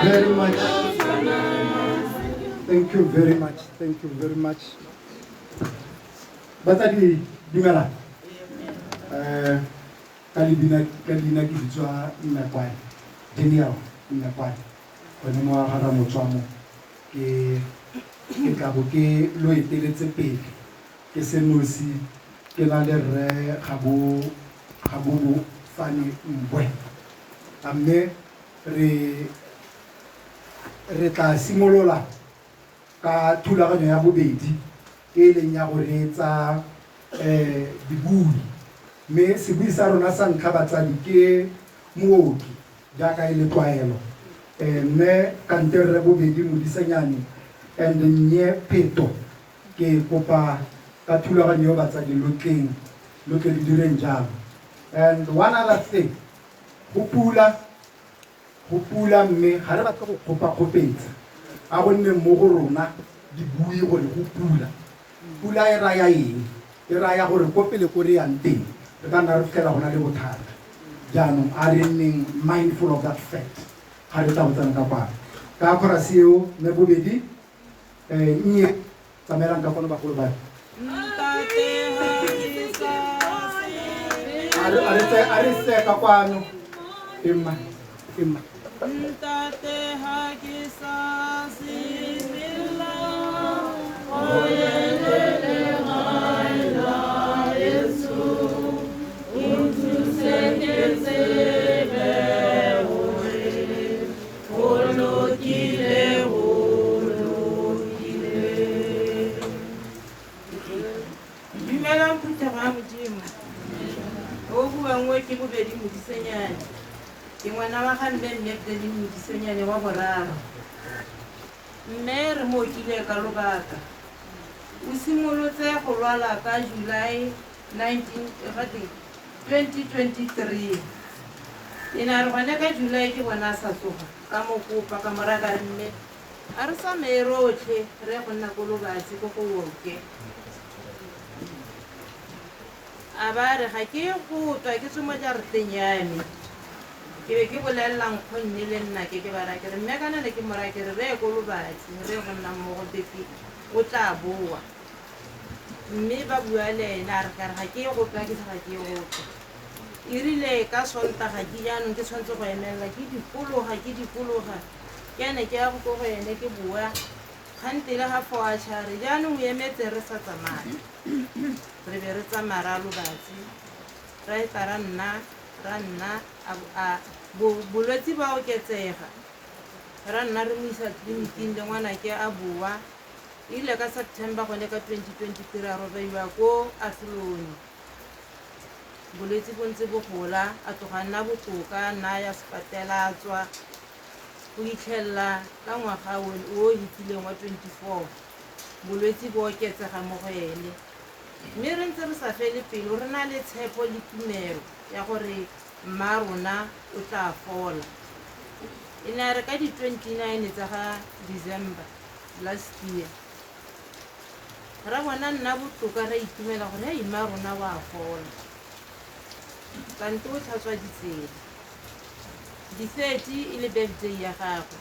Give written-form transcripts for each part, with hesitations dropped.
very much. Thank you very much. Thank you very much. Batsadi, dumela. Ka leina ke bitswa Mmekwane, Daniel Mmekwane. Gone mo ga Ramotswamo ke tla bo ke lo eteletse pele ke se nosi, ke na le rre Gabo Fane Mbwe. A mme re tla simolola ka thulaganyo ya bobedi e leng ya go reetsa dibui, mme sebui sa rona sa ntlha, batsadi, ke mooki jaaka e le tlwaelo, mme kante rre Bobedi Modisenyane and Nnye Pheto. Ke kopa ka thulaganyo eo, batsadi, lo tleng lo tle le direng jalo. And one other thing, go pula, go pula, mme ga re batle go kgopa-kgopetsa. A go nne mo go rona dibui gore go pula. Pula e raya eng? E raya gore ko pele ko re yang teng re ka nna re fitlhela go na le bothata. Jaanong a re nneng mindful of that fact ga re tla go tsena ka kwano ka chorus eo. Mme Bobedi, Nnye, tsamaelang ka kwano, bagolo ba. Ntate, ha ke sa A re se ka kwano. Emma, emma. Ntate, ha ke sa sepela go legae la Jesu, o nthuse ke tsebe gore go lokile, go lokile. Dumelang, phuthego ya Modimo. O buang o ke Bobedi Modisenyane, ke ngwana wa ga mme Magdalene Modisenyane wa boraro. Mme re mo okile ka lobaka. O simolotse go lwala ka July 19 gate 2023. E ne a re gone ka July ke bona a sa tsoga. Ka mo kopa, ka mo raya ka re, "Mme, a re tsamaye rotlhe re ye go nna ko Lobatse ko go oke." A ba re ga ke go tswa, ke tswe mo jarateng ya me, ke be ke bolelela nkgonne le nna ke ba raya ke re, mme kana ne ke mo raya ke re re ye ko Lobatse, re ye go nna mmogo bepe, o tla boa. Mme ba bua le ene, a re ka re ga ke ye go tswa, ke se ga ke ye go tswa. E rile ka Sontaga ke jaanong ke tshwanetse go emelela, ke dikologa, ke dikologa, ke ene ke ya go ko go ene, ke boa kgantele ga fo a tšhare. Jaanong o emetse re sa tsamaye, re be re tsamaya ra Lobatse, ra etla ra nna ra nna bolwetse ba oketsega. Ra nna re mo isa tleliniking le ngwanake a boa. Ile ka September gone ka 2023 a robaiwa ko Athlone. Bolwetse bo ntse bo gola, a tloga nna botoka, nna ya sepatela, a tswa go itlhelela ka ngwaga o o fetileng wa 24 bolwetse bo oketsega mo go ene. Mme re ntse re sa fele pelo, re na le tshepo le tumelo ya gore mma rona o tla fola. E ne a re ka di-29 tsa ga December last year ra bona nna botoka, ra itumela gore hei, mma rona wa fola, kante o tlhatswa ditsela. Di-30 e le birthday ya gagwe,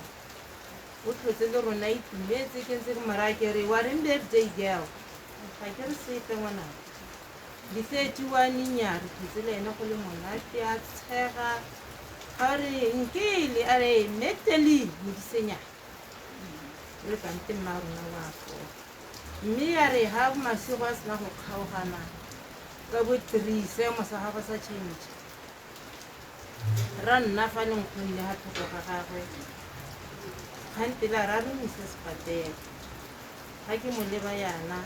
o tlhotse le rona itumetse. Ke ntse ke moraya ke re, "Wa reng, birthday girl?" "Ga ke re sepe, ngwanaka." Di-31 nya re tlhotse le ene go le monate, a tshega, ga re nkele a re Magdalene Modisenyane le kante mma rona wa fola. Mme ya re ha masigo a sena go kgaogana ka bo 3, seemo sa gagwe sa change. Ra nna fa le nkgonne ga thoko ga gagwe, kgantele a ra re mo ise sepatela. Ga ke mo leba yana,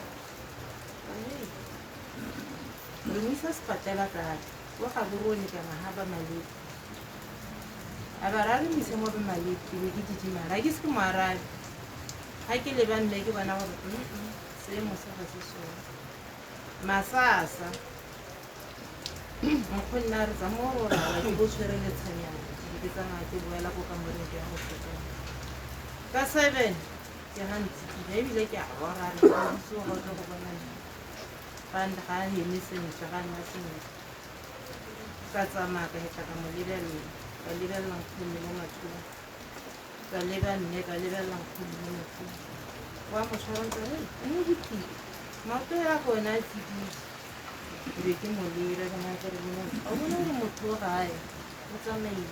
re mo isa sepatela kae? Ko Gaborone kana ga ba Malete. A ba ra re mo ise mo ba Malete. Ke be ke didimala, ga ke se ke mo arabe. Ga ke leba mme ke bona gore seemo se ga se sone. Masasa nkgonne a re tsa mo robala, ke bo tshwere letshanyana, ke ke tsamaya ke boela ko kamoreng, ke ya go tlhokomela. Ka 7 ke ga ntsikile ebile ke a rora re tsoga o tle go bona ga a heme sentle, ga nna sentle. Ka tsamaya ka hetla ka mo lebelela, ka lebelela nkgonne mo matlhong. Ka Ka leba mme ka lebelela nkgonne mo maotong. Wa mo tshwara ntse re mme botlile maoto ya ka one a tsididi. Ke be ke mo leba ke mo gore bona o bone gore motho o gae o tsamaile.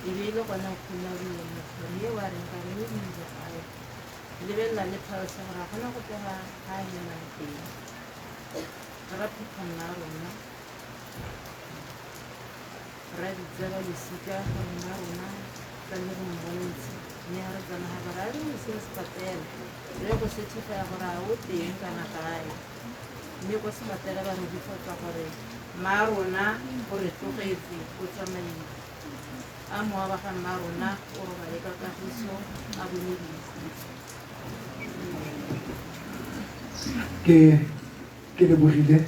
E be e le gona nkgonne a buile motho gore ye wa reng ka re o ile gae. Lebelela le pulse gore ga gona gope ga ga a hemang teng. Ra phutha mma rona. Ra bitsa ba losika gore mma rona tlamehile re mmontshe mme ga re tsamaya ba re a re mo iseng sepatela re ye go certifya gore a o teng kana kae mme kwa sepatela ba re reporta gore mma rona o re tlogetse o tsamaile a mowa wa ga mma rona o robale ka kagiso a bone boikhutso. Ke ke lebogile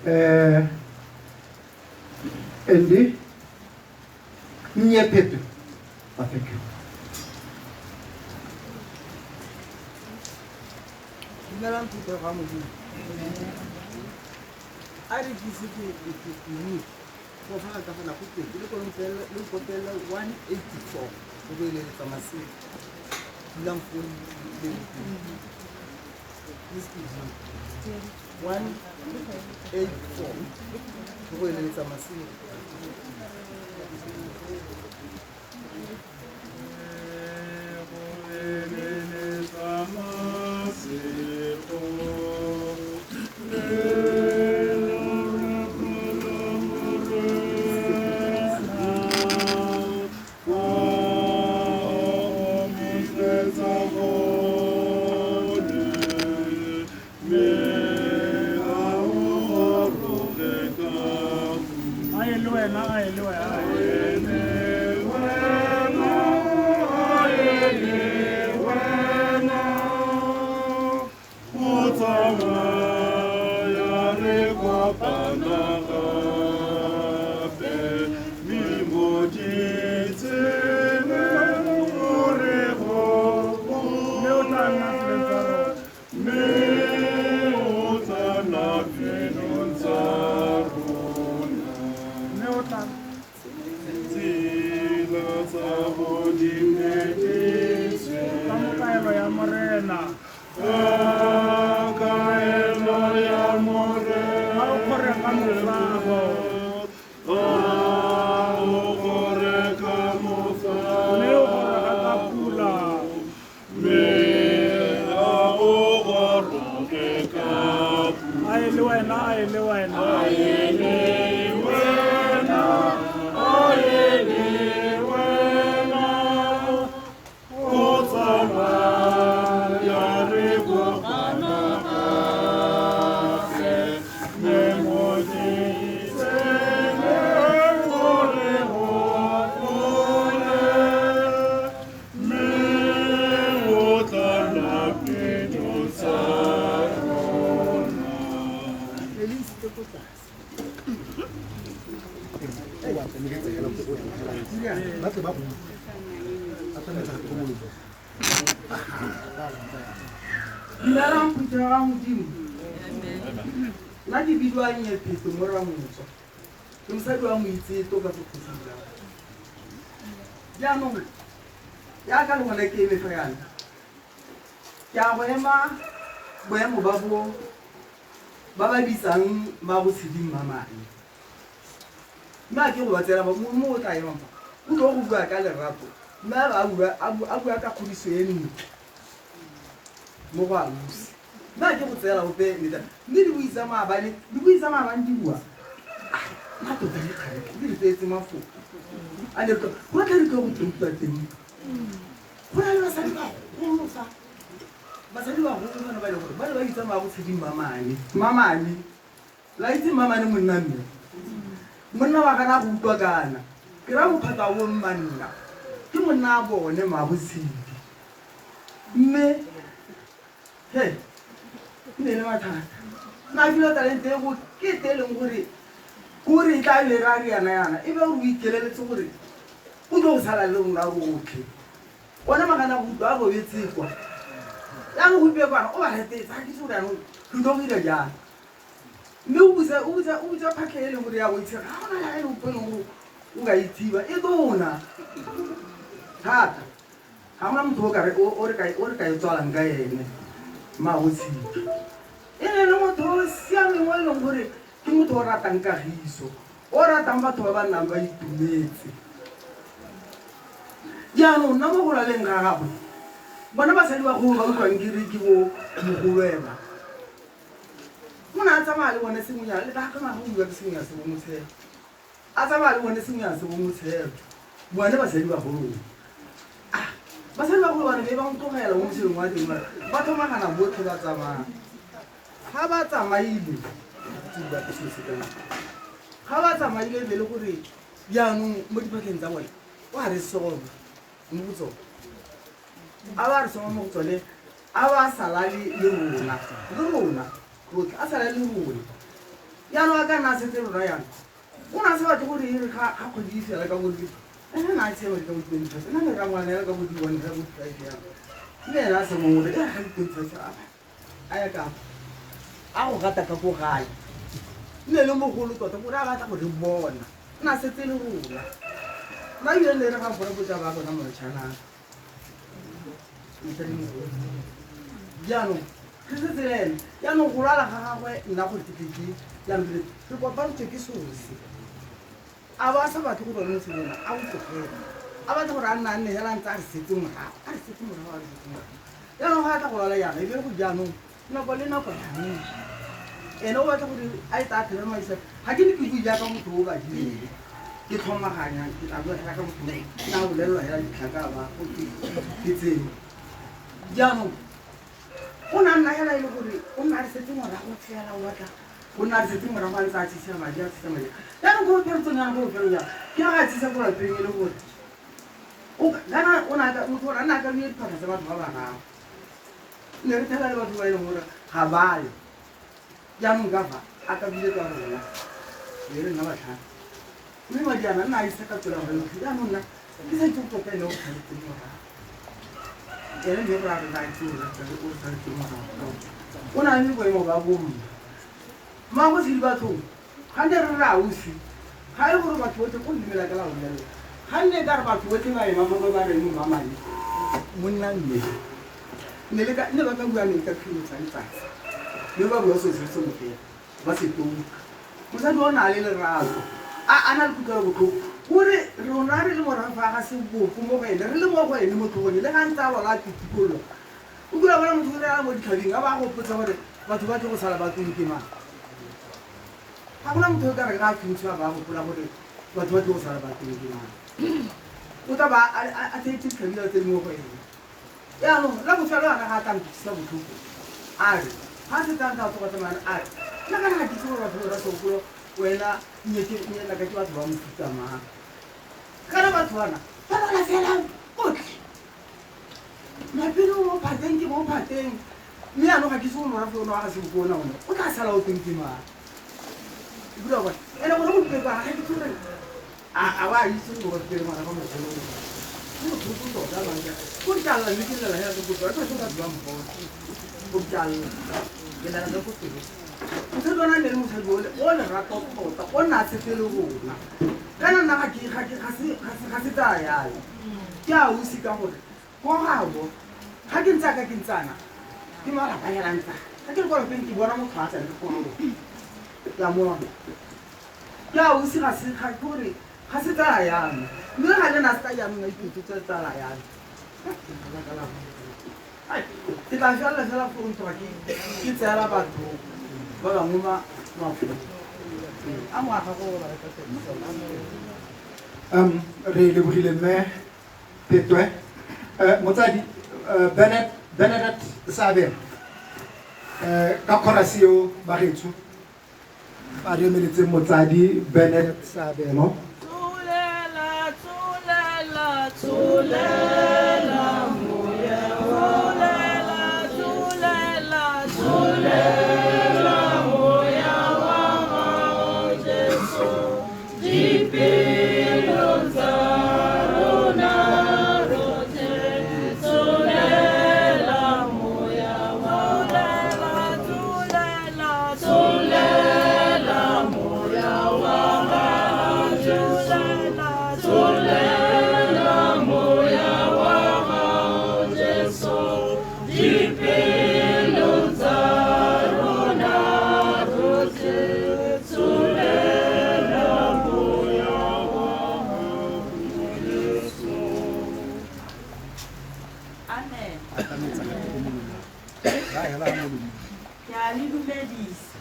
um Andy Nnye Pheto. Ah, thank you. Dumelang phuthego ya Modimo. A re ke ise ke ke ke bue go fa ka fela go teng le kolong le kopela 184 go bo ile tsa masego. Dulang fo le le 184 go eleletsa masego. Dumelang phuthego ya Modimo. Nna ke bidiwa Nyepheto mo Ramotswa. Ke mosadi wa moitseto ka sekgosi jang. Jaanong jaaka le gone ke eme fa yana. Ke a go ema boemo ba bo ba ba bitsang ba go tsheding mamane. Mme a ke go ba tsela mo o tla emang fa. O tlo go bua ka lerato. Mme a bua a bua ka kgodiso e ntle mo go ausi. Mme a ke go tseela ope neta. Mme dibui tsa maabane, dibui tsa maabane di bua. Nna tota le kgale di re tseetse mafoko. A ne re go tla re tlo go utlwa teng. Go na le basadi bagolo fa. Basadi bagolo bana ba e leng gore ba ne ba bitsa ba go tsheding mamane. Mamane. La itse mamane monna mme. Monna wa gana go utlwa kana. Ke ra mophata wa mmanna. Ke monna a bone mabotshedi. Mme he ne le mathata. Nna fila talente e go ke te e leng gore kore e tla be ra riana yana e be gore o ikeleletse gore o tlo go sala le rona rotlhe. One magana go utlwa a robetse kwa. Jaanong gompieno kwana o ba retetse ga ke itse gore jaanong re tlo go dira jang. Mme o butsa phatlha e leng gore ya go itshega ga gona ya e leng gore o ka ithiba e tona. Thata. Ga gona motho o ka re o re ka o re ka e tswalang ka ene mmago Tshidi. E ne le motho o siameng o e leng gore ke motho o ratang kagiso, o ratang batho ba ba nnang ba itumetse. Jaanong nna mo go lwaleng ga gagwe, bona basadi bagolo ba utlwang ke re ke bo mogolwema. O ne a tsamaya le bone sengwenyana, le ba ka go bua ke sengwenyana se bo motshelo. A tsamaya le bone sengwenyana se bo motshelo. Bone basadi bagolo. Ah, basadi bagolo ba ne be ba ntlogela mo motshelong wa teng ba tlhomagana botlhe ba tsamaya. Ga ba tsamaile, ga ba tsamaile e be le gore jaanong mo diphatlheng tsa bone o a re soma mo go tsone. A ba re soma mo go tsone, a ba sala le rona, le rona rotlhe, a sala le rona. Jaanong a ka nna a setse rona jaana, o ne a sa batle gore e re ga kgwedi e fela ka bo ene na a tseye madi ka bo 25, nna ne rangwane hela ka bo di-one ka bo di-five jalo. Mme ene a se mongwe e re ga di-25 a ya ka a go gata ka ko gae. Nne le mogolo tota gore a batla go re bona, o ne a setse le rona. Nna ebile ne re ga mpona botsa ba bona motšhana mosadimogolo. Jaanong re setse le ene, jaanong go lwala ga gagwe nna gore ke tle ke jaanong re kopantswe ke sose. A ba sa batle gore one motshelo ona a o tlogele, a batla gore a nne a nne hela a ntse a re setse morago, a re setse morago, a re setse morago. Jaanong ga a tla go lwala jaana, e be le gore jaanong nako le nako jaanong ene o batla gore a e tsaya phela maisa. Ga ke ne ke bue jaaka motho o badileng, ke tlhomaganya, ke tla bua hela ka motho o na bolelelwa hela ditlhaka ba go ke tseo. Jaanong o ne a nna hela e le gore o nna a re setse morago fela, o batla go nna a re setse morago a ntse a tshisa madi, a tshisa madi. Jaanong ko bofeletsong jaana, ko bofelong jaana, ke ga a tshisa ko lapeng e le gore kana o ne a ka motho gore a nne a ka bue diphatlha tsa batho ba bararo. Ne re phela le batho ba e leng gore ga ba yo. Jaanong ka fa a ka bile ka rona, be re nna batlhano. Mme madi ana nna a isa ka tsela gore yotlhe. Jaanong nna ke sa itse go tota ene o tshwanetseng morago. Ene mme gore a re na itse o tshwanetseng morago. O na le boemo ba bomma. Mmago Tshidi bathong, ga ne re re ausi, ga e gore batho botlhe ko dumela ka la go bolelela. Ga nne ka re batho botlhe ba ema fa ba reng mmamane, monna mme. Ne le ka ne ba ka bua neng ka phimo tsa letsatsi. Mme ba bua selo se se sengwe fela, ba se touka. Mosadi o na le lerato, a na le kutlwelo botlhoko. Gore rona re le morago ga seboko mo go ene, re le mo go ene mo tlhogong, le ga ntse a lwala a pitikologa. O kile wa bona motho o re a mo ditlhabing a ba gopotsa gore batho ba tle go sala ba teng ke mang. Ga gona motho o ka re ga a thuntshiwa ba gopola gore batho ba tle go sala ba teng ke mang. O tla ba a theetse ditlhabila tse di mo go ene. Jaanong la bofelo ana ga a tla nkutlwisa botlhoko a re ga a setse a ntse a tsoga tsamayana a re nna kana ga ke itse gore batho ba Sokolo wena nyeke nyelaka ke batho ba mofuta mang. Kana batho bana ba lwala fela botlhe. Mapele o mo phateng ke mo phateng mme jaanong ga ke itse gore morafe ono wa ga Seboko ona one o tla sala o teng ke mang. Ebile wa bona ene gone gompieno ga ke itse gore a wa itse gore ba pele ngwana ba mogolo ke botlhoko tota banka ko ke tla lla mme ke lela hela ka kopo ka batho ba mpona ko ke tla lla ke lela ka ko pelo. Mosadi ona ne le mosadi o lerato tota, o nna a tshepe le rona. Kana nna ga ke ga ke ga se tsaya yalo. Ke a ausi ka gore ko gabo ga ke ntse ka ke ntsana ke malapa hela ntsa ga ke le kwa lapeng ke bona motho a tsena ke kolo ke a mona. Ke a ausi ga se ga ke gore ga se tsala ya me mme ga le na se ka jaanong a ipetotse tsala ya me. Ke tla felela fela foo ntwa ke tseela batho ba bangwe mafoko a ngwaga go ba Re lebogile mme Phetwe. Motsadi Bernard Bernadette Seabelo ka chorus eo bagaetsho ba re emeletseng motsadi Bernard Seabelo. Tsolela, tsolela, tsolela moya wa Tsolela, tsolela, tsolela moya wa gago Jesu dipelong tsa rona rotlhe. Tsolela moya wa Tsolela, tsolela, tsolela moya wa gago Jesu. Tsolela moya Ke a le dumedisa.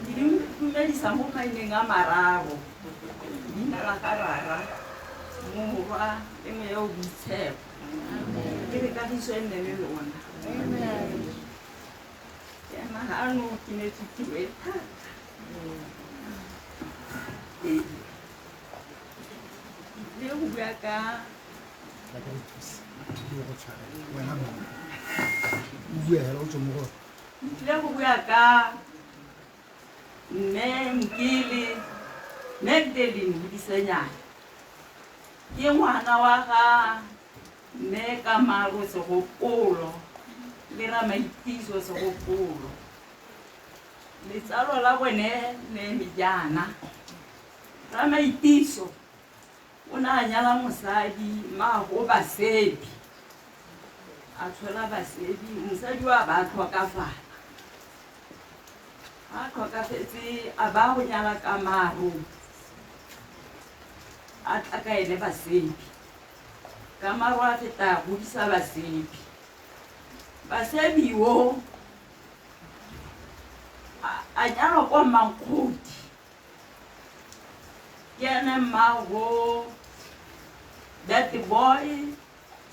Ke le dumedisa mo maineng a mararo. Leina la ga Rara, Morwa le Moya o Boitshepo. Ke re kagiso e nne le lona. Ke ema gano ke netswe tiro e thata. Ee. Ke tlile go bua ka Ke tlile go bua ka mme Nkele Magdalene Modisenyane. Ke ngwana wa ga mme Kamaro Segopolo le Ramaitiso Segopolo. Letsalo la bone le eme jaana. Ramaitiso O ne a nyala mosadi mmaago Basebi, a tshola Basebi, mosadi o a ba a tlhokafala. Ga a tlhokafetse a ba go nyala Kamaro, a tla ka ene Basebi. Kamaro a feta a godisa Basebi. Basebi o a nyalwa kwa Mmankgodi. Ke ene mmago That Boy,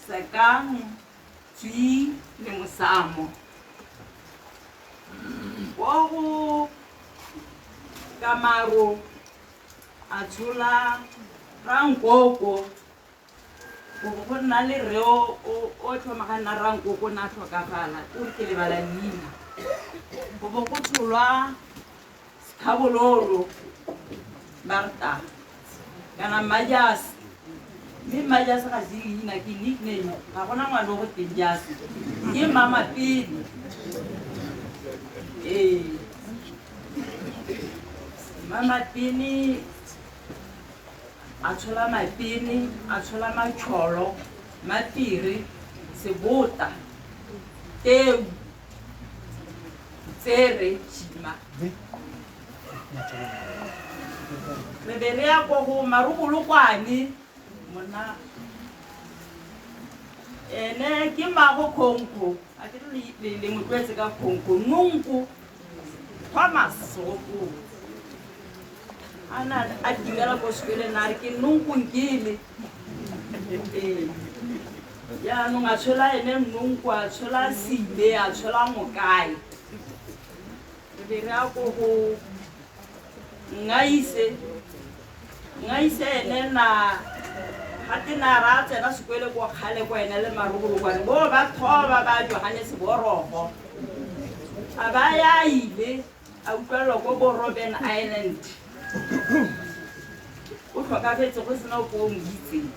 Sekang, Tswi le Mosamo. Ko go Kamaro a tshola Rankoko, go bo go nna le rre o o tlhomagana Rankoko na tlhokafala, o re ke lebala leina. Go bo go tsholwa Kgabololo, Marta, kana Mmajase. Mme Mmajase ga se leina, ke nickname. Ga gona ngwana o go teng Jase. Ke mama pele. Ee. Mama pele a tshola mapene, a tshola matšholo, mapire, sebota, teu. Tsere Shima. Re be re ya ko go Marubolokwane monna ene ke mmago Khonko a ke re le mo tlwaetse ka Khonko Nonko Thomas Segopolo a na a timela ko sekoleng a re ke Nonko Nkele ee Jaanong a tshola ene Nnonko, a tshola Sile, a tshola Mokae. Re be re ya ko go Ngaise. Ngaise ene na gate na ra tsena sekwele ko kgale ko ene le Marobolokwane bo ba thoba ba Johannes Borogo. A ba ya ile a utlwelelwa ko bo Robben Island. O tlhokafetse go sena ope o mo itseng.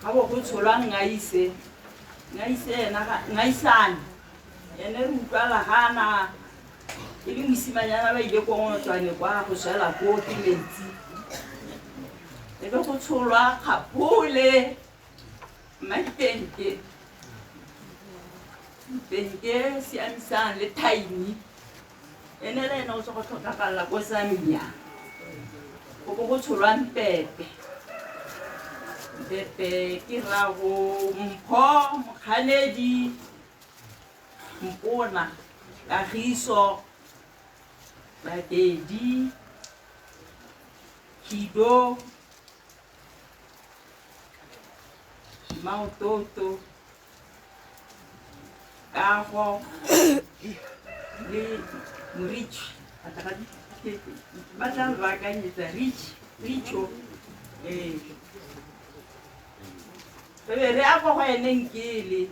Ga bo go tsholwa Ngaise, Ngaise ena ga, Ngaisane, ene re utlwala ga a na e le mosimanyana ba ile ko Ngotswane kwa go swela koo ke metsi. E be go tsholwa Kgaphole, Mmaitenke, Ntenke, Siamisang le Thaini. Ene le ene o tswa go tlhokagalela ko Zambia. Go bo go tsholwa Mpepe. Mpepe ke rrago Mpho, Mokganedi, Mpona, Kagiso, Babedi, Khido, Mmaototo. Kago le Morich ba tla baakanyetsa Rich Richo ee re be re ya kwa go ene Nkele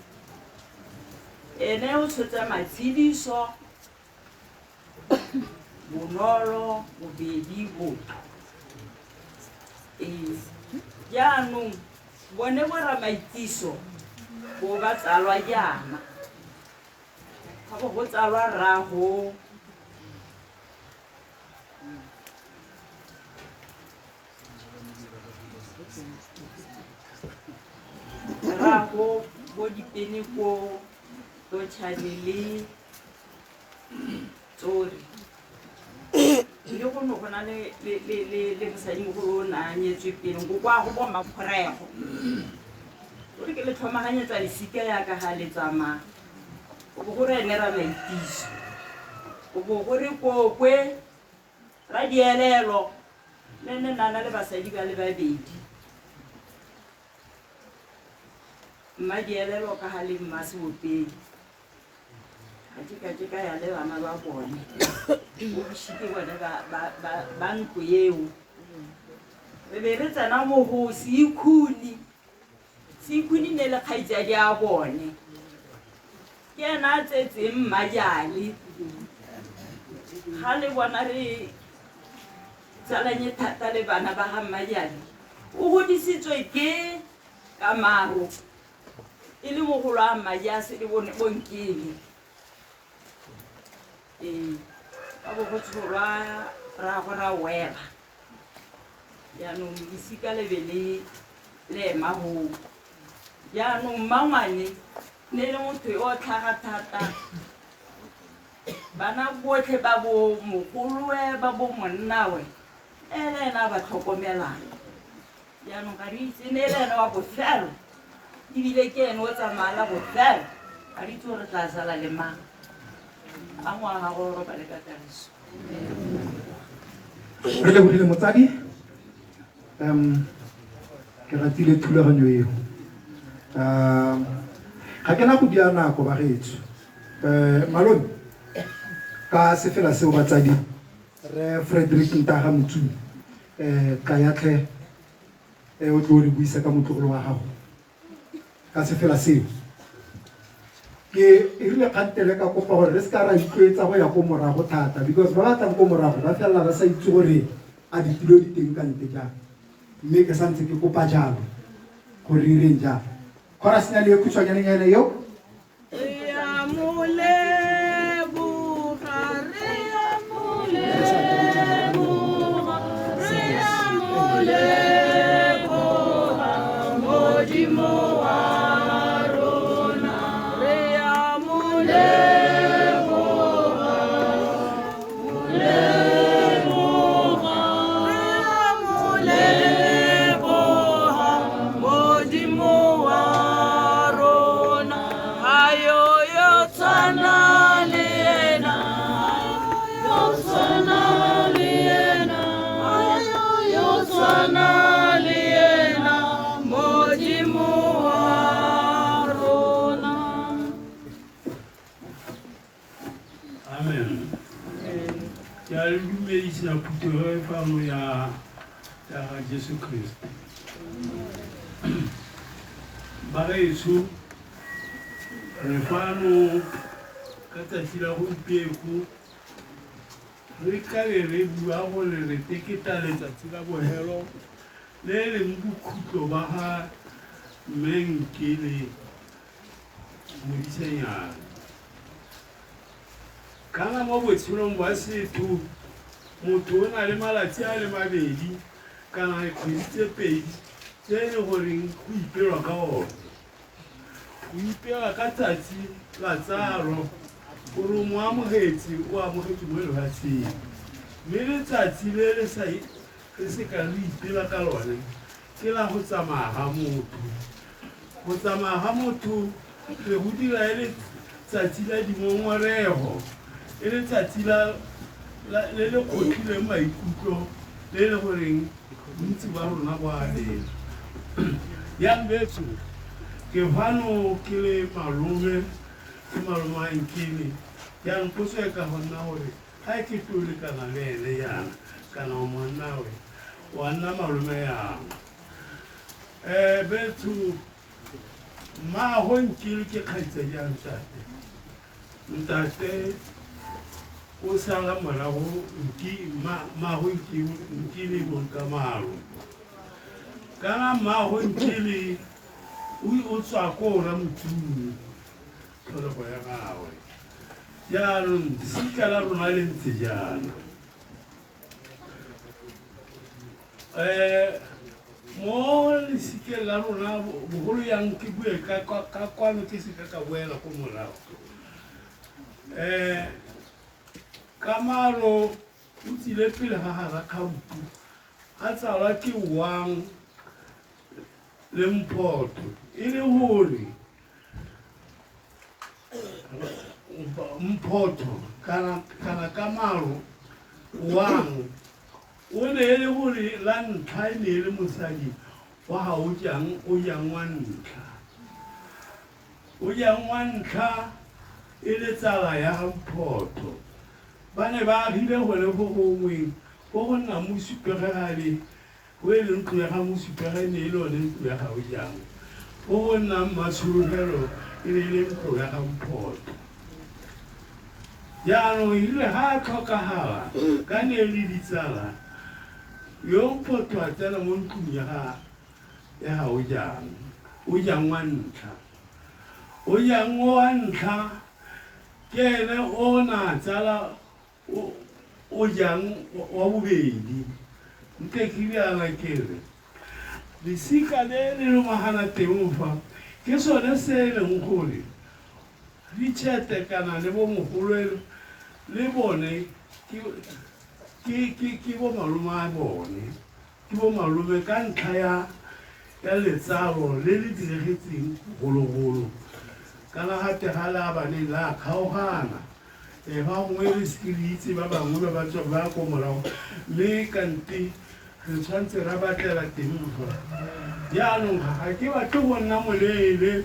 ene o tshotse matshediso bonolo bobedi botho ee jaanong bone boramaitiso bo ba tsalwa jaana ga bo go tsalwa rrago rrago bo dipene ko totšhane le Tsori. Le go ne go na le le le le le mosadimogolo o ne a nyetswe pele nko kwa go bo Mmakgorego. O re ke le tlhomaganyetsa lesika yaka ga le tsamaya. Go bo go re ene Ramaitiso. Go bo go re Kokwe Radielelo, le ene nna na le basadi ba le babedi. Mma Dielelo ka ga le mma Seopedi. Ga ke ka ke ka ya le bana ba bone. Bo ke bone ba, ba, ba, ba ntlo eo. Re be re tsena mo go Seikhuni. Seikhuni ne le kgaitsadi a bone. Ke ena a tsetseng Mmajale. Ga le bona re tsalanye thata le bana ba ga Mmajale. O godisitswe ke Kamaro e le mogolo a Mmajase le bone bonkele. Ee, ka bo go tsholwa rraagwe ra wela. Jaanong losika le be le le ema hoo. Jaanong mmangwane ne e le motho yo o tlhaga thata. Bana botlhe ba bo mogolowe ba bo monnawe e le ena a ba tlhokomelang. Jaanong ga re itse ne e le ene wa bofelo ebile ke ene o tsamaya la bofelo. Ga re itse gore re tla sala le mang. A ngwaga go robale ka kagiso. Re lebogile motsadi. Um ke ratile thulaganyo eo. Um ga ke na go dia nako bagaetsho. Um malome ka sefela seo batsadi re Frederick Ntaga Motsumi um tlayatlhe o tlo re buisa ka motlogolo wa gago ka sefela seo. Ke e rile kgantele ka kopa gore re se ka ra itlwaetsa go ya ko morago thata because ba ba tlang ko morago ba felela ba sa itse gore a ditilo di teng kante jang. Mme ke santse ke kopa jalo gore re ireng jalo. Chorus nyane e khutshwanyaneng ene eo. Re a mo leboga, re a mo leboga, re a mo leboga, Modimo wa rona. Re a mo leboga, leboga, re a mo leboga, Modimo wa rona. Ga yo yo tshwana le ena, yo tshwana le ena, ga yo yo tshwana le ena, Modimo wa rona. Amen. Ke a le dumedisa phuthego e fano ya ya ga Jesu Kriste. Bagaetsho re fano ka tsatsi la gompieko re tlabe re bua gore re teketa letsatsi la bohelo le e leng bokhutlo ba ga mme Nkele Modisenyane. Kana mo botshelong ba setho motho o na le malatsi a le mabedi kana dikgwedi tse pedi tse e le goreng go ipelwa ka one. Go ipela ka tsatsi la tsalo gore o mo amogetse o amogetse mo lefatsheng. Mme letsatsi le le sa re se ka re ipela ka lone ke la go tsamaya ga motho. Go tsamaya ga motho re go dira e le tsatsi la dingongorego, e le tsatsi la le le kgotlhileng maikutlo le le goreng bontsi ba rona bo a lela. Yang betso ke fano ke le malome ke malome wa Nkele. Jaanong potso e ka go nna gore ga ke tlo lekana le ene jaana kana o monnawe wa nna malome yang. Betso mmaago Nkele ke kgaitsadi ya ntate. Ntate o sala morago mmaago Nkele bong ka malo. Kana mmaago Nkele o tswa ko Ramotsumi tlholego ya gagwe. Jaanong sika la rona le ntse jaana. Mo lesikeng la rona bogolo yang ke bue ka kwano ke seka ka boela ko morago. Kamaro o tsile pele ga ga Rakgampu a tsalwa ke Wang le Mphotho e le gore Mphotho kana kana Kamaro Wang o ne e le gore la ntlha e ne e le mosadi wa ga o jang o jang wa ntlha. O jang wa ntlha e le tsala ya ga Mphotho. Ba ne ba agile gone fo gongwe fo go nna Mosupegegale Go e leng ntlo ya ga Mosupega e ne e le one ntlo ya ga Ojang. Go go nnang Mmatsholofelo e ne e le ntlo ya ga Mphotho. Jaanong e rile ga a tlhokagala ka ne e le ditsala, yo Mphotho a tsena mo ntlong ya ga ya ga Ojang, Ojang wa ntlha. Ojang o wa ntlha ke ene o na tsala O, o jang wa bobedi? Nte ke riana ke re, lesika le le lomagana teng fa, ke sone se e leng gore Richard kana le bo mogolwe le bone ke, ke, ke, ke bo malome a bone. Ke bo malome ka ntlha ya, ya letsalo le le diregetseng bogologolo. Kana ga te ga la bane la kgaogana. E fa gongwe re seke re itse ba bangwe ba ba tswa ba ko morago, mme kante re tshwanetse ra batlela teng fa. Jaanong ga ke batle go nna moleele,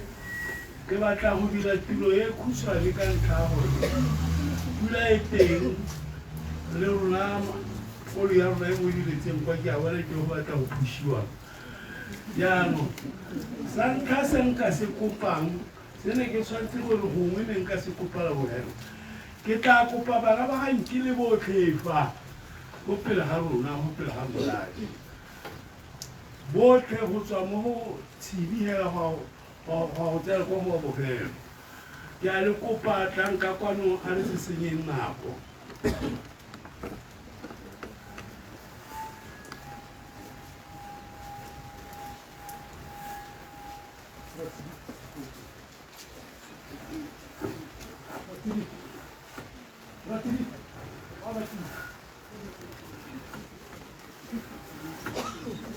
ke batla go dira tiro e khutshwane ka ntlha ya gore pula e teng le rona Kolo ya rona e mo diretseng kwa ke a bona ke go batla go phušiwa. Jaanong sa ntlha se nka se kopang se ne ke tshwanetse gore gongwe ne nka se kopa la bofelo, ke tla kopa bana ba ga Nkile botlhe fa go pele ga rona, go pele ga morafe botlhe go tswa mo go Tshibi hela go go tsena kwa go wa bofelo. Ke a le kopa tlang ka kwano a re se senyeng nako.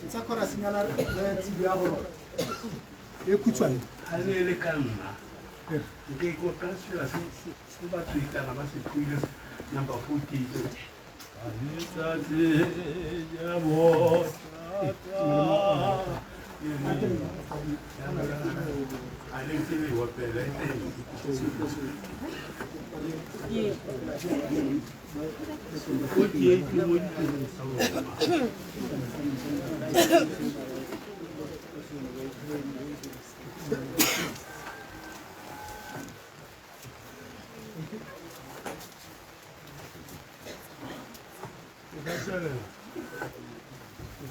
Tsa chorus-nyana le tsibi ya go e khutshwane. Ga ne e le ka nna nke ko ka sela se se batho ikana ba se pule number 48 letsatsi ja bo a le ntse le opela e teng 48 mo ditirong tsa lona.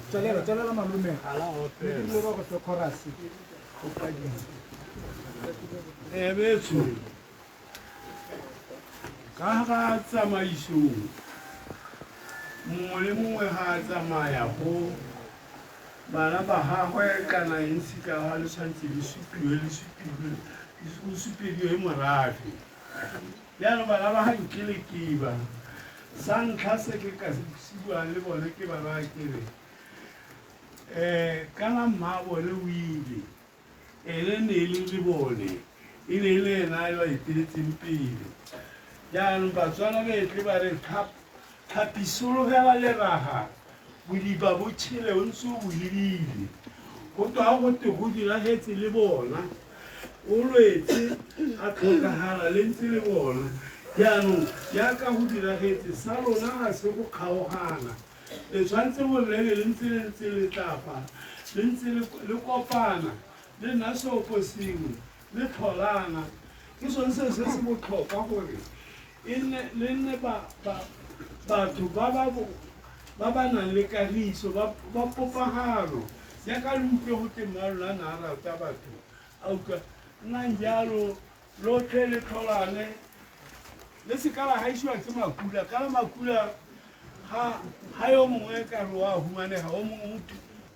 Tswelela, tswelela malome. Mme ke dilo ba go fe chorus. E betsho ka ga tsamaisong mongwe le mongwe ga a tsamaya go Bana ba gagwe kana eng sika ga le tshwanetse le supiwe le supiwe go supediwe morafe. Jaanong bana ba ga Nkele ke ba sa ntlha se ke ka se buang le bone ke ba raya ke re um kana mma bone o ile ene ne e le le bone e ne e le ena a ba eteletseng pele. Jaanong Batswana ba etle ba re tlhapi sologela leraga bodiba bo tšhele o ntse o bo lebile. Go twa go te go diragetse le bona o lwetse a tlhokagala le ntse le bona. Jaanong jaaka go diragetse sa lona ga se go kgaogana. Le tshwanetse gore le be le ntse le ntse le tla fa, le ntse le kopana, le nna seopo sengwe, le tlholana. Ke sone selo se se botlhokwa gore e nne le nne ba, ba, batho ba ba ba ba nang le kagiso, ba, ba popagano. Jaaka le utlwe go te mma lona na a rata batho, a utlwa. Nnang jalo, lotlhe le tlholane. Le se ka la gaisiwa ke makula, kana makula ga ga yo mongwe ka re wa humanega, o mongwe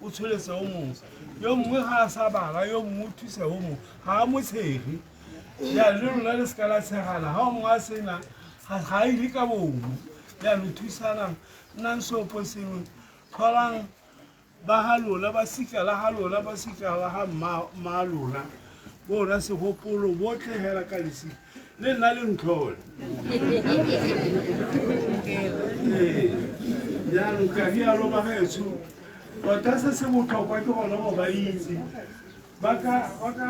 o tsholetsa o mongwe, yo mongwe ga a sa bala, yo mongwe o thusa o mongwe, ga a mo tshege. Jaanong le lona le se ka la tshegana, ga o mongwe a sena ga a ile ka bomo. Jaanong thusanang, nnang seopo sengwe, tlholang ba ga lona, ba sika la ga lona, ba sika la ga mma lona, bo rra Segopolo, botlhe hela ka lesika. Le nna le ntlhole. Ee, jaanong ka rialo bagaetsho, tota se se botlhokwa ke gone go ba itse. Ba ka, ba ka,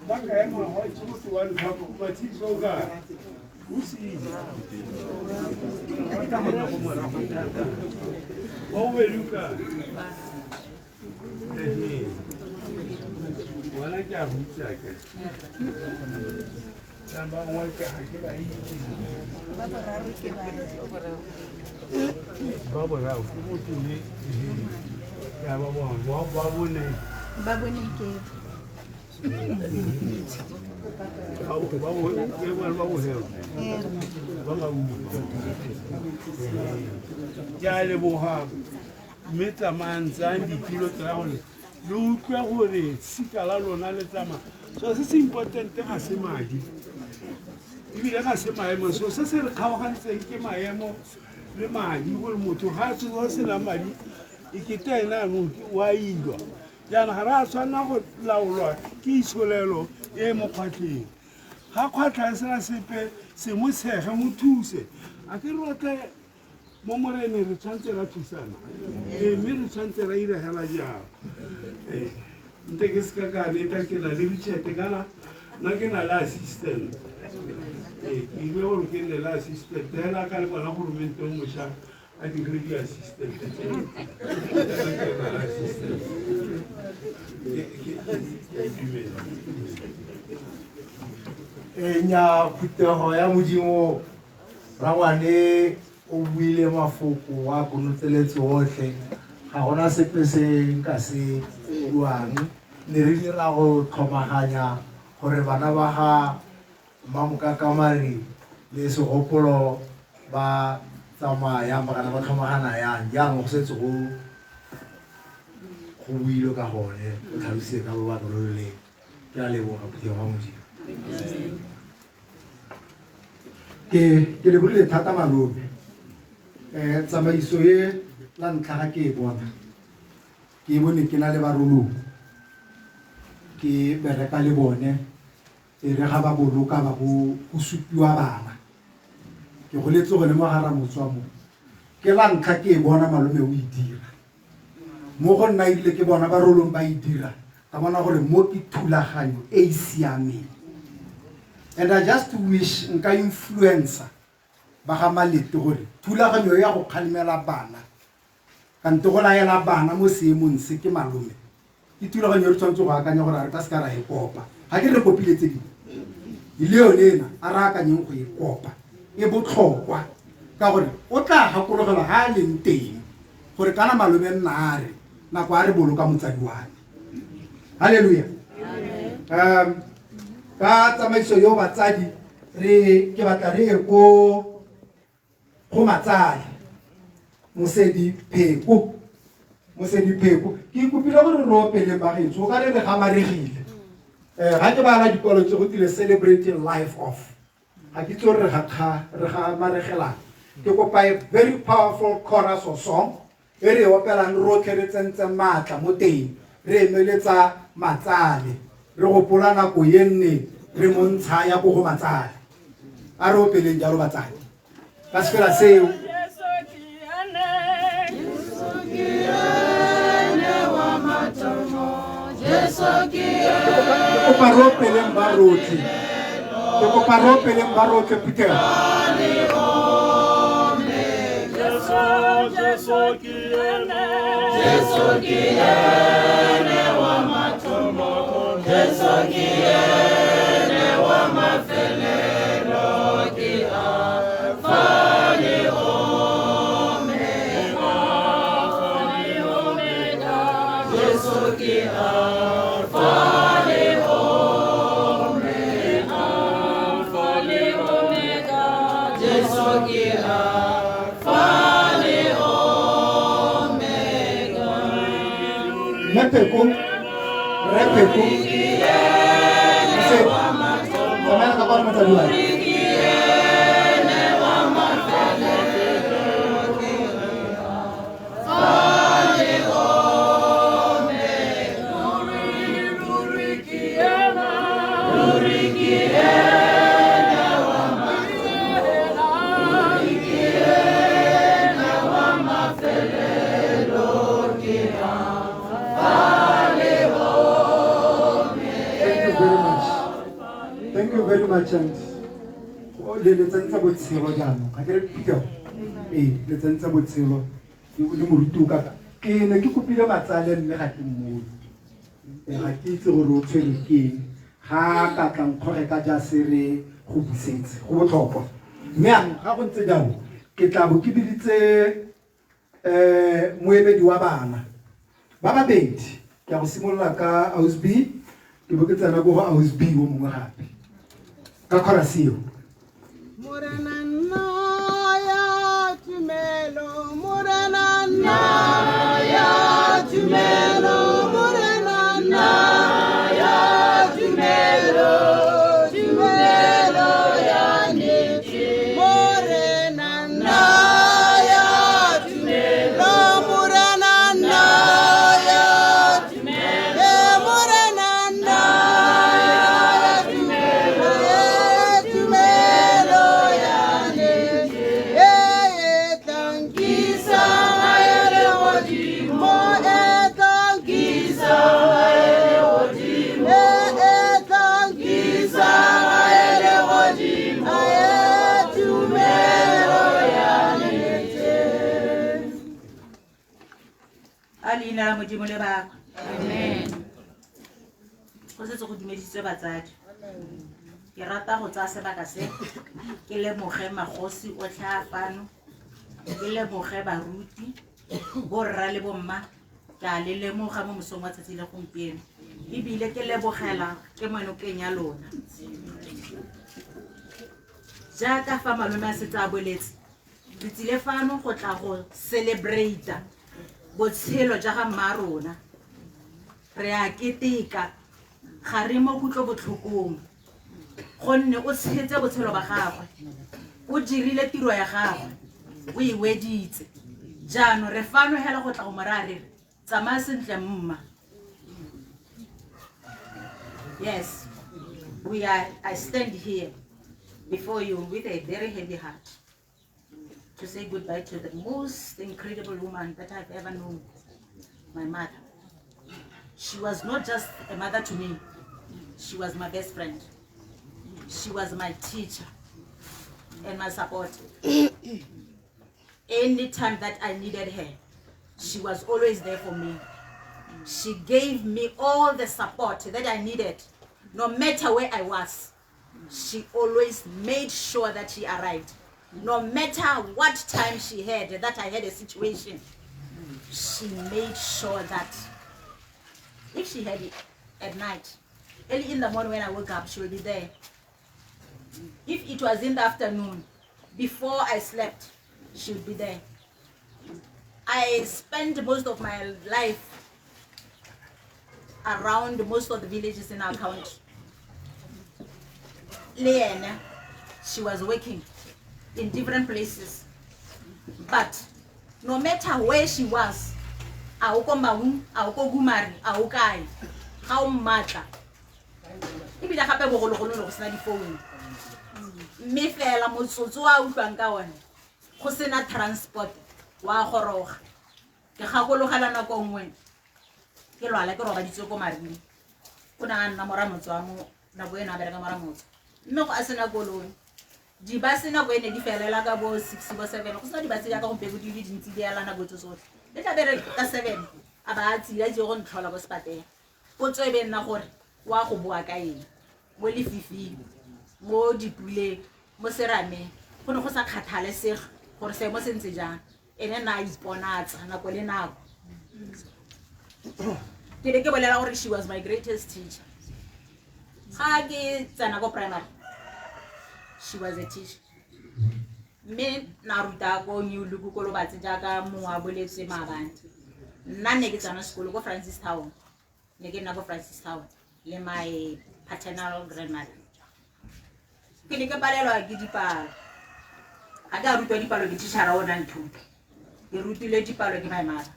ba ka ema gwa itse motho wa ntlha, Matshidiso o kae? O siile. Ba tla go nna ko morago thata. Wa bobedi o kae? Ehe. Ngwana ke a go itse akere? Ba bangwe ke ga ke ba itse. Ba boraro ke ba. Ba boraro ke motho le ehe. Ya ba bone, ba bone. Ba bone ke. Ba bo ke bone ba bohelo. Ba ba utlwa. Ke a leboga mme tsamayang tsayang ditilo tsaya gore le utlwe gore sika la lona le tsamaya. So se se important ga se madi ebile ga se maemo, so se se re kgaogantseng ke maemo le madi, gore motho ga a tsoga sena madi e kete ena anong wa ilwa. Jaanong ga re a tshwanela go laolwa ke itsholelo e mo kgwatlheng. Ga kgwatlha e sena sepe, se mo tshege, mo thuse. A ke rotle mo moreneng re tshwanetse ra thusana, ee, mme re tshwanetse ra ira hela jalo. Ee, nte ke seka ka leta ke na le Richard kana nna ke na le assistant. Ee, ke ile gore ke nne le assistant hela ka le bona goromente o mošwa a dirile di-assistant tse. Ke na le assistant. Ke a itumela. E nya phuthego ya Modimo, rangwane o buile mafoko a konotseletse otlhe, ga gona sepe se nka se buang. Ne re dira go tlhomaganya gore bana ba ga Mmamokakamari le Segopolo ba tsamaya yang, ba kana ba tlhomagana yang. Jaanong go setse go go builwe ka gone, o tlhalositse ka lobaka lo lo leele. Ke a leboga phuthego ya Modimo. Ke ke lebogile thata malome. Tsamaiso e la ntlha ga ke e bona, ke e bone ke na le barolong, ke bereka le bone, e re ga ba boloka ba bo go supiwa bana. Ke goletse gone mo ga Ramotswa mo. Ke la ntlha ke e bona malome o e dira. Mo go nna ebile ke bona barolong ba e dira, ka bona gore mo ke thulaganyo e e siameng. And I just wish nka influencer ba ga Malete gore thulaganyo ya go kgalemela bana, kante go laela bana mo seemong se ke malome, ke thulaganyo e re tshwanetse go akanya gore a re ka seka ra e kopa. Ga ke re kopile tse dingwe, le yone ena a re akanyeng go e kopa, e botlhokwa ka gore o tla gakologelwa ga a leng teng gore kana malome nna a re nako a re boloka motsadi wa me. Halleluja. Ka tsamaiso yo batsadi re ke batla re ye ko go matsadi Mosedi Pheko. Mosedi Pheko, ke ikopile gore re opeleng bagaetsho, o ka re re gamaregile. Ga ke bala dikwalo tse go tile celebrating life of, ga ke itse gore re ga gamaregelang. Ke kopa a very powerful chorus or song e re e opelang rotlhe re tsentse maatla mo teng, re emeletsa matsale, re gopola nako e nne re mo ntsha ya ko go matsale. A re opeleng jalo batsadi ka sefela seo. Ke kopa re opeleng ba rotlhe, ke kopa re opeleng ba rotlhe phuthego. Jesu ke ene wa mathomo, Jesu ke ene wa mafelelo, ke Alfa le Omega, Jesu ke Alfa le Omega, Alfa le Omega, Jesu ke Alfa le Omega. Mme Pheko, Rre Pheko, Mosedi, tsamaela ka kwano motsadi wa me. much and le le tsentse botshelo jaanong ga ke re phuthego ee le tsentse botshelo le moruti o kaka ke ne ke kopile matsale mme ga ke mmone ga ke itse gore o tshwere ke eng ga ka tla nkgoge ka jasere go busetse go botlhokwa mme anong ga go ntse jalo ke tla bo ke biditse um moemedi wa bana ba babedi ke a go simolola ka ausb ke bo ke tsena ko go ausb o mongwe gape ka chorus eo Morena nna ya tumelo, Morena nna ya tumelo, Morena nna ya tumelo, tumelo ya nnete. Morena nna ya tumelo, Morena nna ya tumelo, Morena nna ya tumelo, tumelo ya nnete. E e tla nkisang gae legodimo, e tla nkisang gae legodimo, e tla nkisang gae legodimo, e tumelo ya nnete. A leina la Modimo le bakwe. Go setse go dumedisitswe batsadi. Ke rata go tsaya sebaka se ke lemoge magosi otlhe a fano, ke leboge baruti, borra le bomma, ke a le lemoga mo mosong wa tsatsi le gompieno. Ebile ke lebogela ke monokeng ya lona. Jaaka fa malome a setse a boletse, re tsile fano go tla go celebrate botshelo ja ga mma rona. Re a keteka, ga re mo kutlobotlhokong, gonne o tshetse botshelo ba gagwe, o dirile tiro ya gagwe, o e weditse. Jaanong re fano hela go tla go mo raya re re tsamaya sentle mma. Yes, we are, I stand here before you with a very heavy heart to say goodbye to the most incredible woman that I've ever known, my mother. She was not just a mother to me, she was my best friend. She was my teacher and my support. Anytime that I needed her, she was always there for me. She gave me all the support that I needed, no matter where I was. She always made sure that she arrived. No matter what time she had, that I had a situation, she made sure that if she had it at night, early in the morning when I woke up, she will be there. If it was in the afternoon, before I slept, she would be there. I spent most of my life around most of the villages in our county. Leanne, she was working in different places. But no matter where she was, a o ko Maun, a o ko Gumare, a o kae, ga o mmatla. Ebile gape bogologolo ne go sena difounu. Mme fela motsotso a utlwang ka one, go sena transport, wa goroga. Ke gakologela nako nngwe, ke lwala ke robaditswe ko Marine. O ne a nna mo Ramotswa wa mo nako eno a bereka mo Ramotswa. Mme go a sena koloi. Dibase nako e ne di felela ka bo 6 bo 7, go sena dibase jaaka gompieno di le dintsi di ela nako tse tsotlhe. Le tla be re ka 7 a ba a tsile a tsile go ntlhola ko sepatela. Potso e be nna gore wa go boa ka eng mo lefifing, mo dipuleng, mo serameng. Go ne go sa kgathalesege gore seemo se ntse jang, ene na a iponatsa nako le nako. Ke ne ke bolela gore she was my greatest teacher. Ga ke tsena ko primary, she was a teacher. Mme na ruta ko New Look ko Lobatse jaaka mongwe a boletse maabane. Nna ne ke tsena sekolo ko Francistown. Ne ke nna ko Francistown le my paternal grandmother. Ke ne ke palelwa ke dipalo. Ga ke a rutwa dipalo ke teacher-a o na nthuta. Ke rutile dipalo ke my mother.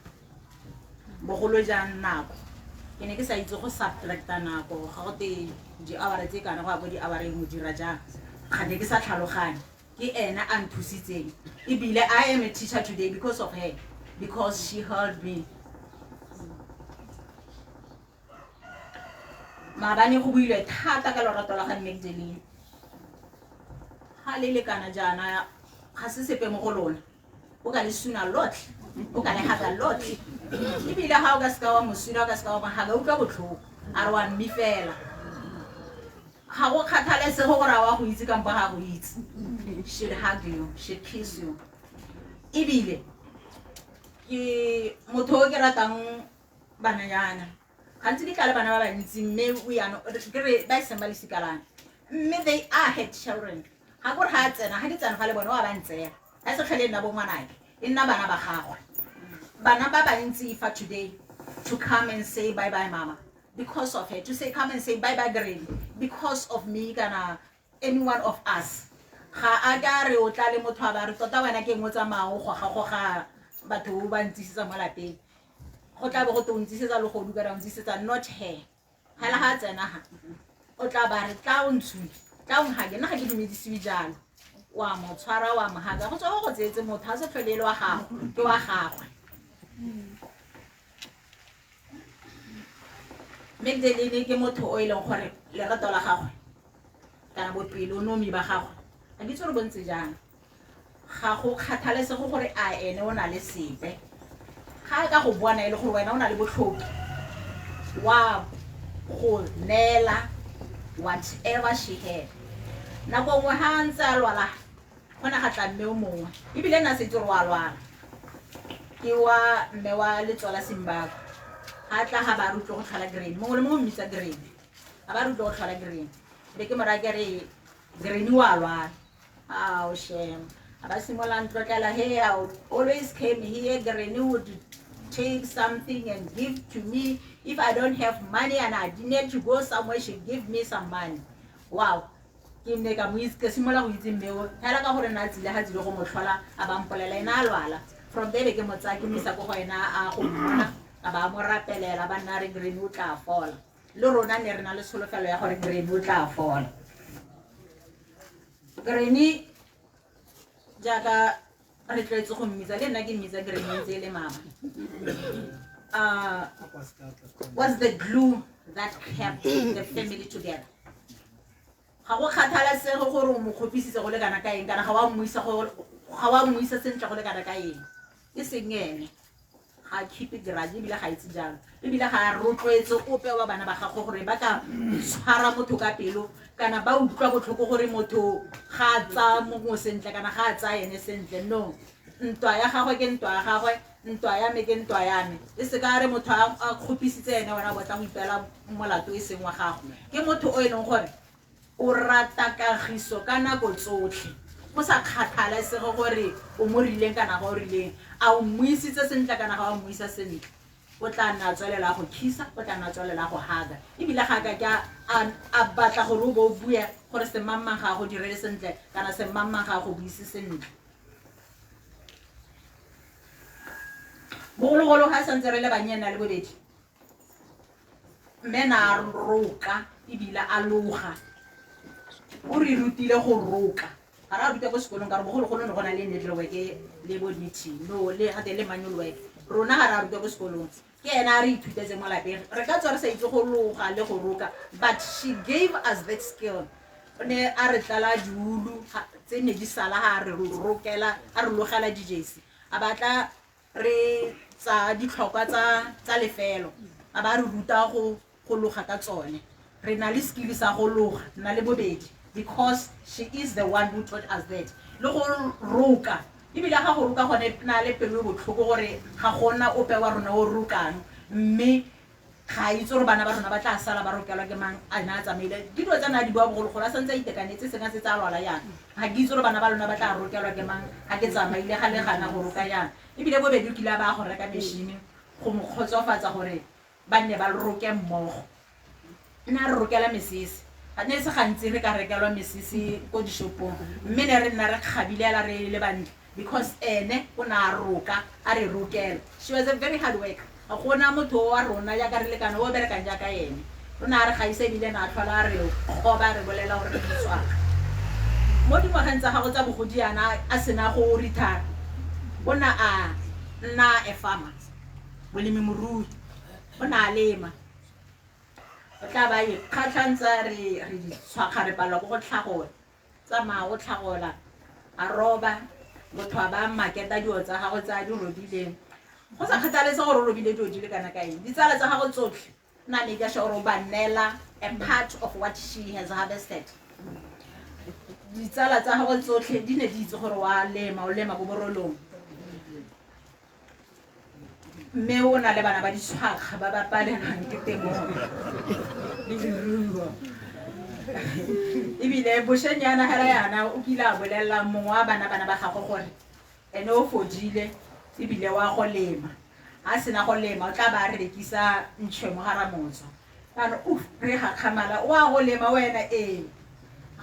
Bogolo jang nako. Ke ne ke sa itse go subtracta nako, ga go te di-hour tse kana go ya ko di-hour-eng o dira jang. Ga ne ke sa tlhaloganye. Ke ena a nthusitseng. Ebile I am a teacher today because of her, because she helped me. Maabane go builwe thata ka lorato la ga Magdalene. Ga le lekana jaana ga se sepe mo go lona. O ka le suna lotlhe, o ka le haka lotlhe. Ebile ga o ka seka wa mo suna, o ka seka wa mo haka, utlwa botlhoko. A re wa mmifela. Ga go kgathalesege gore a wa go itse kampo ga go itse. She'd hug you, she'd kiss you. Ebile ke motho o ke ratang bananyana. Gantsi ke tla le bana ba bantsi mme we are not, ke re ba e seng ba lesika la me. Mme they are her children. Ga kore ga a tsena, ga ke tsena fa le bone wa ba ntseela. Ga e se tlhole e nna bo ngwanake, e nna bana ba gagwe. Bana ba bantsi fa today to come and say bye bye mama because of her, to say come and say bye bye granny because of me kana any one of us. Ga a ka re o tla le motho a ba re tota wena ke eng o tsamaya o goga-goga batho ba ntsisetsa mo lapeng. Go tla be go te o ntsisetsa legodu kana o ntsisetsa, not her. Hela ga a tsena ga, o tla ba re tla o ntshule, tla o nhake, nna ga ke dumedisiwe jalo. Wa mo tshwara, wa mo haka, go tswa go go tseetse motho, ga se tlhole e le wa gago, ke wa gagwe. Magdalene ke motho o e leng gore lerato la gagwe kana bopelonomi ba gagwe ga ke itse gore bo ntse jang. Ga go kgathalesege gore a ene o na le sepe. Ga a ka go bona e le gore wena o na le botlhoki wa go neela whatever she had. Nako nngwe ga a ntse a lwala, go ne ga tla mme o mongwe, ebile nna setse gore wa lwala. Ke wa mme wa letso la Zimbabwe. Ga tla ga ba re utlwe go tlhola Granny, mongwe le mongwe o mmitsa Granny. Ga ba re utlwe go tlhola Granny. Be ke mo raya ke re Granny wa lwala. Ao shame. Ga ba simolola ntlotlela, hey, I would always came here, Granny would take something and give to me. If I don't have money and I need to go somewhere, she give me some money. Wow. Ke ne ka mo itse, ke simolola go itse mme o, hela ka gore na tsile ga tsile go mo tlhola, a ba mpolela ena a lwala. From there ke mo tsaya ke mo isa ko go ena a go mmona, a ba mo rapelela, ba nna re Granny o tla fola. Le rona ne re na le tsholofelo ya gore Granny o tla fola. Granny jaaka re tlwaetse go mmitsa, le nna ke mmitsa Granny ntse e le mama. Was the glue that kept the family together. Ga go kgathalesege gore o mo kgopisitse go le kana ka eng, kana ga wa mmuisa go, ga wa mmuisa sentle go le kana ka eng. E seng ene. Ga keep it grudge, ebile ga itse jalo. Ebile ga a rotloetse ope wa bana ba gagwe gore ba ka tshwara motho ka pelo, kana ba utlwa botlhoko gore motho ga a tsaya mongwe sentle, kana ga a tsaya ene sentle. No, ntwa ya gagwe ke ntwa ya gagwe, ntwa ya me ke ntwa ya me. E se ka re motho a kgopisitse ene, wena o batla go ipeela molato e seng wa gago. Ke motho o e leng gore o rata kagiso ka nako tsotlhe, go sa kgathalesege gore o mo rileng kana ga o rileng, a o mmuisitse sentle kana ga o mmuisa sentle. O tla nna a tswelela go khisa, o tla nna a tswelela go haga. Ebile ga ka ke a batla gore o bo o bue gore semangmang ga a go direle sentle kana semangmang ga a go buise sentle. Bogologolo ga santse re le bannye nna le bobedi, mme na a roka ebile a loga. O re rutile go roka. Ga re a ruta ko sekolong ka gore bogologolo ne go na le needlework le bo knitting, no, le gape le manual work. Rona ga re a ruta ko sekolong. Ke ena a re ithutetse mo lapeng. Re ka tswa re sa itse go loga le go roka, but she gave us that skill. O ne a re tlala diulu tse ne di sala ga re rokela, a re logela dijesi. A batla re tsa ditlhokwa tsa lefelo, a ba re ruta go loga ka tsone. Re na le skill sa go loga, nna le bobedi, because she is the one who taught us that. Le go roka, ebile ga go roka gone na le pelo e botlhoko gore ga gona ope wa rona o rokang, mme ga itse gore bana ba rona ba tla sala ba rokelwa ke mang, a na a tsamaile. Ke dilo tsa na di bua bogologolo, a santse a itekanetse, seng a setse a lwala yana. Ga ke itse gore bana ba lona ba tla rokelwa ke mang, ga ke tsamaile ga le gana go roka yana. Ebile bobedi o kile a ba go reka machine go mo kgotsofatsa gore ba nne ba roke mmogo. Nna re rokela mesese. Ga ne se gantsi re ka rekelwa mesese ko dishopong, mme ne re nna re kgabilela re le bantle, because ene o ne a roka, a re rokela. She was a very hard worker. Ga gona motho wa rona jaaka re lekana o berekang jaaka ene. O ne a re gaisa ebile ne a tlhola a re kgoba, re bolela gore re ditshwara. Mo dingwageng tsa gagwe tsa bogodi yana a sena go retire, o ne a nna a farmer, molemirui. O ne a lema. O tla ba ikgatlhantsa re ditshwakga, re palelwa ke go tlhagola. tsamaya o tlhagola a roba motho a ba maketa dilo tsa gagwe tse a di robileng go sa kgathalese gore o robile dilo di le kana ka eng ditsala tsa gagwe tsotlhe na make sure gore o ba neela a part of what she has harvested ditsala tsa gagwe tsotlhe di ne di itse gore wa lema o lema ko borolong mme o na le bana ba ditshwakga ba ba palelwang ke temo le leruo ebile bošeng yana hela yana o kile a bolelela mongwe wa bana bana ba gagwe gore ene o fodile ebile wa go lema a sena go lema o tla ba a rekisa ntšhwe mo gara motso jaanong uf re gakgamala o a go lema wena ee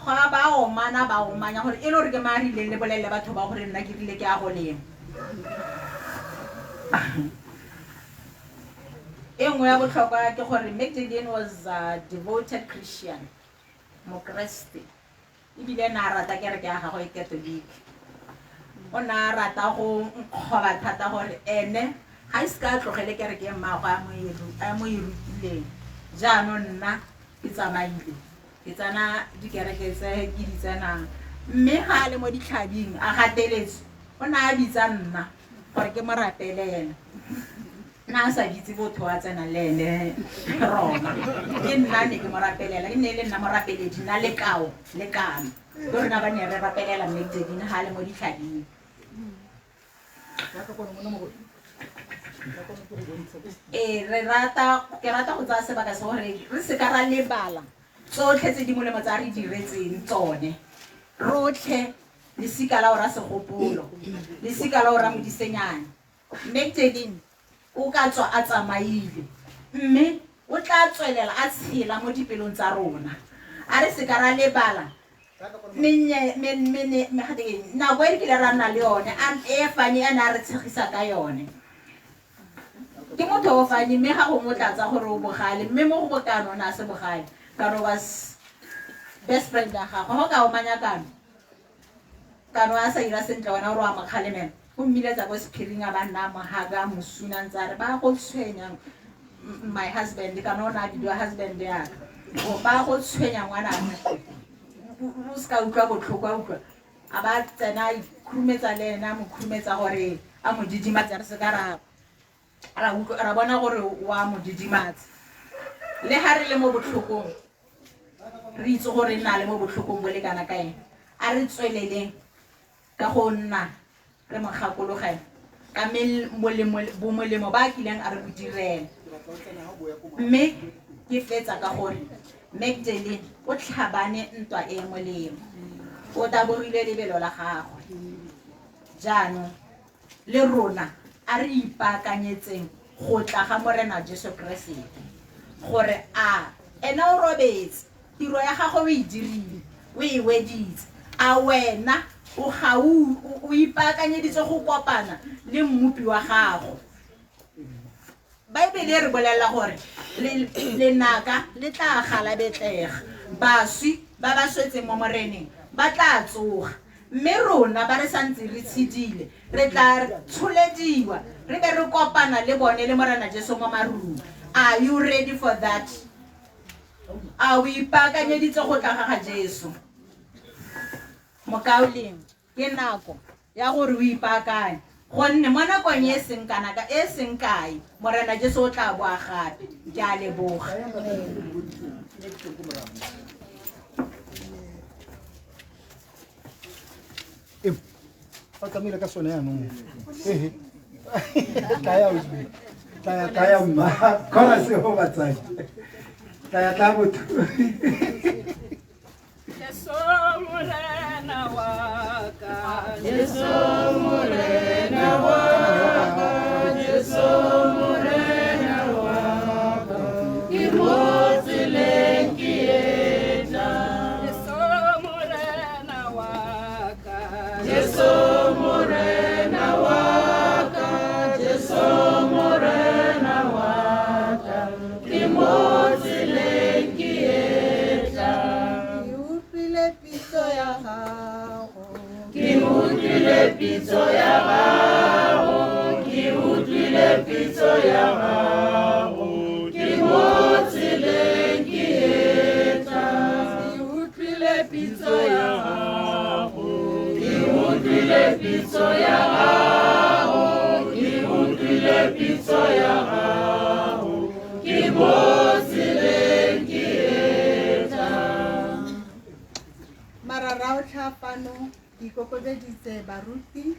ga ba omana ba omanya gore e le gore ke ma rileng le bolelele batho ba gore nna ke rile ke a go lema e nngwe ya botlhokwa ke gore Magdalene was a devoted Christian mokreste ebile ne a rata kereke ya gagwe e catholic o ne a rata go nkgoba thata gore ene ga e se ka tlogele kereke e mmaagwe a mo e rutileng jaanong nna ke tsamaile ke tsena dikereke tse ke di tsenang mme ga a le mo ditlhabing a gateletswe o ne a bitsa nna gore ke mo rapele ena nna a sa bitse botho a tsena le ene roma ke nna ne ke mo rapelela e ne e le nna morapeledi nna lekao le kano ke rona ba ne re rapelela Magdalene ga a le mo ditlhabing ee re rata ke rata go tsaya sebaka se gore re se ka ra lebala tsotlhe tse di molemo tsa re diretseng tsone rotlhe lesika la ora segopolo lesika la ora modisenyane Magdalene o ka tswa a tsamaile mme o tla tswelela a tshela mo dipelong tsa rona a re se ka ra lebala nako e re kile ra nna le yone e fane a ne a re tshegisa ka yone ke motho o fane mme ga gongwe o tla tsa gore o bogale mme mo go bokano o ne a se bogale kano was best friend ya gagwe go ka omanya kano kano a sa ira sentle wena o re wa mo kgalemela o mmiletsa ko sephiring a ba nna mohaga mosuna ntse a re ba go tshwenya my husband kana o ne a bidiwa husband yaka o ba go tshwenya ngwanaka o se ka utlwa botlhoko a utlwa a ba tsena a ikhurumetsa le ene a mo khurumetsa gore a mo didimatse re se ka ra ra bona gore wa mo didimatsa le ga re le mo botlhokong re itse gore nna le mo botlhokong bo le kana ka eng a re tsweleleng ka go nna re mo gakologela ka bomolemo ba a kileng a re bo direla mme ke fetsa ka gore Magdalene o tlhabane ntwa e molemo o tabogile lebelo la gagwe jaanong le rona a re ipaakanyetseng go tla ga morena Jesu Keresete gore a ene o robetse tiro ya gagwe o e dirile o e weditse a wena o ga o ipaakanyeditse go kopana le mmopi wa gago baebele e re bolelela gore lenaka le tla galabetlega baswi ba ba swetseng mo moreneng ba tla tsoga mme rona ba re santse re tshedile re tla tsholediwa re be re kopana le bone le morena Jesu mo marung are you ready for that a o ipaakanyeditse go tla ga ga Jesu mokauleng ke nako ya gore o ipaakanye gonne mo nakong e seng kana ka e seng kae morena Jesu o tla boa gape ke a leboga ba tsamaile ka sone yanong ehe tlaya osbe tlaya tlaya mma kgona seo batsadi tlaya tla botho Jesu Morena wa ka Jesu Morena wa ka Jesu Morena wa ka ke mo tseleng ke etla Jesu Morena wa ka Jesu Morena wa ka Jesu Morena wa ka ke mo tseleng ke etla Ke utlwile pitso ya gago ke utlwile pitso ya gago ke utlwile pitso ya gago ke mo tseleng ke etla ke utlwile pitso ya gago utlwile pitso ya gago, ke utlwile pitso ya gago, ke mo tseleng ke etla. Mararaotlha fano ke ikokobeditse baruti,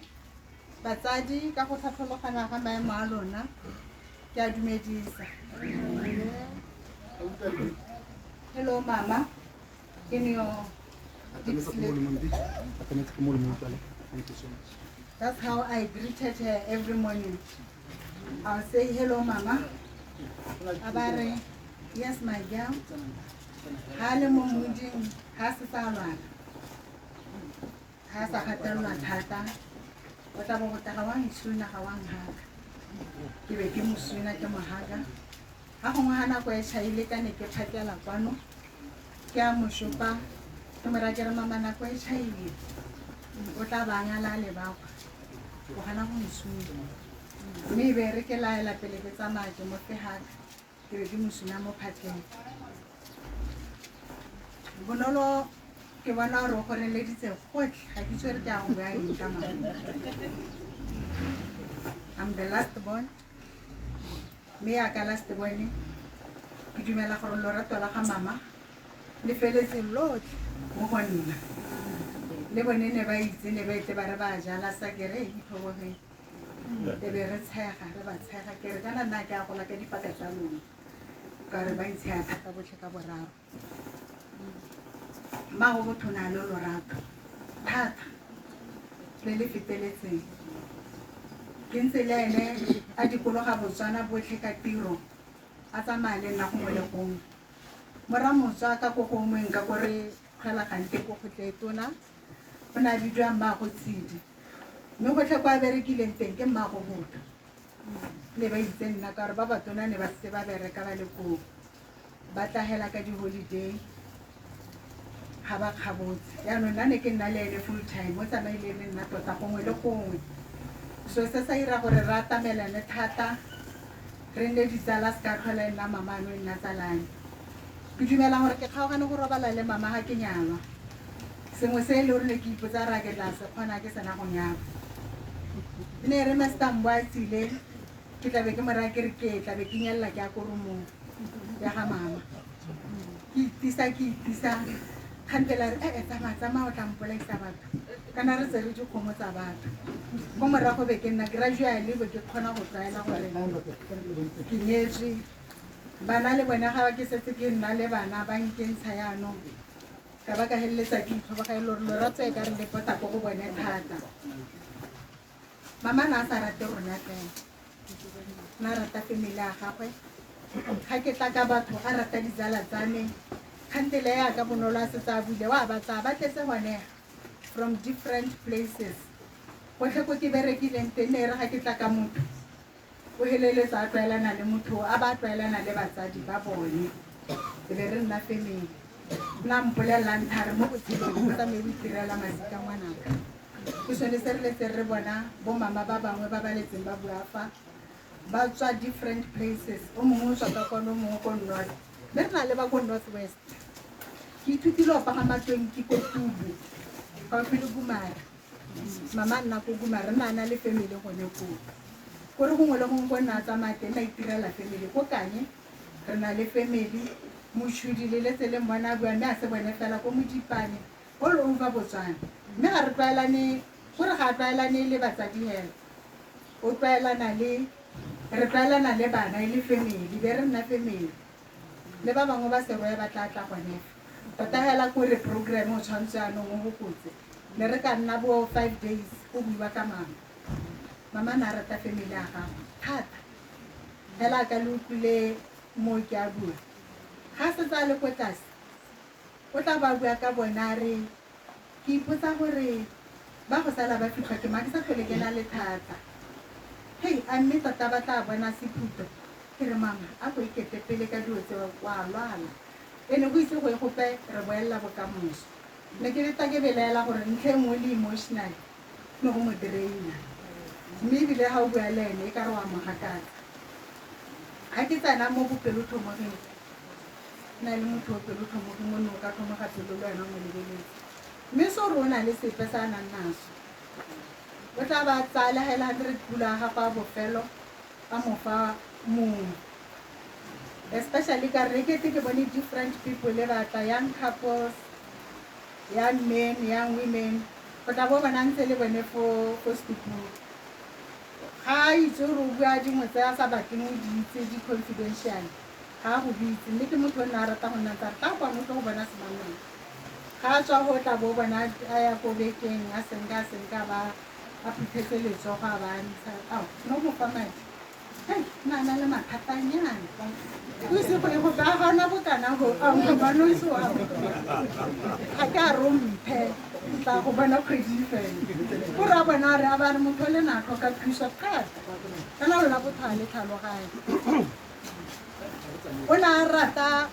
batsadi ka go tlhatlhologana ga maemo a lona, ke a dumedisa. Hello mama, in your deep sleep. That's how I greeted her every morning. I'll say, hello mama. Abare, yes my girl. Ha le mo moding, ha se sa lwala. Ha sa gatelelwa thata. O tla bo go tla ga wa nsuna ga wa nhaka. Ke be ke mo suna ke mo haka. Ga gongwe ga nako e tšhaile ka ne ke phakela kwano, ke a mo šopa, ke mo raya ke re mama nako e tšhaile, o tla ba ngala a lebakwa, o gana go nsuna. Mme e be re ke laela pele ke tsamaya ke mo fe haka, ke be ke mo suna mo phatleng. Bonolo ke bona gore o goreleditse gotlhe, ga ke itse gore ke a go bua eng ka mama. I'm the last born. Mme yaka last born, ke dumela gore lorato la ga mama le feletse lotlhe mo go nna. Le bone ne ba itse, ne ba ete ba re ba jala sa ke re itlhobogeng. E be re tshega, re ba tshega, ke re kana nna ke a gola ka dipaka tsa lona. Ka re ba ntshega thata botlhe ka boraro. Mmago botho o na le lorato thata le le feteletseng. Ke ntse le ene a dikologa Botswana botlhe ka tiro, a tsamaya le nna gongwe le gongwe. Moramotswa ka ko gongweng ka ko re kgwela gante ko kgotle tona, o ne a bidiwa mmaago Tshidi. Mme gotlhe kwa a berekileng teng ke mmaago Botho. Ne ba itse nna ka gore ba batona ne ba setse ba bereka ba le koo. Ba tla hela ka di-holiday, ga ba kgabotse. Jaanong nna ne ke nna le ene full time, o tsamaile le nna tota gongwe le gongwe. So se sa ira gore re atamelane thata, re nne ditsala se ka tlhola e nna mama ano e nna tsalane. Ke dumela gore ke kgaogane go robala le mama ga ke nyalwa. Sengwe se e le gore ne ke ipotsa ra ke tla se kgona ke sena go nyalwa. E ne e re Master Mbo a tsile, ke tlabe ke mo raya ke re ke tlabe ke nyelela ke ya ko roomong ya ga mama. Ke itisa, ke itisa, kgantele a re, e-e, tsamaya, tsamaya o tla mpolaisa batho. Kana re tse re dikgomo tsa batho. Ko morago be ke nna gradually be ke kgona go tlwaela gore ke nyetswe. Bana le bone ga ke setse ke nna le bana ba nkentsha jaanong. Ka ba ka feleletsa ke itlhoboga e le gore lorato e ka re le pota ko go bone thata. Mama na a sa rate rona fela. Na rata family ya gagwe. Ga ke tla ka batho a rata ditsala tsa me. Kgantele ya ka Bonolo a setse a buile wa ba tsaya ba tletse gone from different places. Gotlhe ko ke berekileng teng ne e re ga ke tla ka motho, o heleletsa a tlwaelana le motho, a ba tlwaelana le batsadi ba bone. E be re nna family. Nna mpolelelang thare mo botshelong o tsamaye o itirela masika ngwanaka. Ke sone se re letseng re bona bo mama ba bangwe ba ba letseng ba bua fa, ba tswa different places. O mongwe o tswa ka kwano, o mongwe ko north. Mme re na le ba ko North West. Ke ithutile go pagama tonki ko Tubu, gaufi le Gumare. Mama nna ko Gumare, nna na le family gone koo. Kore gongwe le gongwe ko nna a tsamaya teng, na itirela family. Ko Kanye, re na le family. Moshudi le letse le mmona a bua, mme a se bone fela ko Modipane, all over Botswana. Mme ga re tlwaelane, gore ga a tlwaelane le batsadi hela. O tlwaelana le, re tlwaelana le bana e le family, be re nna family. Le ba bangwe ba Serowe ba tla tla gone fa. Tota hela kore program o tshwanetse jaanong o bokotse. Ne re ka nna bo 5 days go buiwa ka mama. Mama na rata family ya gagwe thata. Hela ka le utlwile mo ke a bua. Ga setse a le ko tlase, o tla ba bua ka bona a re, ke ipotsa gore ba go sala ba fitlhwa ke mang, ke sa tlhole ke na le thata. Hei, a mme tota ba tla bona sephuto. Ke re mama, a go ikete pele ka dilo tseo, wa lwala. E ne go itse go e gope re boelela bokamoso. Ne ke leta ke belaela gore ntlha e nngwe le emotional ne go mo draina. Mme ebile ga o bua le ene e ka re wa mo gakatsa. Ga ke tsena mo bopelotlhomogeng, na le motho o pelotlhomogeng o ne o ka tlhomoga pelo le wena o mo lebeletse. Mme se gore o na le sepe se a nang naso. O tla ba tsaya le ga e le 100 pula ya gagwe a bofelo a mo fa mongwe. Especially ka re kete ke bone different people le batla, young couples, young men, young women. O tla bo bona ntse le bone fo setupung. Ga a itse gore o bua dingwe tse a sa batleng o di itse, di confidential, ga a go bitse. Mme ke motho o nne a rata go nna ntse a re tla kwano o tlo go bona semangmang. Ga a tswa go tla bo bona a ya ko bekeng, a senka a senka ba a phuthetse letsogo a ba ntsha. Ao, no mo fa madi. Hei, nna na le mathatanyana. O ise go ye go ba ga ona bokana go, ao, gobane o ise o a ga ke a romphe, ke tla go bona kgwedi fela. Ko re a bona a re a ba re motho o le na tlhoka thuso thata. Kana lona botho ha le tlhaloganye. O ne a rata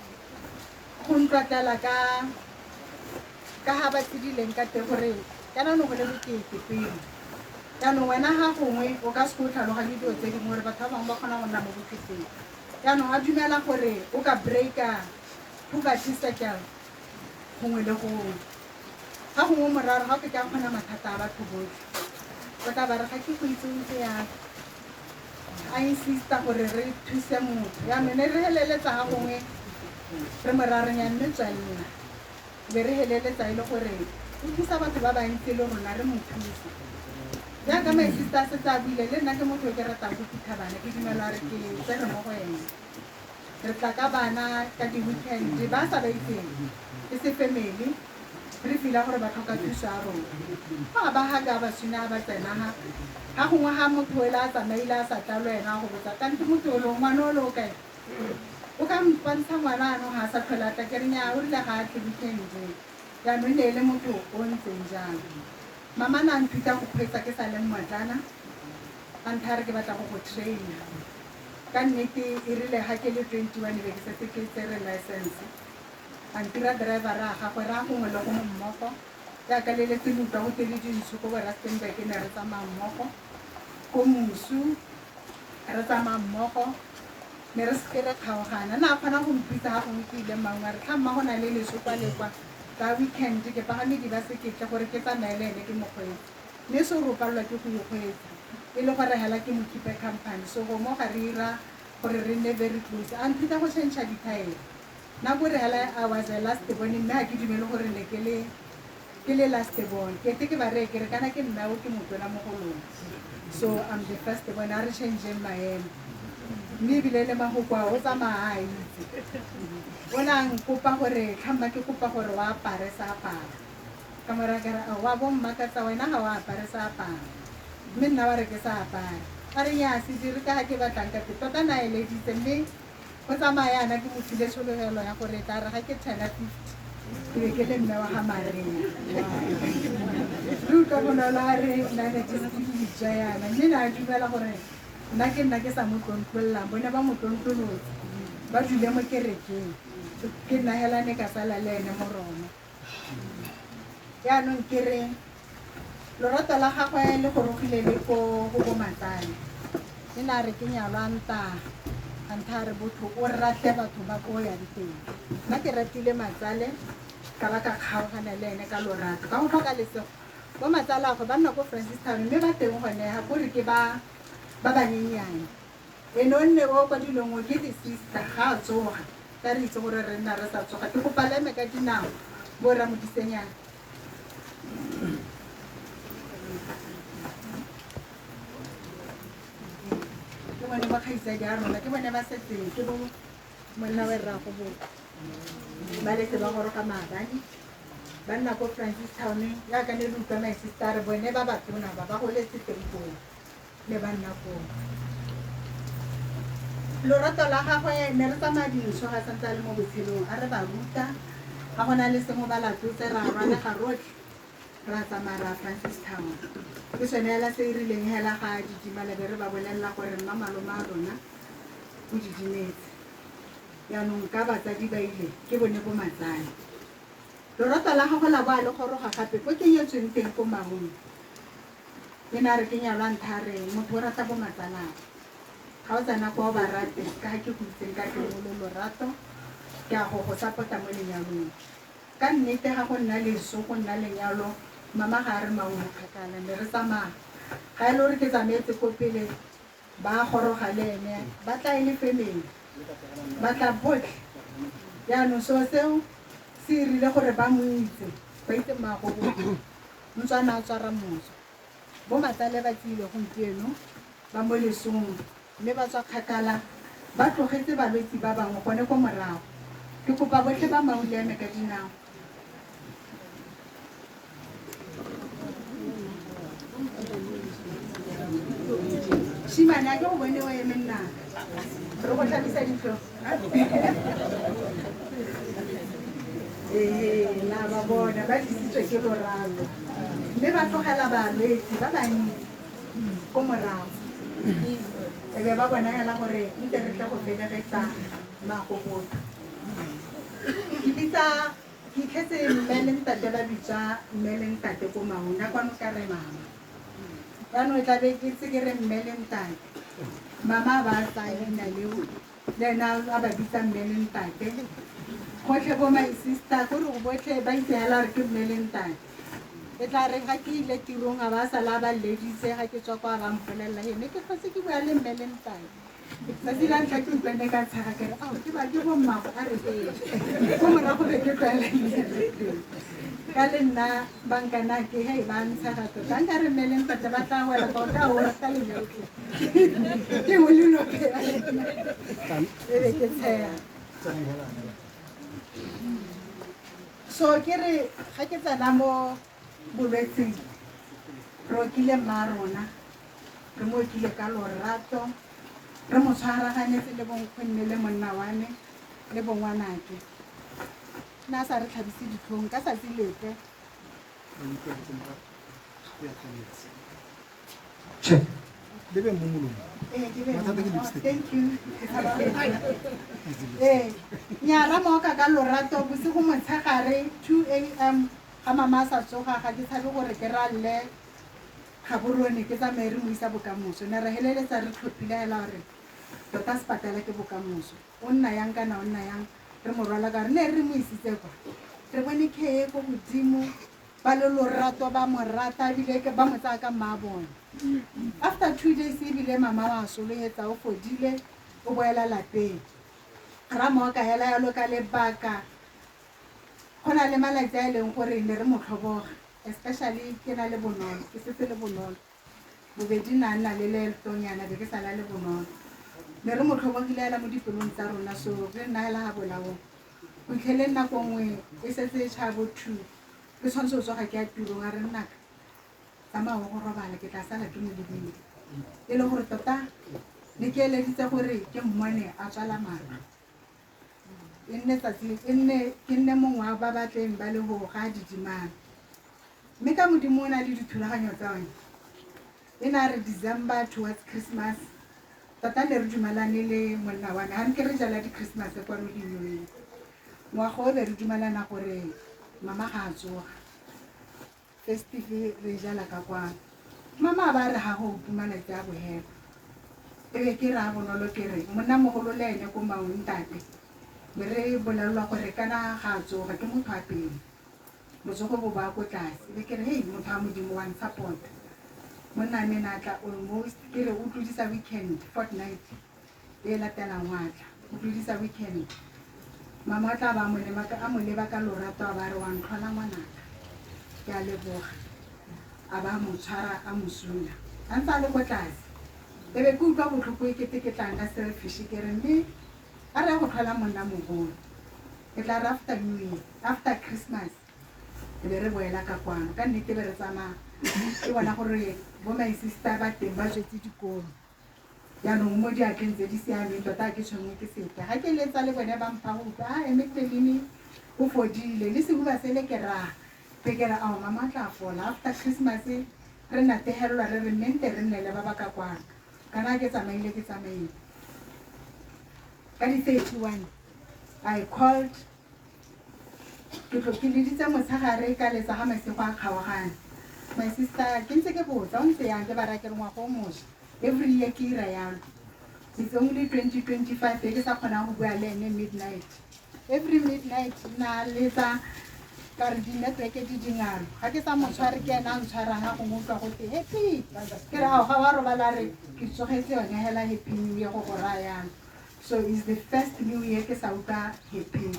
go ntlotlela ka ha ba tshedileng ka teng gore kana no go le bokete pele. Jaanong wena ga gongwe o ka se o tlhaloganye dilo tse dingwe gore batho ba bangwe ba kgona go nna mo boketeng. Jaanong a dumela gore o ka breaka poverty cycle gongwe le gongwe. Ga gongwe moraro ga o ke ka kgona mathata a batho botlhe. O tla ba re ga ke go itse o ntse yang. A insista gore re thuse motho. Jaanong ne re heleletsa ga gongwe re morareng ya mme tswelela. Be re heleletsa e le gore o thusa batho ba bantsi le rona re mo thusa. Jaaka my sister a setse a buile, le nna ke motho o ke ratang go phutha bana, ke dumela gore ke tsere mo go ene. Re tla ka bana ka di-weekend, ba sa ba itseng, ke se family, re feel-a gore ba tlhoka thuso ya rona. Fa ba ha ka ba suna ba tsena ha, ga gongwe ga motho o le a tsamaile a sa tla le wena go botsa, kante motho o le ngwana o le o kae? O ka mpontsha ngwana ano ga a sa tlhole a tla, ke re nnyaa, o rile ga a tle weekend. Jaanong ne e le motho o ntseng jang. Mama na nthuta go kgweetsa ke sa le mmotlana, a ntha re ke batla go go traina. Ka nnete e rile ga ke le 21 be ke setse ke tsere license. A ntira driver a gagwe ra gongwe le gongwe mmogo. Jaaka le letse le utlwa go twe le dintsho ko bo Rustenburg ne re tsamaya mmogo. Ko Mosu re tsamaya mmogo. Ne re seke re kgaogana. Na a kgona go mpitsa ga gongwe ke ile mangwe a re tlha mma go na le leso kwa le kwa. Ka weekend ke pagame dibasekete gore ke tsamaye le ene ke mokgweetsi. Mme se o palelwa ke go ikgweetsa. E le gore hela ke mo keep-e company. So go mo ga re ira gore re nne very close. A nthuta go change dithaere. Nako re hela I was a last born, mme ha ke dumele gore ne ke le last born. Ke ete ke ba reye ke re kana ke nna o ke motona mo go lona. So I'm the first born, a re change-eng maemo. Mme ebile le mahoko a o tsamaya a itse. O ne a nkopa gore tlhamma ke kopa gore o apare sa apara. Ka mo raya ke re, ao, wa bo mmakatsa wena ga o apare sa apara. Mme nna wa re ke sa apare. A re nnyaa, se dire ka ga ke batlang ka teng. Tota na eleditse mme go tsamaya yana ke mo file tshologelo ya gore tla re ga ke turn-a 50 ke be ke le mme wa ga Maria. Re utlwa bonolo a re nna ne ke se ke itswa yana, mme ne a dumela gore nna ke nna ke sa mo tlontlollang, bone ba mo tlontlolotse, ba dule mo kerekeng. Ke nna hela ne ka sala le ene mo Roma. Jaanong ke re lorato la gagwe le gorogile le ko go bo matsale. E ne a re ke nyalwa nta, a ntha a re botho o rate batho ba ko yang teng. Nna ke ratile matsale ka ba ka kgaogana le ene ka lorato. Ka go tlhoka lesego, bo matsale a gagwe ba nna ko Francistown mme ba teng gone ga kore ke ba banyenyane. Ene o nne o kwa dilong o ke di-sister ga a tsoga. Ka re itse gore re nna re sa tsoga. Ke kopa le eme ka dinao bo rra Modisenyana. Ke bone ba kgaitsadi a rona, ke bone ba setseng, ke bo monna wa rrago bo ba letse ba goroga maabane. Ba nna ko Francistown, jaaka ne le utlwa my sister a re bone ba batona ba ba goletse teng koo, ne ba nna koo. Lorato la gagwe ne re tsamaya dintsho ga santse a le mo botshelong, a re ba ruta, ga go na le sengwe ba latotse ra rwalega rotlhe, ra tsamaya ra Francistown. Ke sone hela se e rileng hela ga didimala be re ba bolelela gore mma malome a rona o didimetse. Jaanong ka batsadi ba ile ke bone bo matsale. Lorato la gagwe la bo a le goroga gape ko ke nyetsweng teng ko Maun. E ne a re ke nyalwa ntha a re motho o rata bo matsalao. Ga o tsena kwa o ba rate ka ga ke go itseng ka teng o le lorato, ke a go go support-a mo lenyalong. Ka nnete ga go nna leso, go nna lenyalo, mama ga a re Maun kgakala, ne re tsamaya Ga e le gore ke tsamaetse ko pele ba goroga le ene, ba tla e le family, ba tla botlhe. Jaanong seo seo se irile gore ba mo itse, ba itse mmaago botho ntswana a tswara moso. Bo matsale ba tsile gompieno ba mo lesong, mme ba tswa kgakala, ba tlogetse balwetsi ba bangwe gone ko morago. Ke kopa botlhe ba Maun le eme ka dinao. Shimane, a ke go bone o eme nnaka. Re go tlhabisa ditlhong. Ee, la ba bona ba tlisitswe ke lorato, mme ba tlogela balwetsi ba bantsi ko morago. E be ba bona hela gore ntse re tle go felegetsa mmaago botho. Ke bitsa ke itlhetse mme le ntate ba bitswa mme le ntate ko Maun, a kwano ka re mama. Jaanong e tla be ke tse ke re mme le ntate. Mama a ba a tsaya leina leo, le ena a ba bitsa mme le ntate. Gotlhe bo my sister, kore go botlhe ba itse hela gore ke mme le ntate. E tla re ga ke ile tirong a ba sala ba lleditse, ga ke tswa kwa ba mpolelela, he ne ke tlhotse ke bua le mme le ntate. Tsatsi la ntlha ke utlwa ne ka tshega ke re, ao ke ba ke bo mmago, a re ee. Ko morago be ke tlwaela leina le teng. Ka le nna bankana ke hei ba ntshega tota, nka re mme le ntate ba tla wela tota o rata lejotlhe. Ke mo le lope ya lena. E be ke tshega. So ke re ga ke tsena mo bolwetseng, re okile mma rona, re mo okile ka lorato, re mo tshwaraganetse le bonkgonne le monna wa me le bongwanake. Nna a sa re tlhabise ditlhong ka tsatsi lepe. Che, le be mo molomo. Ee, ke be Mathata ke mo- lipstick. Thank you. Ee, nnyaa, ra mooka ka lorato bosigo motshegare 2 a.m. ga mama a sa tsoga, ga ke tshabe gore ke ralle Gaborone ke tsamaye re mo isa bokamoso. Ne re heleletsa re tlhophile hela gore tota sepatela ke bokamoso. O nna yang kana o nna yang, re mo rwala ka re ne re mo isitse kwa. Re bone care e ko godimo, ba le lorato ba mo rata ebile ba mo tsaya ka mma bone. After 2 days ebile mama wa solohetsa, o fodile, o boela lapeng. Ra mooka hela yalo ka lebaka go na le malatsi a e leng gore ne re mo tlhoboga, especially ke na le Bonolo, ke setse le Bonolo bobedi na nna le leetonyana be ke sala le Bonolo. Ne re mo tlhobogile hela mo dipelong tsa rona, so re nna hela ga bolaong go fitlheleng nako nngwe e setse e tšha bo 2, ke tshwanetse go tsoga ke ya tirong, a re nnaka tsamaya o go robala, ke tla sala ke mo lebile. E le gore tota ne ke eleditse gore ke mmone a tswala matlho, e nne tsatsi e nne ke nne mongwe wa ba batleng ba le go ga didimana. Mme ka Modimo o na le dithulaganyo tsa one, e na re December towards Christmas, tota ne re dumalane le monna wa me ga nke re jala di-Christmas kwano di-New Year ngwaga o, be re dumalana gore mama ga a tsoga, festive re jala ka kwano. Mama a ba re ga go utlwe malatsi a bohelo, e be ke re a Bonolo, ke re monnamogolo le ene ko Maung ntate, be re bolelelwa gore kana ga a tsoga ke motho a pele botsogo bo ba ko tlase. Be ke re hei motho wa Modimo wa nsupport, monna me na tla almost ke re o tlodisa weekend, fortnight e latelang wa tla o tlodisa weekend. Mama o tla ba a mo leba ka lorato, a ba re wa ntlhola ngwanaka, ke a leboga, a ba mo tshwara a mo suna a ntse a le ko tlase. E be ke utlwa botlhoko e kete ke tla nna selfish, ke re mme a re ya go tlhola monna mogolo, ke tla re after New Year, after Christmas e be re boela ka kwano. Ka nnete be re tsamaya ke bona gore bo my sister ba teng ba tswetse dikolo, jaanong mo diatleng tse di siameng tota ke tshwenngwe ke sepe. Ga ke letsa le bone ba mpha go utlwa a emetelene o fodile le sehuba sele, ke raa be ke re ao mama o tla fola after Christmas. Re nategelelwa re re mme nte re nne le ba ba ka kwano. Kana ke tsamaile, ke tsamaile ka di-31, I called, ke tlo ke leditse motshegare, ka letsa ga masego a kgaogane. My sister ke ntse ke botsa o ntse yang, ke ba raya ke re ngwaga o mošwa, every year ke ira yalo, it's only 2025 e ke sa kgonang go bua le ene midnight, every midnight na letsa. Ka re di-network di dingalo ga ke sa mo tshware ke ena a ntshwarang ga gongwe utlwa gote happy ke re ao ga wa robala re ke tsogetse yone hela happy new year go go rayang. So is the first new year ke sa utlwa happy.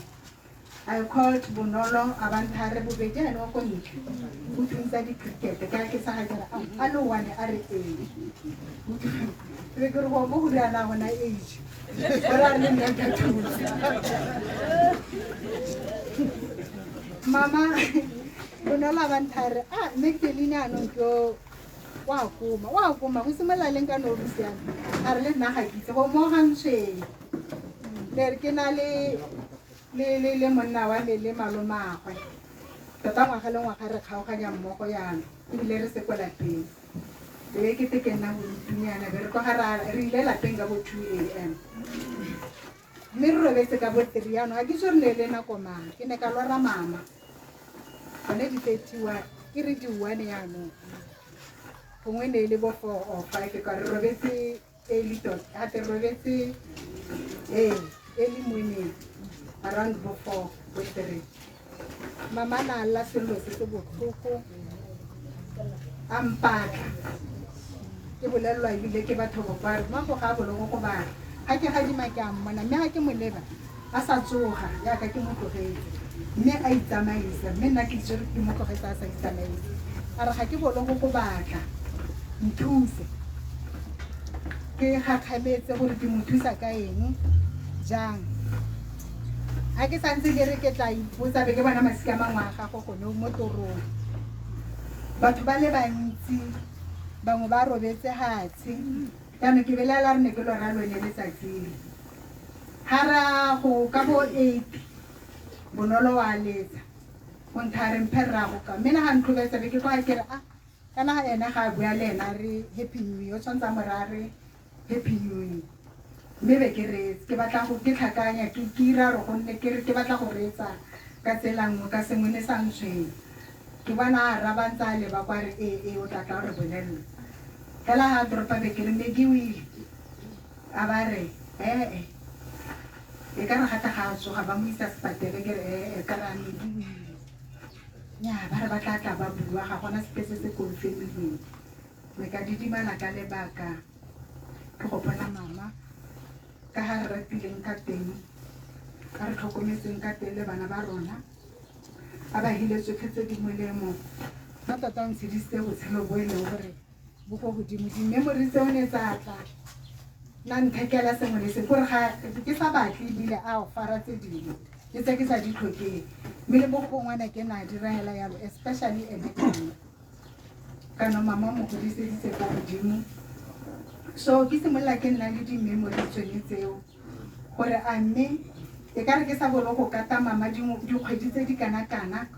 I called Bonolo a ba ntha re bobedi ene wa ko ntle o thuntsa di-cricket ke a ke sa ga kere a le one a re ee be ke re go mo go riana gona age gore a re le nna ka thusa. Mama Bonolo a ba ntha re a Magdalene anong ke o wa koma wa koma go simolola leng ka no siame a re le nna ga ke itse go mo ga ntshweng le re ke na le le le le monna wa me le malomagwe tota ngwaga le ngwaga re kgaoganya mmogo yana ebile re se ko lapeng be ke te ke nna bodutunyana be re tloga re ile lapeng ka bo 2 a.m. mme re robetse ka bo 3. Yanong ga ke itse re ne le nako mang ke ne ka lora mama gone di-31 ke re di-1 yanong gongwe ne e le bo 4 or 5 ka re robetse early tota gape re robetse ee early morning around bo 4 bo 3. Mama na a lla sello se se botlhoko a mpatla ke bolelelwa ebile ke batho ba re mago ga a boloko go bala ga ke gadima ke a mmona mme ga ke mo leba a sa tsoga yaka ke mo tlogetse mme a itsamaisa mme nna ke itse ke mo tlogetse a sa itsamaisa a re ga ke bolo go go batla nthuse. Ke gakgametse gore ke mo thusa ka eng jang ga ke santse ke re ke tla ipotsa be ke bona masika a mangwe a gago gone mo torong batho ba le bantsi bangwe ba robetse hatshe jaanong ke belaela re ne ke lora lone letsatsi le ga ra go ka bo 8 Bonolo wa letsa go ntha re mphe rrago ka mme na ga ntlhobetsa be ke tloga ke re a kana ena ga a bua le ena re happy new year o tshwanetse a mo raya re happy new year mme be ke reetse ke batla go ke tlhakanya ke ke ira gore gonne ke re ke batla go reetsa ka tsela nngwe ka sengwe ne sa ntshwenye ke bona a araba ntse a leba kwa re ee ee o tla tla o re bolelela fela ga toropa be ke re Maggie o ile a ba re ee e ka re gata ga a tsoga ba mo isa sepatele ke re ee ka re a Maggie o ile nya ba re ba tla tla ba bua ga gona sepe se se confirmilweng me ka didimala ka lebaka ke gopola mama ka ga re ratileng ka teng ka re tlhokometseng ka teng le bana ba rona a ba hile tsotlhe tse di molemo ba tota o ntshedisitse botshelo bo e leng gore bo ko godimo di-memory tseo ne tsa tla na nthekela sengwe le sengwe kore ga ke sa batle ebile a o fara tse dingwe ke tse ke sa di tlhokeng mme le bo gongwana ke na dira hela yalo especially ene kana kana mama mo godiseditse ko godimo. So ke simolola ke nna le di-memory tsone tseo gore a mme e ka re ke sa bolo go kata mama dikgwedi tse di kana-kana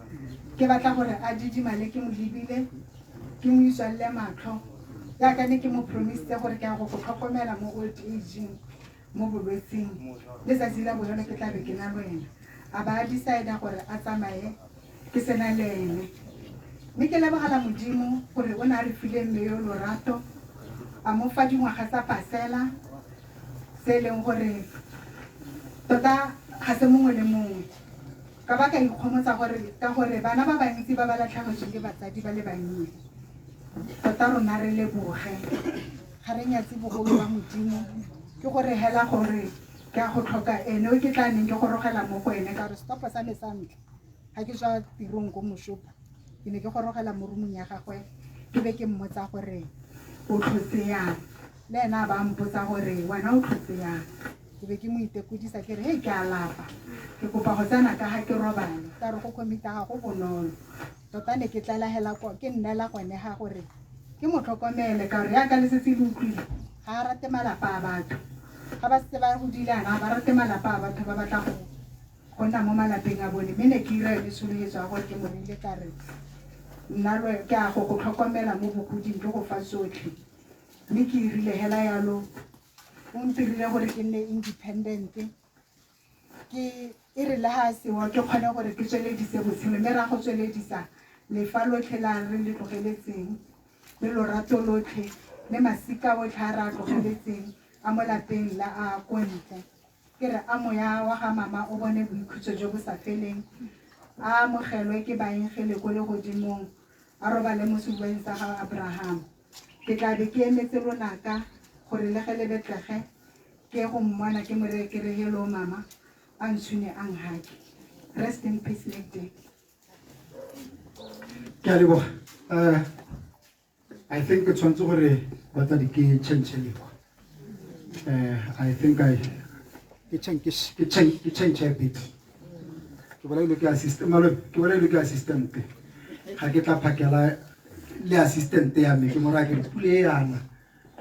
ke batla gore a didimale ke mo lebile ke mo itswalele matlho jaaka ne ke mo promisitse gore ke ya go go tlhokomela mo old ageng mo bolwetsing letsatsi la bofelo ke tla be ke na le wena a ba a decide gore a tsamaye ke sena le ene mme ke lebogela Modimo gore o ne a re file mme yo lorato a mo fa dingwaga tsa pasela se e leng gore tota ga se mongwe le mongwe ka ba ka ikgomotsa gore ka gore bana ba bantsi ba ba latlhegetsweng ke batsadi ba le bannye tota rona re leboge ga re nyatse bogolo ba Modimo ke gore hela gore ke a go tlhoka ene o ke tla neng ke gorogela mo go ene ka gore setopo sa me sa ntlha ga ke tswa tirong ko moshopa ke ne ke gorogela mo roomong ya gagwe ke be ke mmotsa gore o tlhotse yang le ena a ba mpotsa gore wena o tlhotse yang ke be ke mo itekodisa ke re hei ke a lapa ke kopa go tsena ka ga ke robale ka re go commita ga go bonolo tota ne ke tlala hela ke nnela gone ga gore ke mo tlhokomele ka gore yaka le setse le utlwile ga a rate malapa a batho ga ba setse ba godile ana ga ba rate malapa a batho ba batla go nna mo malapeng a bone mme ne ke ira yone tsholofetso ya gore ke mo reile ka re nna ke a go go tlhokomela mo bogoding ke go fa tsotlhe mme ke irile hela yalo o ntirile gore ke nne independent ke e re le ga sewa ke kgone gore ke tsweledise botshelo mme ra go tsweledisa lefa lotlhe la re le tlogeletseng le lorato lotlhe le masika otlhe a re a tlogeletseng a mo lapeng la a ko ntle ke re a moya wa ga mama o bone boikhutso jo bo sa feleng. A amogelwe ke baengele ko legodimong, a robale mo sehubeng sa ga Abraham. Ke tla be ke emetse lonaka gore le ge le betlege ke go mmona ke mo reye ke re hello mama, a ntshune a nhake. Rest in peace Nick. Ke a leboga. I think ke tshwanetse gore batsadi ke change lekwa. I think I ke change ke change ke change a bit. Ke bolailwe ke assistant, malome, ke bolailwe ke assistant. Ga ke tla phakela le assistant ya me ke mo raya ke re pule e yana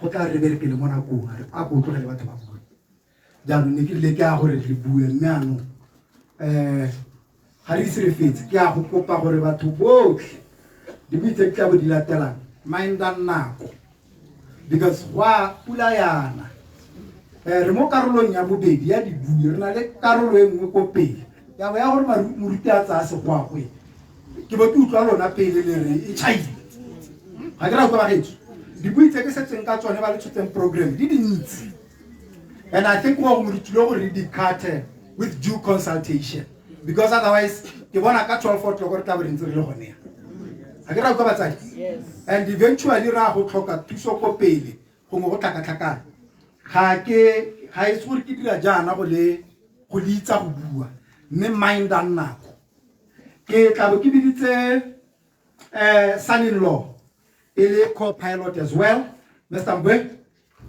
go tla re berekele mo nakong a re a ko tlogele batho ba bue. Jaanong ne ke rile ke a gore re bue mme anong ga re ise re fetse ke a go kopa gore batho botlhe dibui tse di tla bo di latelang mindang nako because go a pula yana. Re mo karolong ya bobedi ya dibui, re na le karolo e nngwe ko pele ya bo ya gore moruti a tsaya segoagoe ke bo ke utlwa lona pele le re e chaile. Ga ke ra utlwa bagetso dibui tse ke setseng ka tsone ba le tshotseng program di dintsi, and I think go moruti le gore di cut with due consultation because otherwise ke bona ka 12 o'clock re tla bo re ntse re le gone ya. Ga ke ra utlwa batsadi? And eventually ra go tlhoka thuso ko pele gongwe go tlhakatlhakana. Ga ke ga e se gore ke dira jaana go le go le itsa go bua mme mindang nako. Ke tla bo ke biditse son-in-law e le co-pilot as well, Mr. Mbwe,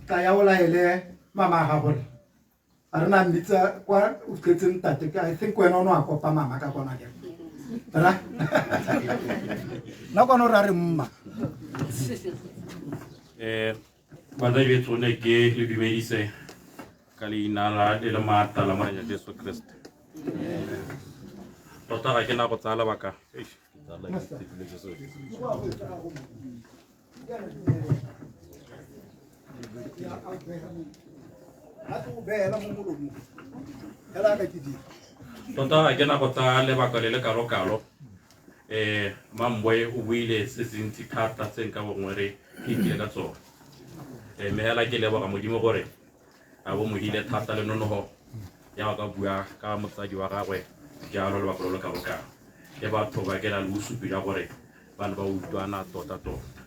tla ya o laele mama ga gore a re na mmitsa kwa o fitlhetseng ntate ke I think wena o ne wa kopa mama ka kona ke ra nna kwana o re a re mma. Batsadi betso ne ke le dumedise ka leina la le le maatla la Morena Jesu Kriste. Tota ga ke na go tsaya lebaka. Eish, ke tsaya lebaka, ke tsepile Jesu. Tota ga ke na go tsaya lebaka le le kalo-kalo. Mambwe o buile se se ntsi thata tse nka bongwe re fetile ka tsone. Mme hela ke leboga Modimo gore a bo mohile thata le nonogo ya go ka bua ka motsadi wa gagwe jalo lebaka lo lo kalo-kalo. Ke batho ba ke na le bosupi jwa gore ba ne ba utlwana tota-tota.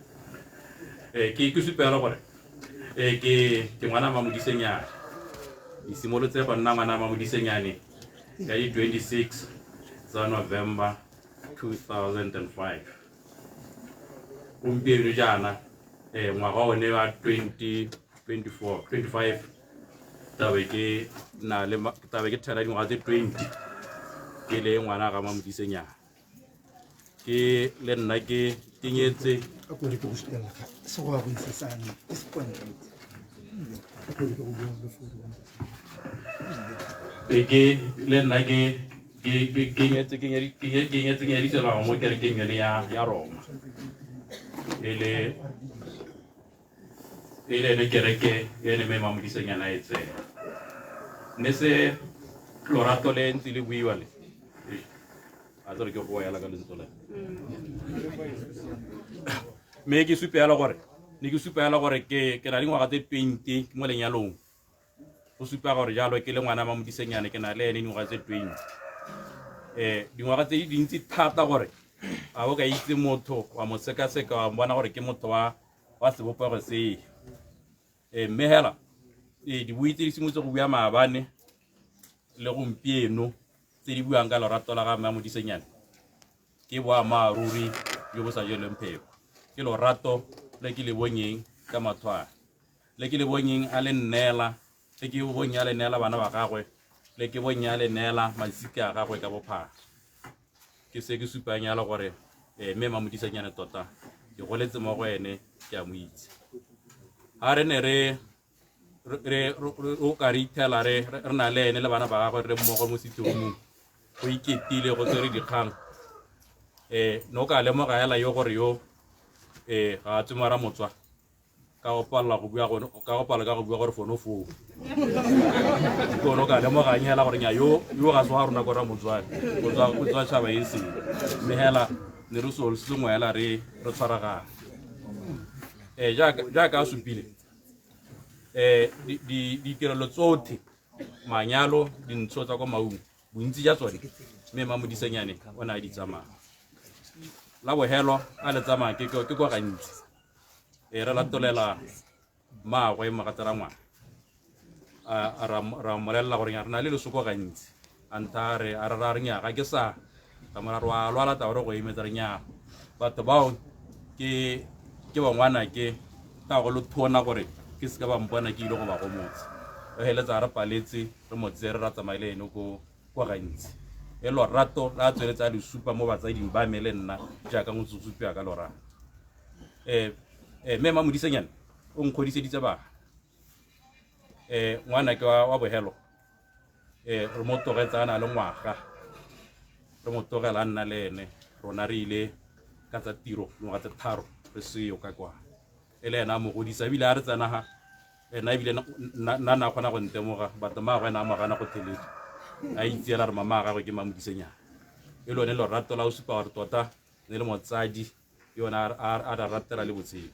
Ke supela gore ke ngwana Mamodisenyane. Ke simolotse go nna ngwana Mamodisenyane ka di 26 tsa November 2005. Gompieno jaana ngwaga one wa 2024, 25 tabe ke na le tabe ke thela dingwaga tse 20 ke le ngwana ga Mamodisenyane. Ke le nna ke kenyetse A ko re ke go sutelela ga se go ya go isa sane, ke se point. A ko re ke go bua le fouru. E ke le nna ke ke ke ke nyetse ke nyedi ke nye- ke nyetse ke nyadiselwa mo kerekeng yone ya Roma. E le e le ene kereke e ne mme Mamodisenyana e tsena. Mme se lorato le ntse le buiwa le. A tsere ke go ela ka lentswe le. Mme ke supe hela gore ne ke supa hela gore ke na le dingwaga tse 20 mo lenyalong. Go supa gore jalo ke le ngwana Mamodisenyane ke na le ene dingwaga tse 20. Dingwaga tse di dintsi thata gore a o ka itse motho wa mo sekaseka wa bona gore ke motho wa sebopego se. Mme hela dibui tse di simolotse go bua maabane le gompieno tse di buang ka lorato la ga Mamodisenyane ke boammaaruri jo bo sa jelweng pheko. Ke lorato le ke le bonyeng ka mathwana, le ke le bonyeng a le nneela, le ke bonyeng a le neela bana ba gagwe, le ke bonyeng a le neela masika a gagwe ka bophara. Ke se ke supang yalo gore mme Mamodisenyane tota ke goletse mo go ene, ke a mo itse. Ha re ne re re o ka re ithela re re na le ene le bana ba gagwe re mmogo mo setiromong go iketile go tsere dikgang, no ka lemoga hela yo gore yo ga a tswe mara motswa ka go palela go bua gone, ka go palela ka go bua gore fono foo. Ke one o ka lemogang hela gore nya yo ga se wa rona ko Ramotswane, o tswa tšhaba e seng. Mme hela ne re solo sengwe hela re tshwaragana. Jaaka a supile, ditirelo tsotlhe, manyalo, dintsho tsa kwa Maung, bontsi ja tsone Mme Mamodisenyane o ne a di tsamaya. La bohelo a le tsamaya ke ke kwa gantsi. E re latolela mmaagwe mogatsa ngwana. A ra mmolelela gore re na le lesoko gantsi. A ntha re a re ra re nya ga ke sa ka mora re wa lwala taba re go emetsa re nya. Batho bao ke ke bangwana ke ta go lo thona gore ke se ka ba mpona ke ile go ba gomotsa. Re heletsa re paletse re mo tsere ra tsamaye le ene ko kwa gantsi. E lorato la tsweletse a le supa mo batsading ba me le nna jaaka motsotsupi ka lorato. Mme Mamodisenyane o nkgodiseditse bana. Ngwana ke wa bohelo. Re mo tlogetse a na le ngwaga. Re mo tlogela a nna le ene. Rona re ile ka tsa tiro dingwaga tse tharo re seyo ka kwa. E le ena a mo godisa ebile a re tsena ga ena ebile nna na kgona go ntemoga batho mmaagwe ena a mo gana go theletse. A itseela re mama a gagwe ke Mamodisenyane. E lone lorato la o supa gore tota ne le motsadi yone a re ratela le botshelo.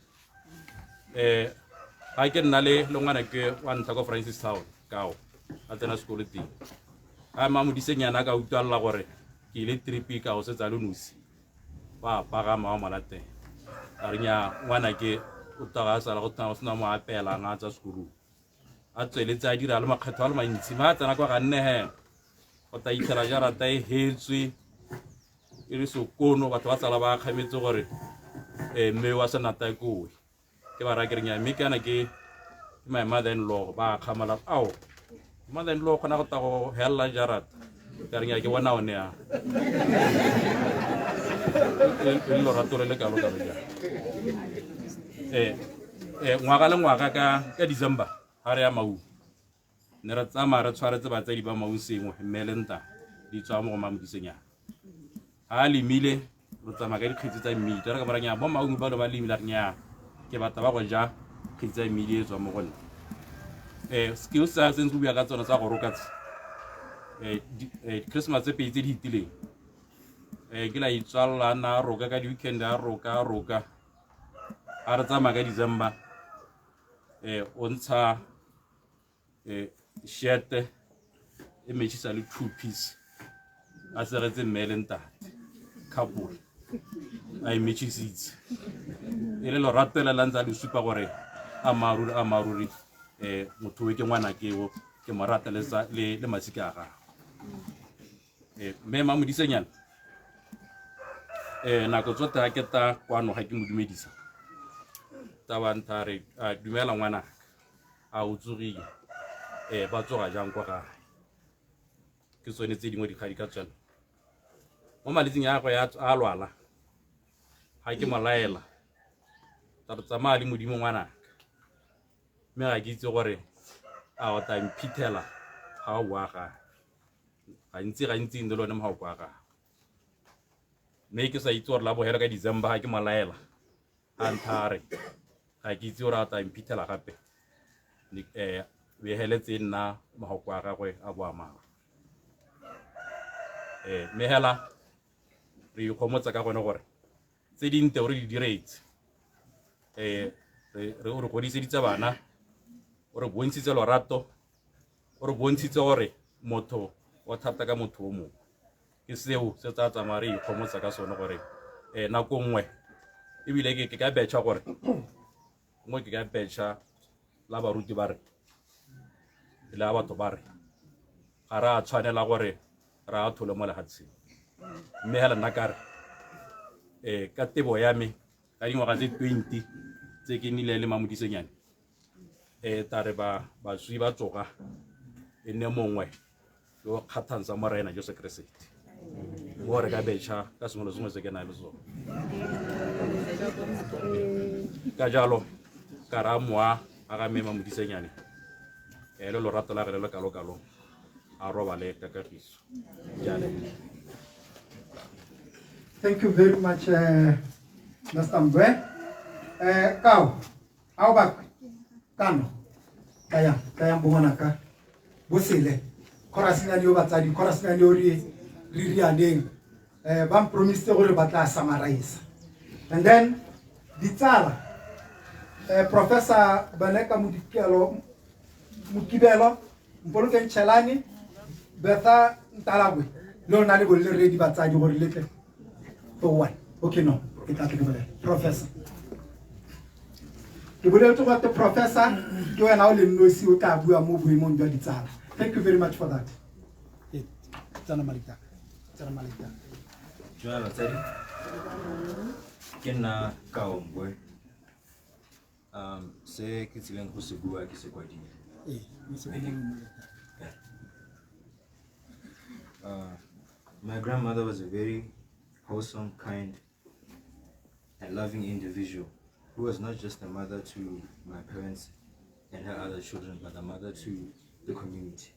Ga ke nna le ngwana ke wa ntlha ko Francis Town kao a tsena sekolo teng. Ga Mamodisenyane a ka utlwalela gore ke ile trip ka go setsa le nosi wa pagama wa mo latela. A re nya ngwana ke o taga a sala go tshwana go sena mo apeelang a tswa sekolong. A tsweletse a dira le makgetho a le mantsi mme a tsena kwa ga nne he go tla itlhela jarata e hetswe e le sekono batho ba tsala ba kgametse gore mme wa senata kowe. Ke ba raya ke re nya mme kana ke my mother in law ba kgamala ao mother in law kgona go tla go hella jarata ka re nya ke bona one a e le lorato le le kalo kalo jang. Ngwaga le ngwaga ka December ga re ya Maun ne re tsamaya re tshwaretse batsadi ba Maun sengwe mme le nta di tswa mo go Mamodisenyane. Ga a lemile re tsamaya ka dikgetsi tsa mmidi re ka bara nya bo Maun ba ba lemile re nya ke batla ba go ja kgetsi tsa mmidi e tswa mo go nna. Skills tsa se ntse go bua ka tsone tsa go roka tse. Christmas tse pedi tse di fetileng. Ke la itswalla na roka ka di-weekend a roka. A re tsamaya ka December. O ntsha shirt e matchisa le two piece. A segetse mme le ntate couple a e matchisitse. E le lorato le la ntse a le supa gore a maruri motho o ke ngwana ke o ke mo rata le masika a gagwe. Mme Mamodisenyane nako tsotlhe ga ke ta kwano ga ke mo dumedisa tsa ba ntha re dumela ngwanaka a o tsogile ba tsoga jang kwa gae. Ke tsone tse dingwe dikgadi ka tsone mo maletsing a gagwe a lwala ga ke mo laela tsa re tsamaya le modimo ngwanaka mme ga ke itse gore a o tla mphithela ga o boa gae. Gantsi ntse le one mogao kwa gagwe. Mme ke sa itse gore la bogelo ka December ga ke mo laela a ntha re ga ke itse gore a tla mphithela gape. Beheletse nna mogao kwa gagwe a boammaaruri. Mme hela re ikgomotsa ka gone gore tse dinte o re di diretse. Re o re godiseditse bana, o re bontshitse lorato, o re bontshitse gore motho o thata ka motho o mongwe. Ke seo se tsa tsamaya re ikgomotsa ka sone gore nako nngwe ebile ke ka betšha gore nngwe ke ka betšha la baruti ba re le batho ba re ga re a tshwanela gore re a thole mo lefatsheng. Mme hela nna ka re ka tebo ya me ka dingwaga tse 20 tse ke nnile le Mamodisenyane tla re baswi ba tsoga e nne mongwe yo kgathang sa Morena Jesu Keresete. Mo re ka betšha ka sengwe le sengwe se ke nang le sone. Ka jalo ka raya mowa a ga mme Mamodisenyane le lorato la gagwe le le kalo-kalo a robale ka kagiso. Thank you very much, Mr. Mbwe. Kao, ao kano, kaya mbongwanaka, bosele, chorus-nyane yo batsadi, chorus-nyane yo re rianeng, ba mpromisitse gore ba tla summarize. And then, ditsala, Professor Baleka Mokibelo, Mpolokeng Chelane, Bertha Ntalagwe. Lona le bo le ready batsadi gore le tle. For one. Okay, no. Ke tla tle ke bolele. Professor. Ke boleletse gore professor ke wena o le nosi o tla bua mo boemong jwa ditsala. Thank you very much for that. Tsena Malita. Tsena Malita. Dumela batsadi. Ke nna Kaombwe. Se ke tsileng go se bua ke se kwadile. Ee, mme se kwadile mo Malita. My grandmother was a very wholesome, kind, and loving individual who was not just a mother to my parents and her other children, but a mother to the community.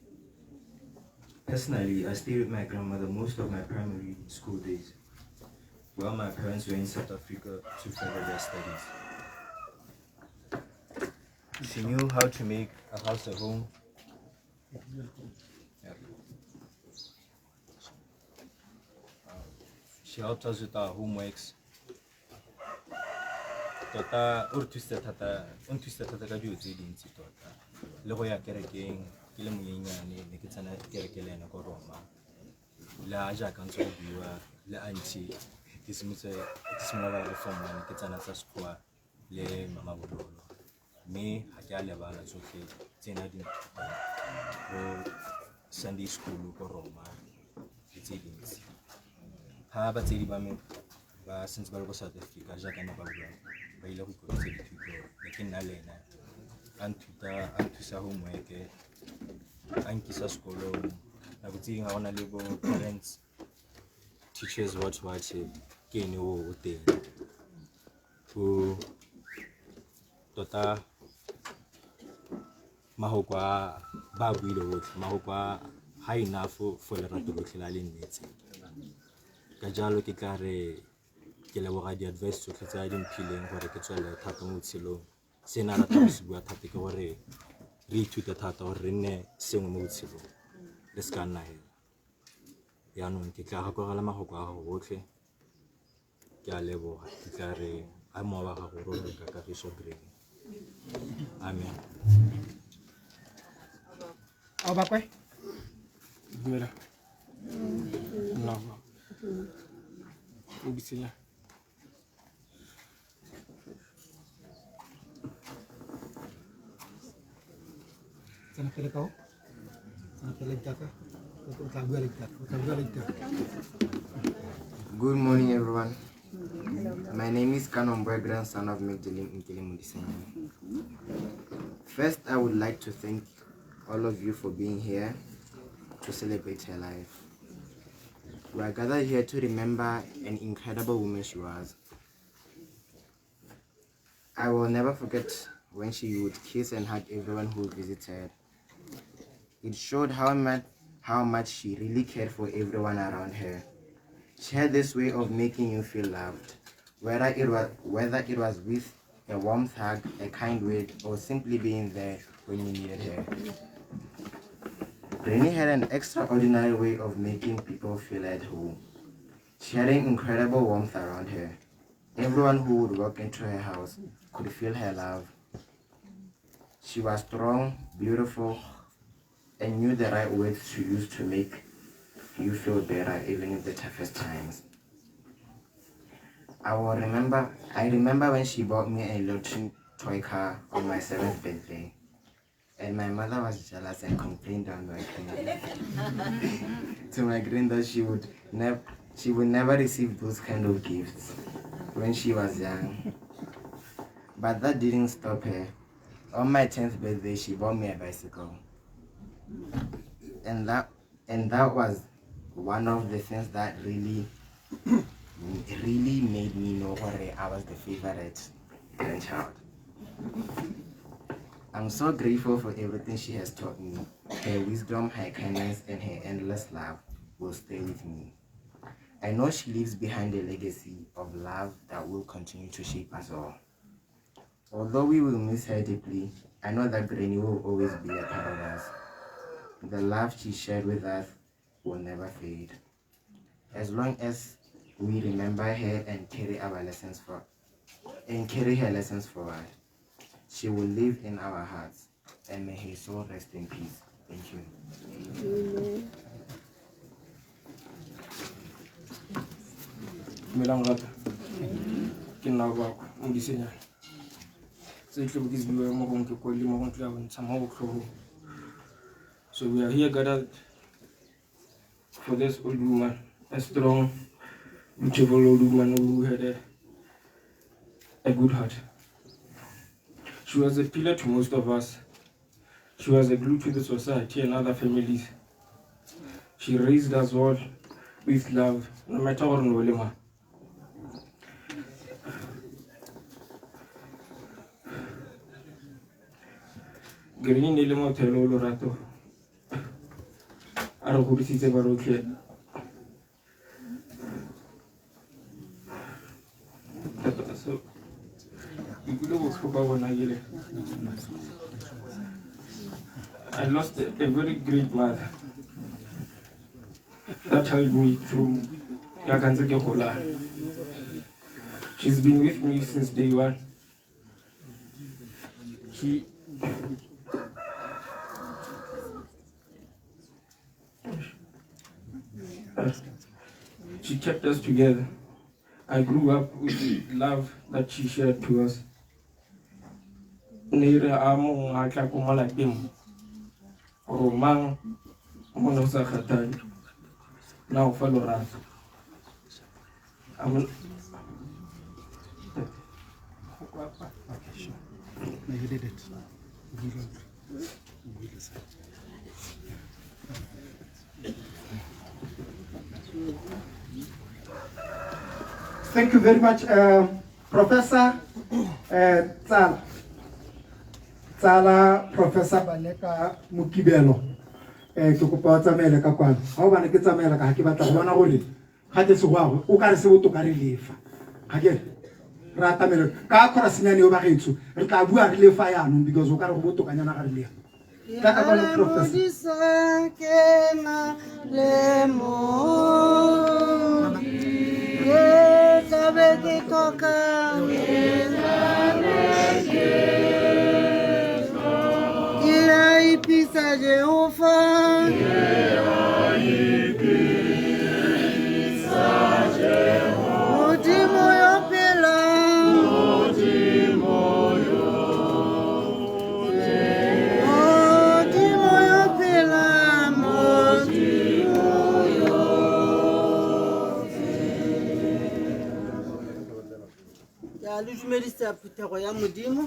Personally, I stayed with my grandmother most of my primary school days, while my parents were in South Africa to further their studies. She knew how to make a house a home. Yeah. She helped us with our homeworks. Tota o re thusitse thata, o nthusitse thata ka dilo tse dintsi tota. Le go ya kerekeng ke le monyenyane, ne ke tsena kereke le ene ko Roma. Le a jaaka ntse go buiwa le auntie, ke simotse ke simolola le form 1 ke tsena tsa Sekgowa le Mama Bololo. Mme ga ke a lebala tsotlhe tse ne a di nthutang bo Sunday school ko Roma le tse dintsi. Ha batsadi ba me ba sentse ba le ko South Africa jaaka ne ba bua, ba ile go ikwadisa dithuto, ne ke nna le ena a nthuta, a nthusa homework, a nkisa sekolong. Nako tse dingwe ga go na le bo parents, teachers, what what, ke ene o teng. Go tota mahoko a ba buile botlhe, mahoko a ga enough for lerato lotlhe la le nnetse. Ka jalo ke tla re ke leboga di-advice tsotlhe tse a di mphileng gore ke tswelele thata mo botshelong. Se ne a rata go se bua thata ke gore re ithute thata gore re nne sengwe mo botshelong, re se ka nna hela. Jaanong ke tla gakologelwa mafoko a gago otlhe, ke a leboga. Ke tla re a mowa wa gago o robe ka kagiso Granny. Amen. A ba kwe? Dumela. Nna. O bitsenya. Tsena pele kao. Tsena pele ditaka. O tla bua le ditaka. O tla bua le ditaka. Good morning, everyone. My name is Kanombwe, grandson of Magdalene Nkele Modisenyane. First, I would like to thank all of you for being here to celebrate her life. We are gathered here to remember an incredible woman she was. I will never forget when she would kiss and hug everyone who visited. It showed how much she really cared for everyone around her. She had this way of making you feel loved, whether it was with a warm hug, a kind word, or simply being there when you needed her. Granny had an extraordinary way of making people feel at home. She had an incredible warmth around her. Everyone who would walk into her house could feel her love. She was strong, beautiful, and knew the right words to use to make you feel better even in the toughest times. I remember when she bought me a little toy car on my 7th birthday, and my mother was jealous and complained on my granny to my granny that she would never receive those kind of gifts when she was young. But that didn't stop her. On my 10th birthday, she bought me a bicycle. And that was one of the things that really, really made me know I was the favorite grandchild. I'm so grateful for everything she has taught me. Her wisdom, her kindness, and her endless love will stay with me. I know she leaves behind a legacy of love that will continue to shape us all. Although we will miss her deeply, I know that Granny will always be a part of us. The love she shared with us will never fade. As long as we remember her and carry her lessons forward, she will live in our hearts, and may her soul rest in peace. Thank you. Amen. Dumelang gape. Ke nna Bako, Modisenyane. Tse tle ke se bua mo gong ke kwale mo gong tla bontsha mo botlhogong. So we are here gathered for this old woman, a strong, beautiful old woman who had a good heart. She was a pillar to most of us. She was a glue to the society and other families. She raised us all with love, no matter what no lema. Green ne le motho yo o lorato. A re godisitse ba rotlhe. So, ke utlwile botlhoko ba bona ke le. I lost a very great mother that helped me through ya ntse ke gola. She's been with me since day one. She She kept us together. I grew up with the love that she shared to us. Ne re a mongwe a tla ko mo lapeng mo, gore mang mo ne go sa kgathale na go fa lorato. Okay, sure. No, you did it. Thank you very much, Professor Tsala. Tsala, Professor Baleka Mokibelo. Ke kopa o tsamaele ka kwano. Ha o bane ke tsamaela ka ha ke batla go bona gore ga ke se go o ka re se botoka re lefa. Ga ke re atamele ka khora senyane yo bagaetsho re tla bua re lefa yaanong because o ka re go botokanyana ga re lefa. Tla ka kwano Professor. Modisa ke na le mo ke tlabe ke tlhoka ke a ipitsa Jehova Modimo yo phelang Modimo yo phelang Modimo yo. Ke a le dumedisa phuthego ya Modimo.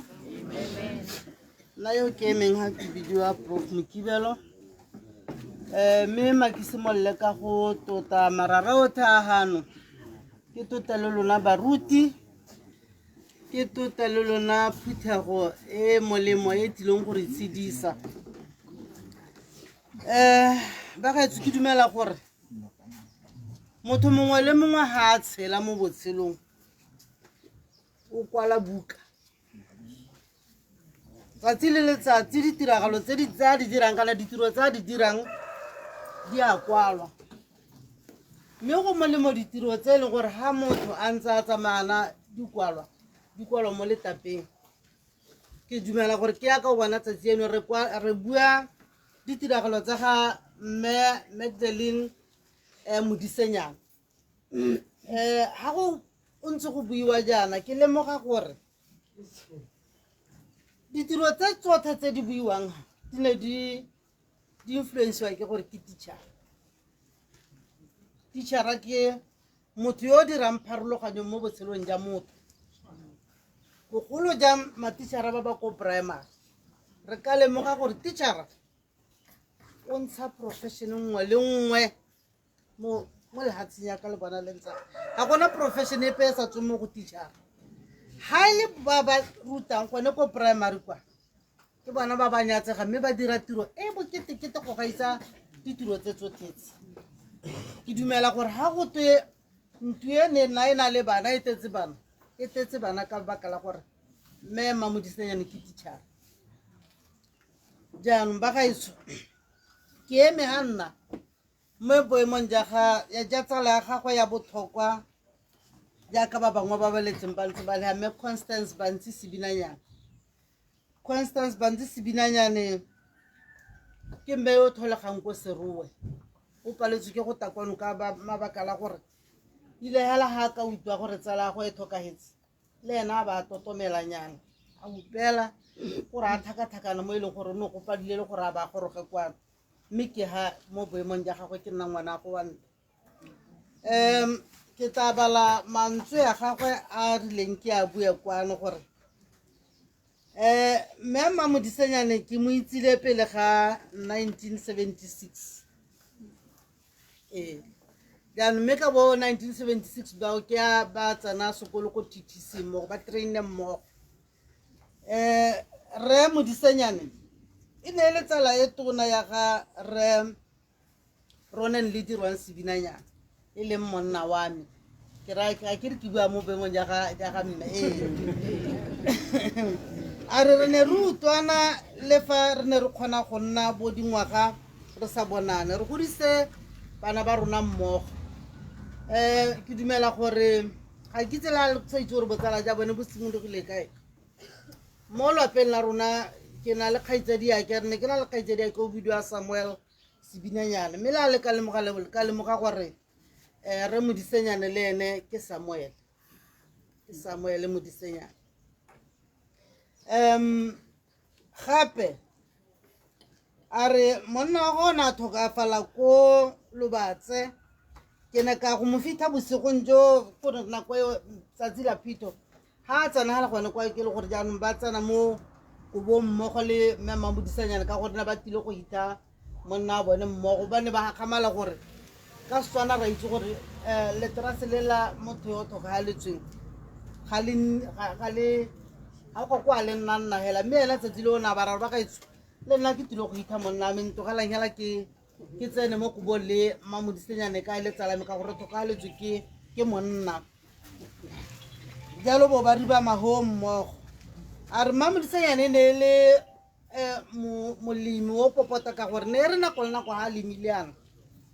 Nna yo ke emeng ga ke bidiwa Prof Mokibelo. Mme ma ke simolole ka go tota marara otlhe a gano. Ke tota le lona baruti, ke tota le lona phuthego e molemo e tlileng go re tshedisa. Bagaetsho ke dumela gore motho mongwe le mongwe ga a tshela mo botshelong o kwala buka. Tsatsi le letsatsi ditiragalo tse di tse a di dirang kana ditiro tse a di dirang di a kwalwa. Mme go molemo ditiro tse e leng gore ga motho a ntse a tsamayana di kwalwa, di kwalwa mo letapeng. Ke dumela gore ke yaka o bona tsatsi eno re bua ditiragalo tsa ga mme Magdalene Modisenyane. Ga go o ntse go buiwa jaana ke lemoga gore ditiro tse tsotlhe tse di buiwang di ne di influenciwa ke gore ke teacher. Teacher ke motho yo o dirang pharologanyo mo botshelong jwa motho. Bogolo jang matichara ba ba ko primary. Re ka lemoga gore teacher o ntsha profession nngwe le nngwe mo lefatsheng ya ka le bona le ntsa. Ga gona profession epe e sa tsweng mo go teacher. Ha e le ba ba rutang gone ko primary kwa, ke bona ba ba nyatsega mme ba dira tiro e boketekete go gaisa ditiro tse tsotlhe tse. Ke dumela gore ha go twe ntlo e ne nna e na le bana, e tletse bana, e tletse bana ka lebaka la gore mme Mmamodisenyane ke teacher. Jaanong ba gaetsho, ke eme ga nna mo boemong ja ga, ya ja tsala ya gagwe ya botlhokwa jaaka ba bangwe ba ba letseng ba ntse ba le mme Constance Bantsi Sebinanyane. Constance Bantsi Sebinanyane ke mme yo o tlholegang ko Serowe. O paletswe ke go tla kwano ka mabaka la gore Ile hela ga ka utlwa gore tsala ya go e tlhokagetse le ena a ba a totomelanyana a upela gore a tlhakatlhakana mo e leng gore o ne go padile le gore a ba goroge kwano mme ke ha mo boemong ja gagwe ke nna ngwana go wa ntlo. Ke tla bala mantswe a gagwe a rileng ke a bue kwano gore mme Mmamodisenyane ke mo itsile pele ga 1976. Ee, jaanong mme ka bo 1976 bao ke a ba tsena sekolo ko TTC mmogo, ba traine mmogo. Rre Modisenyane e ne e le tsala e tona ya ga Rre Ronan le dirwang Sebinanyana, e leng monna wa me. Ke raya ga ke re ke bua mo boemong ja ga mme. Ee, a re re ne re utlwana le fa re ne re kgona go nna bo dingwaga re sa bonane, re godise bana ba rona mmogo. Ke dumela gore ga ke itse la sa itse gore botsala ja bone bo simologile kae. Mo lwapeng la rona ke na le kgaitsadi yake, re ne ke na le kgaitsadi yake o bidiwa Samuel Sebinanyana, mme le a le ka lemoga gore Rre Modisenyane le ene ke Samuel, ke Samuel Modisenyane. Gape a re monna wa go ne a tlhokafala ko Lobatse, ke ne ka go mo fitlha bosigong jo gore nako eo tsatsi la phitho ga a tsena gala gone kwa ke le gore jaanong ba tsena mo kobong mmogo le mme Mmamodisanyane ka gore ne ba tlile go hitha monna wa bone mmogo. Ba ne ba gakgamala gore ka Setswana ra itse gore leterase le la motho yo o tlhokagaletsweng ga le ga go kwa le nna nna hela, mme ena tsatsi le o ne a ba raro ba gaetsho le nna ke tlile go hitha monna wa me, ntlogelang hela ke tsene mo kobong le Mmamodisenyane ka e le tsala me ka gore tlhokagaletswe ke monna. Jalo bo ba riba maho mmogo. A re Mmamodisenyane e ne e le molemi o popota ka gore ne e re nako le nako ga a lemile yana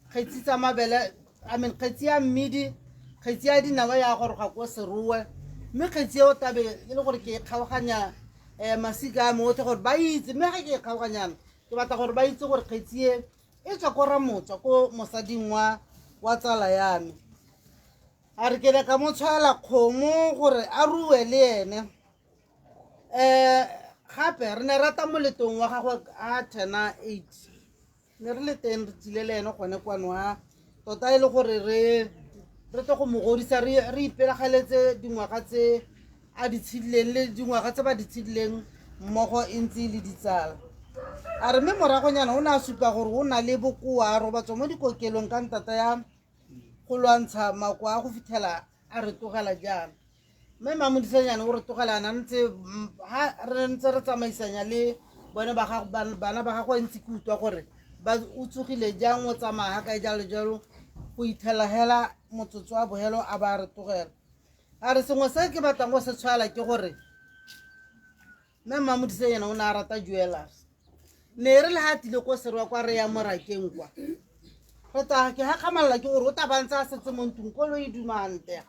kgetsi tsa mabele, I mean kgetsi ya mmidi, kgetsi ya dinawa ya goroga ko Serowe, mme kgetsi eo tabe e le gore ke e kgaoganya masika a me otlhe gore ba itse, mme ga ke e kgaoganyana ke batla gore ba itse gore kgetsi e e tswa ko Ramotswa ko mosading wa tsala ya me. A re ke ne ka mo tshwaela kgomo gore a rue le ene. Gape re ne rata moletong wa gagwe a turna 8, ne re le teng re tsile le ene gone kwano a tota e le gore re tle go mo godisa, re ipelagaletse dingwaga tse a di tshedileng le dingwaga tse ba di tshedileng mmogo e ntse e le ditsala. A re mme moragonyana o ne a supa gore o na le bokoa, a robatswa mo dikokelong ka ntata ya go lwantsha makoa a go fitlhela a re tlogela jaana. Mme Mmamodisenyane o re tlogela ana ntse ha re ntse re tsamaisanya le bone ba gago, bana ba gagwe ntse ke utlwa gore ba o tsogile jang, o tsamaya ga kae jalo jalo, go ithela hela motsotso wa bohelo a ba re tlogela. A re sengwe se ke batlang go se tshwaela ke gore mme Mmamodisenyane o ne a rata jewelers, ne re le ha tlile ko Serowa kwa re ya morakeng kwa re tla ke gakgamalela ke gore o tla ba ntse a setse mo ntlong koloi e dumante.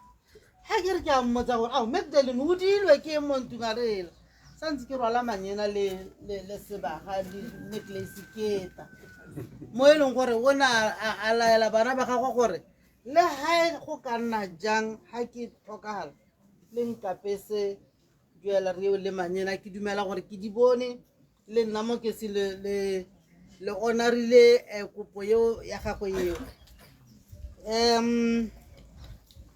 Ga ke re ke a mmotsa gore ao Magdalene o diilwe ke eng mo ntlong, a re ela santse ke rwala manyena le sebaga le necklace ke eta mo e leng gore o ne a laela bana ba gagwe gore le ga go ka nna jang ga ke tlhokagala le nkapese jewelry eo le manyena. Ke dumela gore ke di bone le nna mo ke se le honorile kopo eo ya gagwe eo.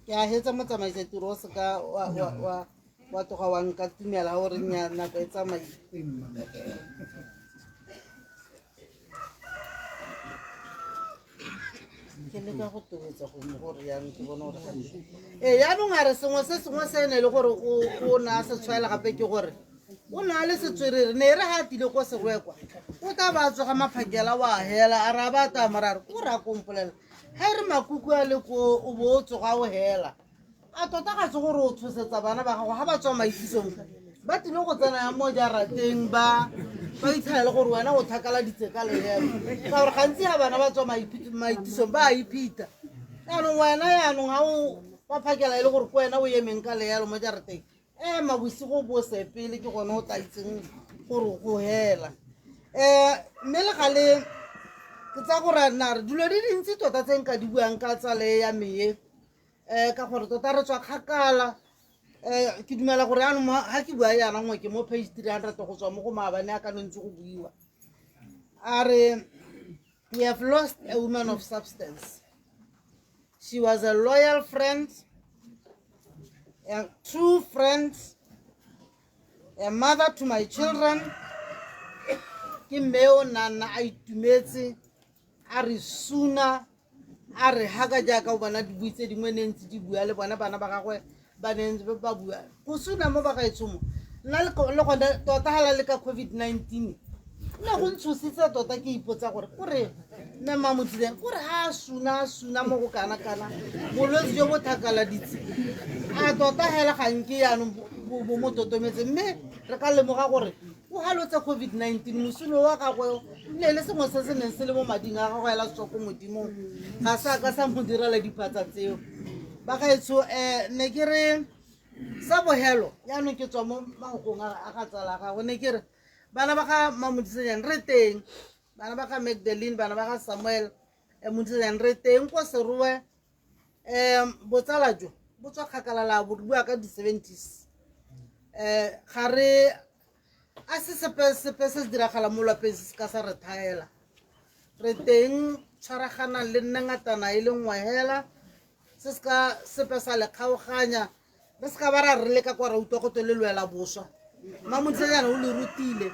Ke a hetsa motsamaisa tiro o seka wa tloga wa nka tumela gore nya nako e tsamaile. Ke leka go tobetsa go mo gore yang ke bone gore ee yaanong a re sengwe se sengwe se ne le gore o ne a se tshwaela gape ke gore o ne a le setswerere, ne e re ga a tlile ko Serowe kwa o tla ba tsoga maphakela wa hela, a re a ba taya morare ko re a kompolela ga e re makuku a le ko o bo o tsoga o hela. A tota ga se gore o tshosetsa bana ba gago ga ba tswa maitisong ba tlile go tsena ya mo jarateng ba itlhela le gore wena o tlhakaladitse ka lehelo, ka gore gantsi ga bana ba tswa maitisong ba a iphita. Jaanong wena yaanong ga o ba phakela e le gore ke wena o emeng ka lehelo mo jarateng, ema bosigo bo sepele ke gone o tla itseng gore go hela. Mme le gale ke tsa gore na re dilo di dintsi tota tse nka di buang ka tsala e ya me e. um ka gore tota re tswa kgakala um ke dumela gore yanong ga ke bua yana nngwe ke mo page 300 go tswa mo go maabane a ka ntse go buiwa. A re, we have lost a woman of substance. She was a loyal friend, a true friend, a mother to my children. Ke mme o nna nna a itumetse, a re suna, a re haka jaaka o bona dibui tse dingwe ne ntse di bua le bona bana ba gagwe ba ne ntse ba bua. Go suna mo bagaetsho mo, nna le gone tota hala le ka COVID-19 ne go ntshositse tota, ke ipotsa gore kore mme Mamotsileng kore ha a suna, a suna mo go kana-kana bolwetse jo bo thakaladitse a tota hela ga nke yaanong bo mo totometse. Mme re ka lemoga gore o halotse COVID-19, mosuno wa gagwe ne le sengwe se se neng se le mo mading a gagwe hela tswa ko modimong, ga sa ka sa mo direla diphatsa tseo. Bagaetsho, ne ke re sa bohelo yaanong ke tswa mo mafokong a ga tsala gagwe, ne ke re bana ba ga Mamodisenyane re teng, bana ba ga Magdalene, bana ba ga Samuel Modisenyane re teng ko Serowe. Botsala jo bo tswa kgakala la bo bua ka di-70s. Ga re a se sepe sepe se se diragala mo lwapeng se se ka sa re thaela. Re teng tshwaraganang le nne ngatana e le nngwe hela, se se ka sepe sa le kgaoganya. Re se ka ba ra re leka kwa ra utlwa go twe le lwela boswa. Mamodisenyane o le rutile,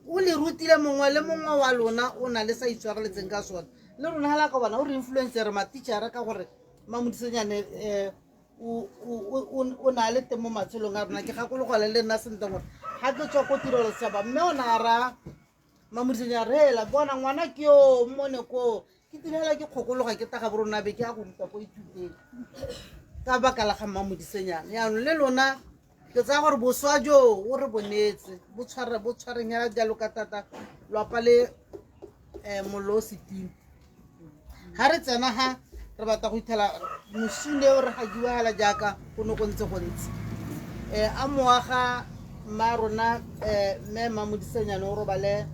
o le rutile mongwe le mongwe wa lona o na le sa itshwareletseng ka sone. Le rona hela ka bona o re influence re matitšhere ka gore Mamodisenyane o na le teng mo matshelong a rona. Ke gakologela le nna sentle gore ga ke tswa ko tirelo setšhaba, mme o ne a raya Mamodisenyane, re hela bona ngwana ke yo mmone koo, ke tirela ke kgokologa ke taga borona be ke ya go ruta ko ithuteng ka baka la ga Mamodisenyane. Yaanong le lona ke tsaya gore boswa jo o re bonetse bo tshware bo tshwareng hela jalo ka tata lwapa le mollo o setimo. Ga re tsena ga re batla go ithela mosune o re gakiwa hela jaaka go ne go ntse go ntse. A moaga mma rona mme Mamodisenyane o robale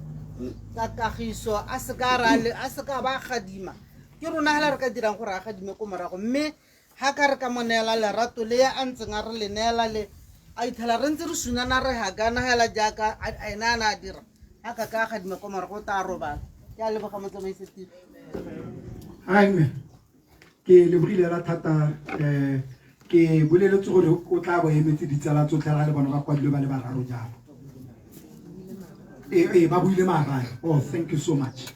ka kagiso, a se ka ra le a se ka ba gadima. Ke rona hela re ka dirang gore a gadime ko morago, mme ha ka re ka mo neela lerato le a ntseng a re le neela le a ithela re ntse re sunana re hakana hela jaaka ene a ne a dira, ha ka ka gadima ko morago o tla robala. Ke a leboga motsamaisi tiro. Amen. Ke lebogile hela thata, ke boleletse gore o tla bo emetse ditsala tsotlhe ga le bona ba kwadilwe ba le bararo jalo. Ee, ba buile maabane. Oh, thank you so much.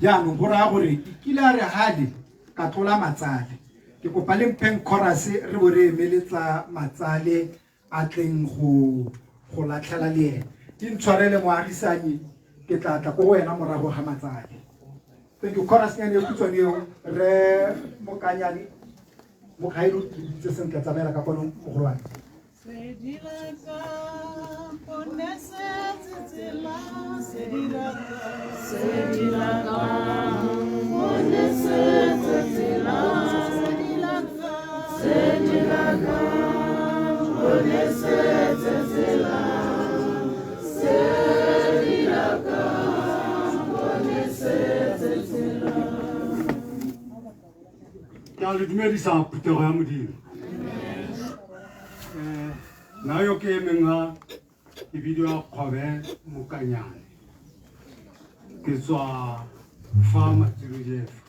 Jaanong go raya gore ke kile a re gale ka tlola matsale. Ke kopa le mpheng chorus re bo re emeletsa matsale a tleng go latlhela le ene. Ke ntshwarele moagisanyi, ke tla tla ko go wena morago ga matsale. Thank you. Chorus nyane e khutshwane eo, re Mokanyane, Mokgailo, le bitse sentle, tsamaela ka kwano mogolwane. Ke a le dumedisa phuthego ya Modimo. Nna yo ke emeng ga ke bidiwa Kgobe Mokanyane, ke tswa fa Matsilojefa.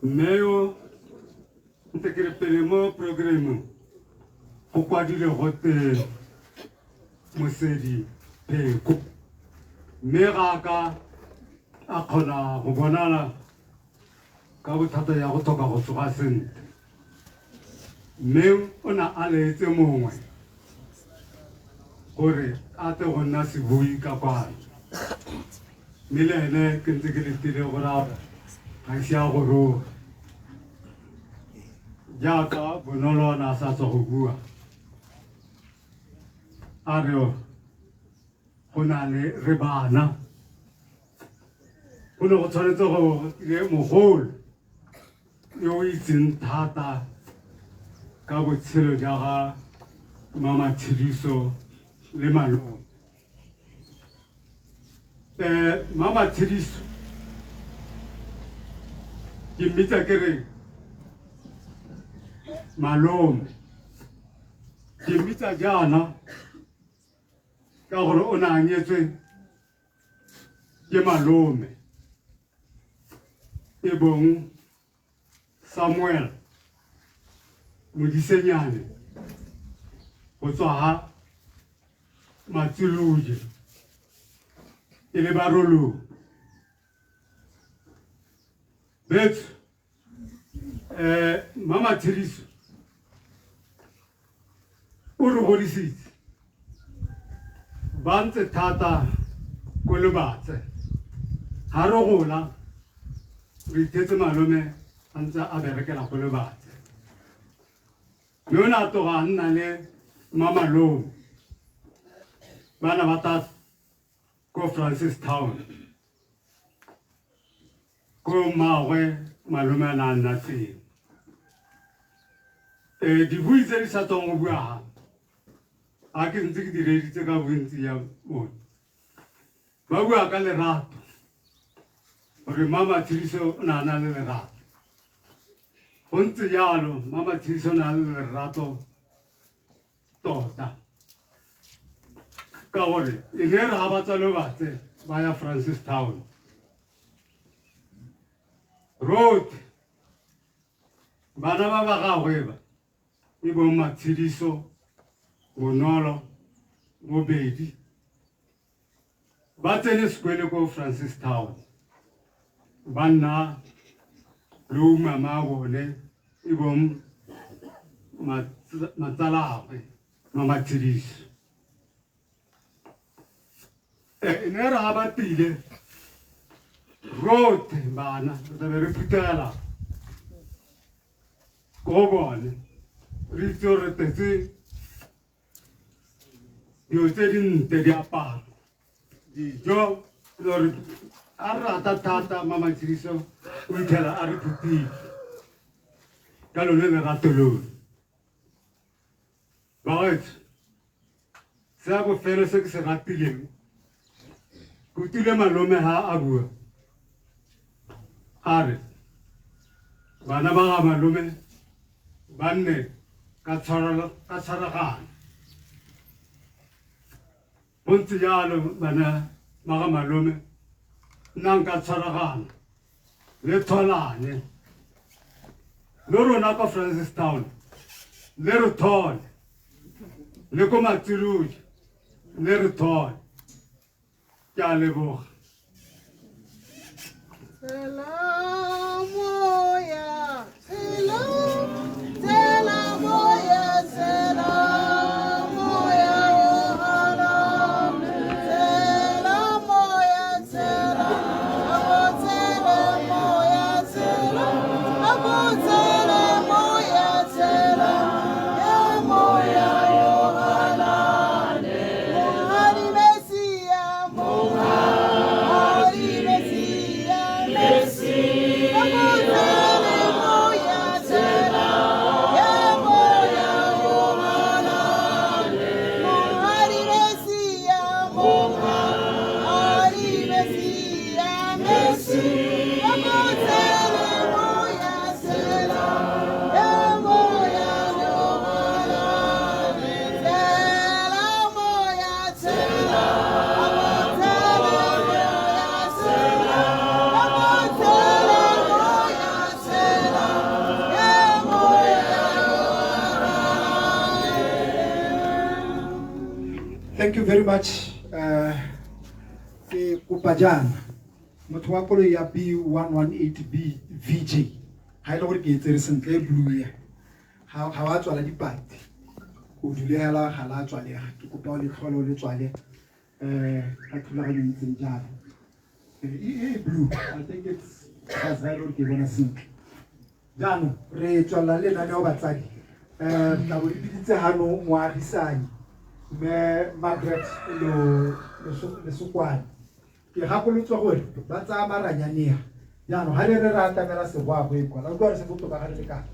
Mme yo ntse ke re pele mo programmeng go kwadile gote Mosedi Pheko, mme ga a ka a kgona go bonala ka bothata ya go tlhoka go tsoga sentle, mme o ne a laetse mongwe gore a tle go nna sebui ka kwano, mme le ene ke ntse ke letile gore a ga ise a goroge. Jaaka Bonolo a ne a sa tswa go bua a re go na le re bana, go ne go tshwanetse go le mogolo yo o itseng thata ka botshelo jwa ga Mama Tshediso le malome. Mama Tshediso Ke mmitsa ke re malome. Ke mmitsa jaana ka gore o ne a nyetswe ke malome e bong Samuel Modisenyane go tswa ga Matsiluje e le Barolong. Betso Mama Tshediso o re godisitse ba ntse thata ko Lobatse. Ha re gola re ithetse malome a ntse a berekela ko Lobatse. Mme o ne a tloga a nna le mamalome ba ne ba tla ko Francistown ko mmaagwe malome a ne a nna teng. Dibui tse di sa tswang go bua ga a ke ntse ke di reeditse ka bontsi ya bone, ba bua ka lerato, gore Mama Tshediso o ne a na le lerato. Go ntse jalo, Mama Tshediso o ne a le lerato tota, ka gore e ne re ga ba tswa Lobatse ba ya Francistown road, bana ba ba gagwe ba e bong Matshediso, Bonolo, Bobedi ba tsene sekolo ko Francistown, ba nna le umama bone e bong matsalagwe Mamatshediso. E ne re ga ba tile rotlhe bana re tlabe re phuthela ko bone, re itse gore re tetse dilo tse dintle, diaparo, dijo, gore a re rata thata. Mamatshediso o fitlhela a re phuthile ka lone lerato lone. Bagaetsho, se a bofelo se ke se ratileng, ke utlwile malome ha a bua a re bana ba ga malome ba nne ka tshwaragano. Go ntse jalo, bana ba ga malome, nnang ka tshwaragano le tholane le rona ko Francistown, le re thole le ko Matsiloje, le re thole. Ke a leboga. Tsela moya, tsela, tsela moya, tsela moya, o halale. Tsela moya, tsela, ako tsela moya, tsela, ako tsela moya, tsela, ya moya o halale. Monghadi Messia, Monghadi Messia, Messia. Ako tsela moya, tsela, ya moya o halale. Monghadi Messia, Monghadi Messia, Messia. Ako tsela moya, tsela, ya moya o halale. Tsela moya, tsela, ako tsela moya, tsela, ako tsela moya, tsela, ya moya o halale. Thank you very much. Ke kopa jaana motho wa koloi ya B118B VJ, ga e le gore ke e tsere sentle, e blue ya ga wa tswala dipati, o dule hela ga la tswalega. Ke kopa o le tlhole o le tswale ka thulaganyo e ntseng jalo. E blue, I think it's ga e le gore ke e bona sentle. Jaanong re tswelela le lenaneo, batsadi. Tla bo re biditse gano moagisanyi mme Margaret Lesokwane. Ke gakolotswe gore ba tsaya maranyanea jaanong ga re re re atamela seboago kwa la utlwa re se botoka ga re le ka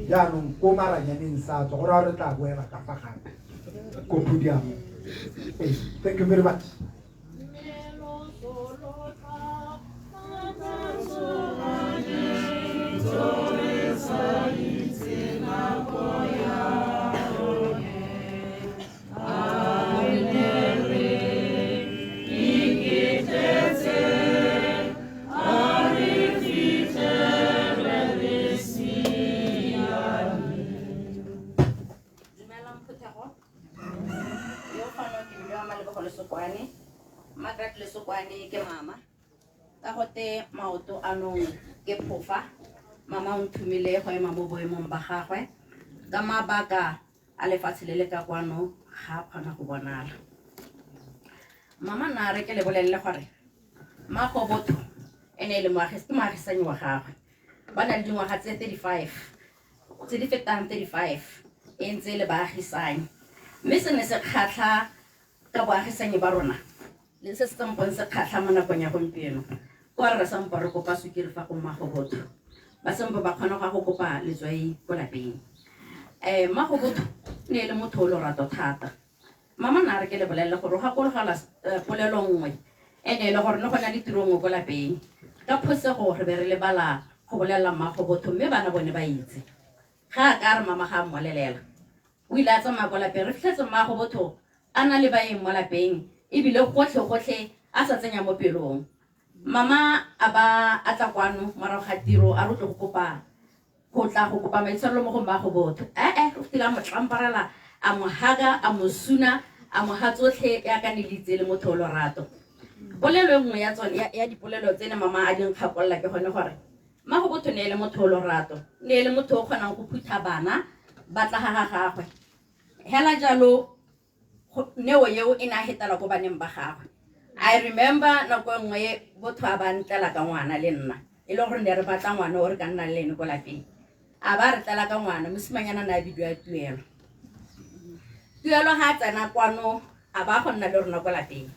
jaanong ko maranyaneng sa tswa gore re tla boela ka fa gape ko podium. Thank you very much. Malebogo Lesokwane. Margaret Lesokwane ke mama. Ka gote maoto anong ke phofa. Mama o nthomile go ema mo boemong ba gagwe. Ka mabaka a lefatshe le le ka kwano ga a kgona go bonala. Mama nna re ke le bolelele gore Mmago Botho ene e le ke moagisanyi wa gagwe. Ba na le dingwaga tse 35 tse di fetang 35 e ntse e le baagisanyi. Mme se ne se kgatlha ka boagisanyi ba rona le se se sampong se kgatlha mo nakong ya gompieno ke gore re sampo re kopa sukiri fa go Mmago Botho, ba sampo ba kgona go ya go kopa letswai ko lapeng. Mmago Botho ne e le motho o lorato thata. Mama nna re ke le bolelele gore o gakologelwa polelo nngwe e ne e le gore ne go na le tiro nngwe ko lapeng. Ka phosego re be re lebala go bolelela Mmago Botho mme bana bone ba itse. Ga a ka a re mama ga a mmolelela. O ile a tsamaya ko lapeng, re fitlhetse Mmago Botho a na le baeng mo lapeng ebile gotlhe gotlhe a sa tsenya mo pelong. Mama a ba a tla kwano morago ga tiro a re o tlo go kopa go tla go kopa maitshwarelo mo go Mmago Botho. Ee, o fetile a mo tlamparela, a mo haga, a mo suna, a mo ha tsotlhe yaka ne le itse le motho o lorato. Polelo e nngwe ya tsone ya dipolelo tse ne mama a di nkgakolola ke gone gore Mmago Botho ne e le motho o lorato, ne e le motho o kgonang go phutha bana ba tla ga ga gagwe. Hela jalo neo eo e ne a hetela ko baneng ba gagwe. I remember nako e nngwe Botho a ba ntlela ka ngwana le nna, e le gore ne re batla ngwana o re ka nnang le ene ko lapeng. A ba re tlela ka ngwana, mosimanyana ne a bidiwa Tuelo. Tuelo ga a tsena kwano a ba go nna le rona ko lapeng.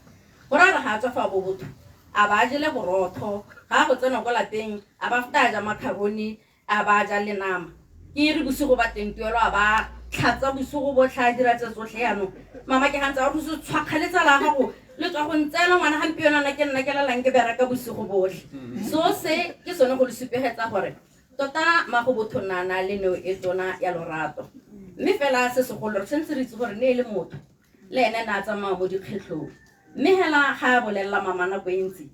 Go raya gore ga a tswa fa bo Botho, a ba a jele borotho, ga a go tsena ko lapeng a ba feta a ja macaroni, a ba ja le nama. Ke re bosigo ba teng Tuelo a ba tlhatsa bosigo botlhe a dira tse tsotlhe. Yaanong mama ke gantse a re se tshwakgale tsala ya gago le tswa go ntseela ngwana gampieno ana ke nna ke lalang ke bereka bosigo botlhe. So se ke sone go le supegetsa gore tota Mmago Botho nna na le neo e tona ya lorato. Mme fela se segolo re tshwanetse re itse gore ne e le motho le ene ne a tsamaya mo dikgwetlhong. Mme hela ga a bolelela mama nako e ntsi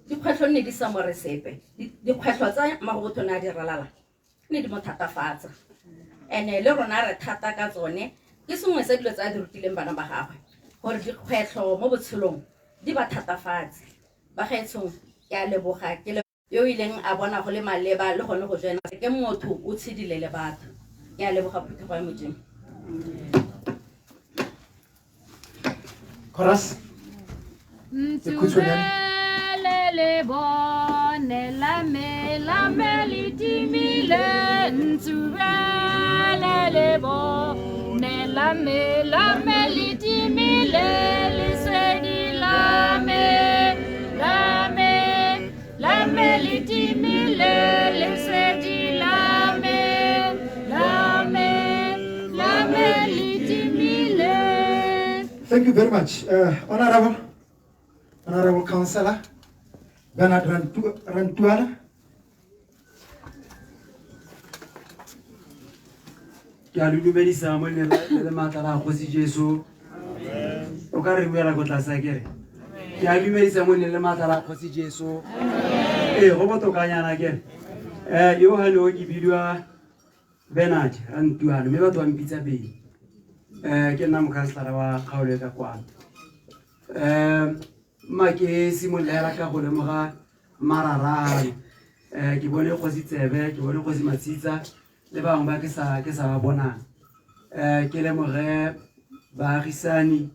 dikgwetlho nne di sa mo re sepe. Dikgwetlho tsa Mmago Botho ne a di ralala ne di mo thatafatsa. Ene le rona re thata ka tsone, ke sengwe sa dilo tse a di rutileng bana ba gagwe gore dikgwetlho mo botshelong di ba thatafatse. Bagaetshong ke a leboga ke le yo o ileng a bona go le maleba le gone go joina ke motho o tshedile le batho. Ke a leboga phuthego ya Modimo. Chorus. Ntsubele le bone la me la me le timile, ntsubele le bone la me la me le timile, lesedi la me la me la me le timile, lesedi la me la me la me le timile. Thank you very much. Honorable Councillor Bernard Rantuana. Ke a le dumedisa mo le le maatla la Kgosi Jesu. O ka re buela ko tlase a kere. Ke a dumedisa mo le maatla la Kgosi Jesu. Ee, go botokanyana kere. Yo gane o ke bidiwa Bernard Rantuana, mme batho ba mpitsa Beni. Ke nna mokhanselara wa kgaolo e ka kwano. Mma ke simolola ka go lemoga mararano. Ke bone Kgosi Tsebe, ke bone Kgosi Matsitsa le bangwe ba ke sa ba bonang. Ke lemoge baagisani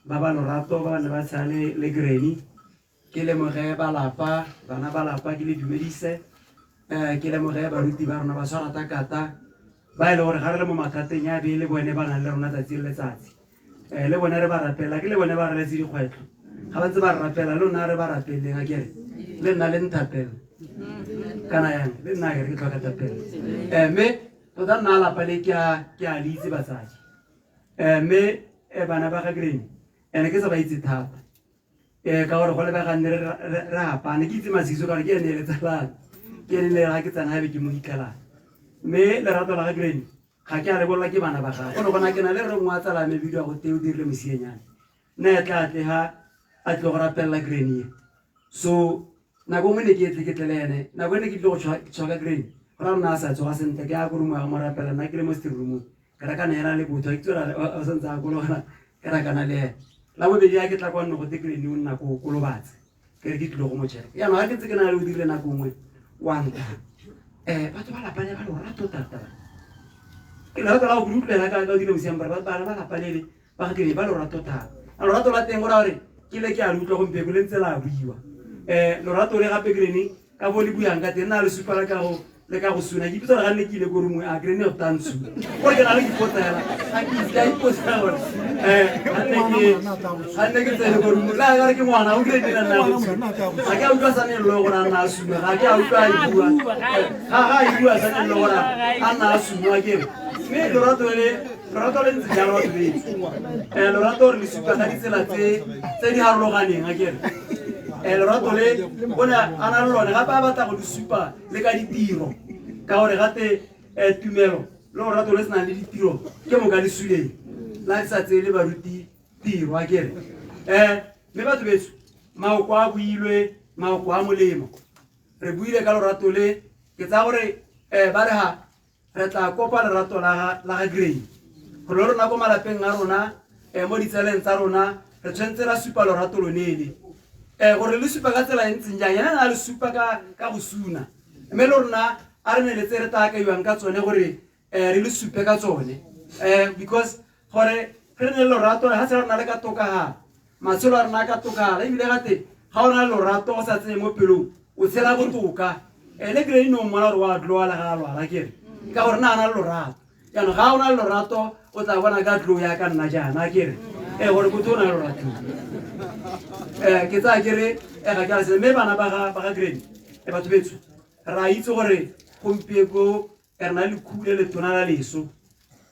ba ba lorato ba ba ne ba tshela le Granny. Ke lemoge ba lapa, bana ba lapa ke le dumedise. Ke lemoge baruti ba rona ba tshwara takata ba e le gore ga re le mo mathateng ya be le bone ba nang le rona tsatsi le letsatsi. Le bone re ba rapela, ke le bone ba re letse dikgwetlho. Ga ba ntse ba re rapela le rona re ba rapeleng a kere le nna le nthapela. Kana yang le nna ke re ke tlhoka thapelo. Mme tota nna lapa le ke a le itse batsadi. Mme bana ba ga Granny ene ke sa ba itse thata. Ka gore go lebega nne re apane ke itse Masiso ka gore ke ene e le tsalane. Ke ene le ga ke tsena ebe ke mo hitlhelang. Mme lerato la ga Granny ga ke a lebolola ke bana ba gagwe. Go ne gona ke na le re nngwe a tsala me bidiwa go teo dirile mosienyane. Nna e tla tle ha a tlile go rapelela Granny. So nako nngwe ne ke tle ke tle le ene, nako e ne ke tlile go tshwa ka Granny, go ra rona a sa tsoga sentle, ke ya ko room ya mo rapela, nna ke le mo sitting room-ong. Ke rakana ena le botho, a itse gore o santse a kologela, ke rakana le ene. La bobedi ya ke tla kwa nne go te Granny o nna ko Kolobatse, ke re ke tlile go mo check. Jaanong ga ke ntse ke na le o dirile nako nngwe wa nta batho ba lapa le ba lorato thata. Ke lerato la go utlwela ka dilo bosiang bare bana ba lapa lele ba ga Granny ba lorato thata. A lorato la teng go raya gore ke le ke a le utlwa gompieno le ntse la buiwa. Lorato le gape Granny ka bo le buang ka teng na le supa le ka go le ka go suna ke ipotsa gore ga nne ke ile ko rumong a Granny go tla nsuna gore ke na le dipotsa hela ga ke itse ka ipotsa gore ga nne ke tsene ko rumong la ka re ke ngwana o Granny na nna go suna ga ke a utlwa sa ne lo gore a nna a suna ga ke a utlwa a e bua ga ga e bua sa ne lo gore a nna a suna ke re mme lorato le lorato le ntse jalo batho betsi lorato re le supa ka ditsela tse di harologaneng a kere lorato le o ne a na le lone gape a batla go le supa le ka ditiro ka gore gate tumelo le lorato le senang le ditiro ke moka le suleng la sa tseye le baruti tiro a kere mme batho betso maoko a builwe maoko a molemo re buile ka lorato le ke tsaya gore ba re ga re tla kopa lerato la ga Granny gore le rona ko malapeng a rona mo ditseleng tsa rona re tshwanetse ra supa lorato lonele gore le supa ka tsela e ntseng jang ena a le supa ka go suna mme le rona a re neletse re tla akaiwang ka tsone gore re le supe ka tsone because gore re ne le lorato ga se rona le ka tokagala matshelo a rona a ka tokagala ebile gate ga o na le lorato go sa tsene mo pelong o tshela botoka le Granny no mmona gore wa dloa le ga a lwala kere ka gore na a na le lorato jaanong ga o na le lorato o tla bona ka tlo ya ka nna jaana kere gore motho o na le lorato ke tsaya kere ga ke a se mme bana ba ga Granny batho betso ra itse gore gompieko re na le lekhubu le letona la leso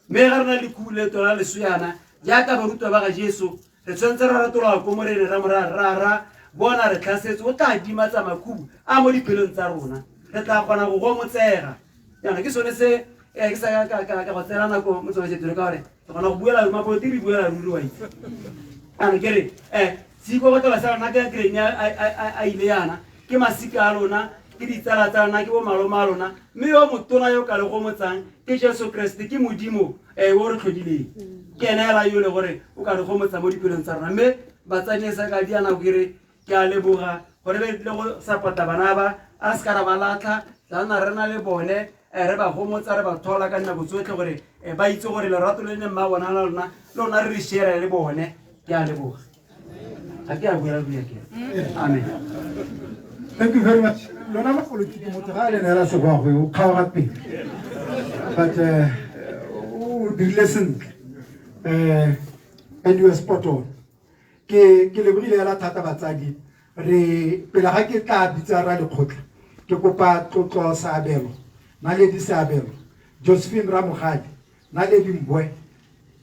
mme ga re na le lekhubu le letona la leso yana jaaka barutwa ba ga Jesu re tshwanetse ra ratologa ko morene ra mora rara bona re tlhasetse o tla dimatsa makhubu a mo dipelong tsa rona re tla kgona go gomotsega jaanong ke sone se ke sa ka go tsena nako mo tsamaisetsong ka gore ke kgona go buela mapolotiki re buela ruri wa itse jaanong ke re seikokotelo sa rona ke Granny a ile yana ke masika a lona ke ditsala tsa lona ke bo malome a lona mme yo motona yo ka le gomotsang ke Jesu Kriste ke Modimo o re tlhodileng ke ene hela yo le gore o ka re gomotsa mo dipelong tsa rona mme batsadi sa ka dia nako ke re ke a leboga gore be le go support-a bana ba a se ka ra ba latlha tla nna re na le bone re ba gomotsa re ba thola ka dinako tsotlhe gore ba itse gore lerato le ne mma bona la lona le rona re re share le bone ke a leboga ga ke a buela buya ke amen. Thank you very much. Lona mapolotiki motho ga a le neela segwagwe o kgaoga pele but o dirile sentle and you are spot on. Ke lebogile hela thata batsadi re pele ga ke tla bitsa ra lekgotla ke kopa tlotlo Seabelo Naledi Seabelo Josephine Ramogadi Naledi Mbwe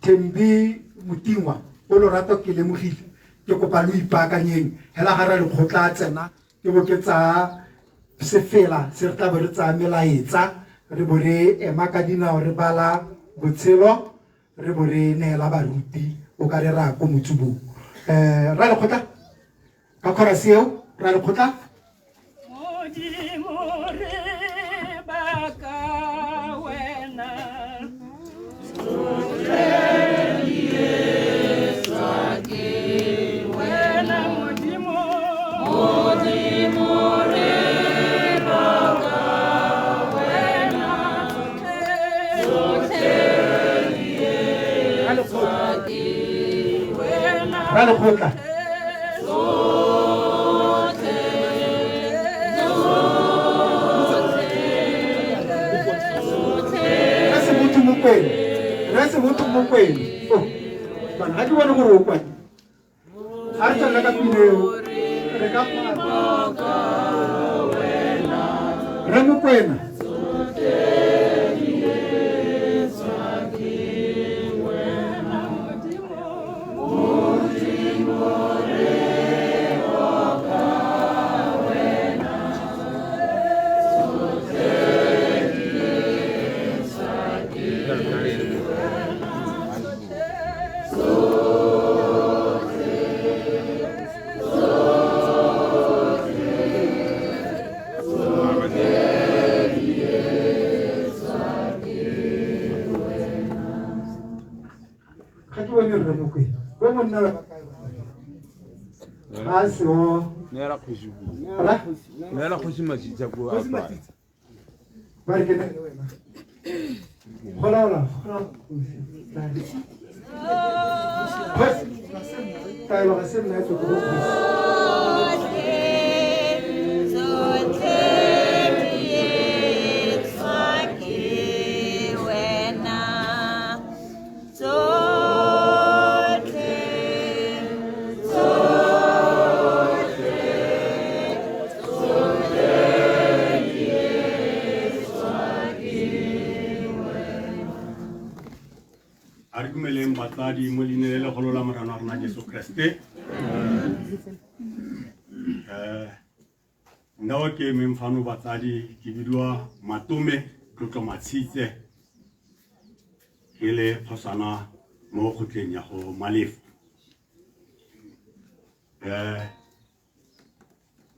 Thembi Motingwa o lorato ke lemogile ke kopa lo ipaakanyeng hela ga ra lekgotla a tsena ke bo ke tsaya sefela se re tla bo re tsaya melaetsa re bo re ema ka dinao re bala botshelo re bo re neela baruti o ka re ra ko motsubong ra lekgotla ka chorus eo ra lekgotla Modimo re baka wena wena Modimo Modimo re baka wena tsotlhe ra lekgotla Re se botho Mokwena oh bana ga ke bone gore o kwadi ga re tswelela ka pina eo re ka re Mokwena Ga seo. Neela kgosi puo. Ra? Neela kgosi Matsitsa puo a Kgosi tswae. Matsitsa. Ba re ke neele wena. Golaola, golaola. Kgosi, taelo ga se nna e tswe ko go kgosi. A re dumeleng batsadi mo leineng le legolo la Morena wa rona Jesu Kriste. Nna o ke emeng fano batsadi ke bidiwa Matome Tlotlo Matshitse, ke le kgosana mo kgotleng ya go Malefo.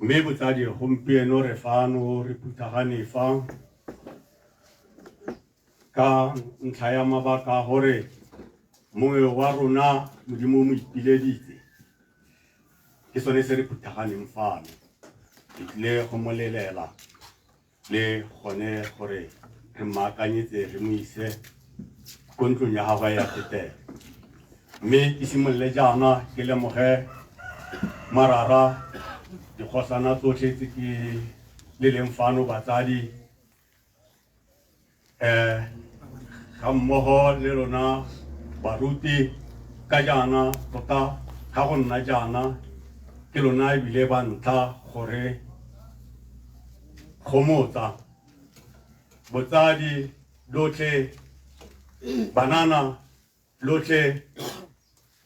Mme botsadi gompieno re fano re phuthagane fa ka ntlha ya mabaka a gore mongwe wa rona Modimo o mo ipileditse, ke sone se re phuthaganeng fano. Re tlile go mo lelela le gone gore re mmaakanyetse re mo ise ko ntlong ya gagwe ya tetelo. Mme ke simolole jaana ke lemoge marara dikgosana tsotlhe tse ke le leng fano batsadi, ga mmogo le lona baruti, ka jaana tota ga go nna jaana ke lona ebile ba ntlha gore gomotsa botsadi lotlhe, banana lotlhe,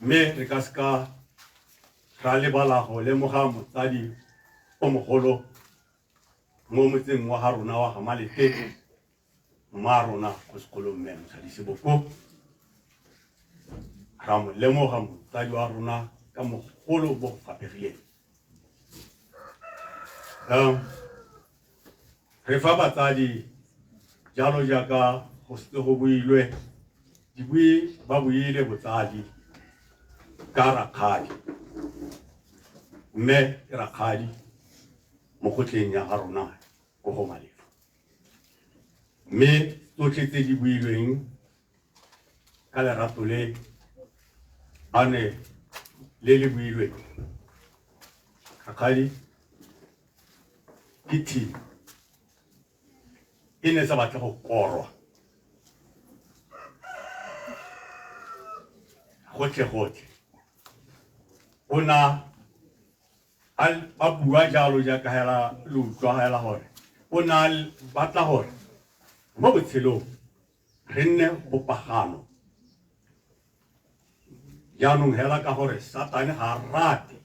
mme re ka seka ra lebala go lemoga motsadi o mogolo mo motseng wa ga rona wa ga Malete, mma rona ko sekolong mme Mosadi Seboko. Ra mo lemoga motsadi wa rona ka mogolo bo go faphegileng. Re fa batsadi jalo jaaka go setse go builwe, dibui ba buile botsadi ka rakgadi, mme ke rakgadi mo kgotleng ya ga rona ko go Malefo. Mme tsotlhe tse di builweng ka lerato le a ne le le builweng, rakgadi ke team e ne sa batle go korwa gotlhe gotlhe. O na a bua jalo jaaka hela lo utlwa hela gore o na batla gore mo botshelong re nne bopagano. Jaanong hela ka gore Satane ga a rate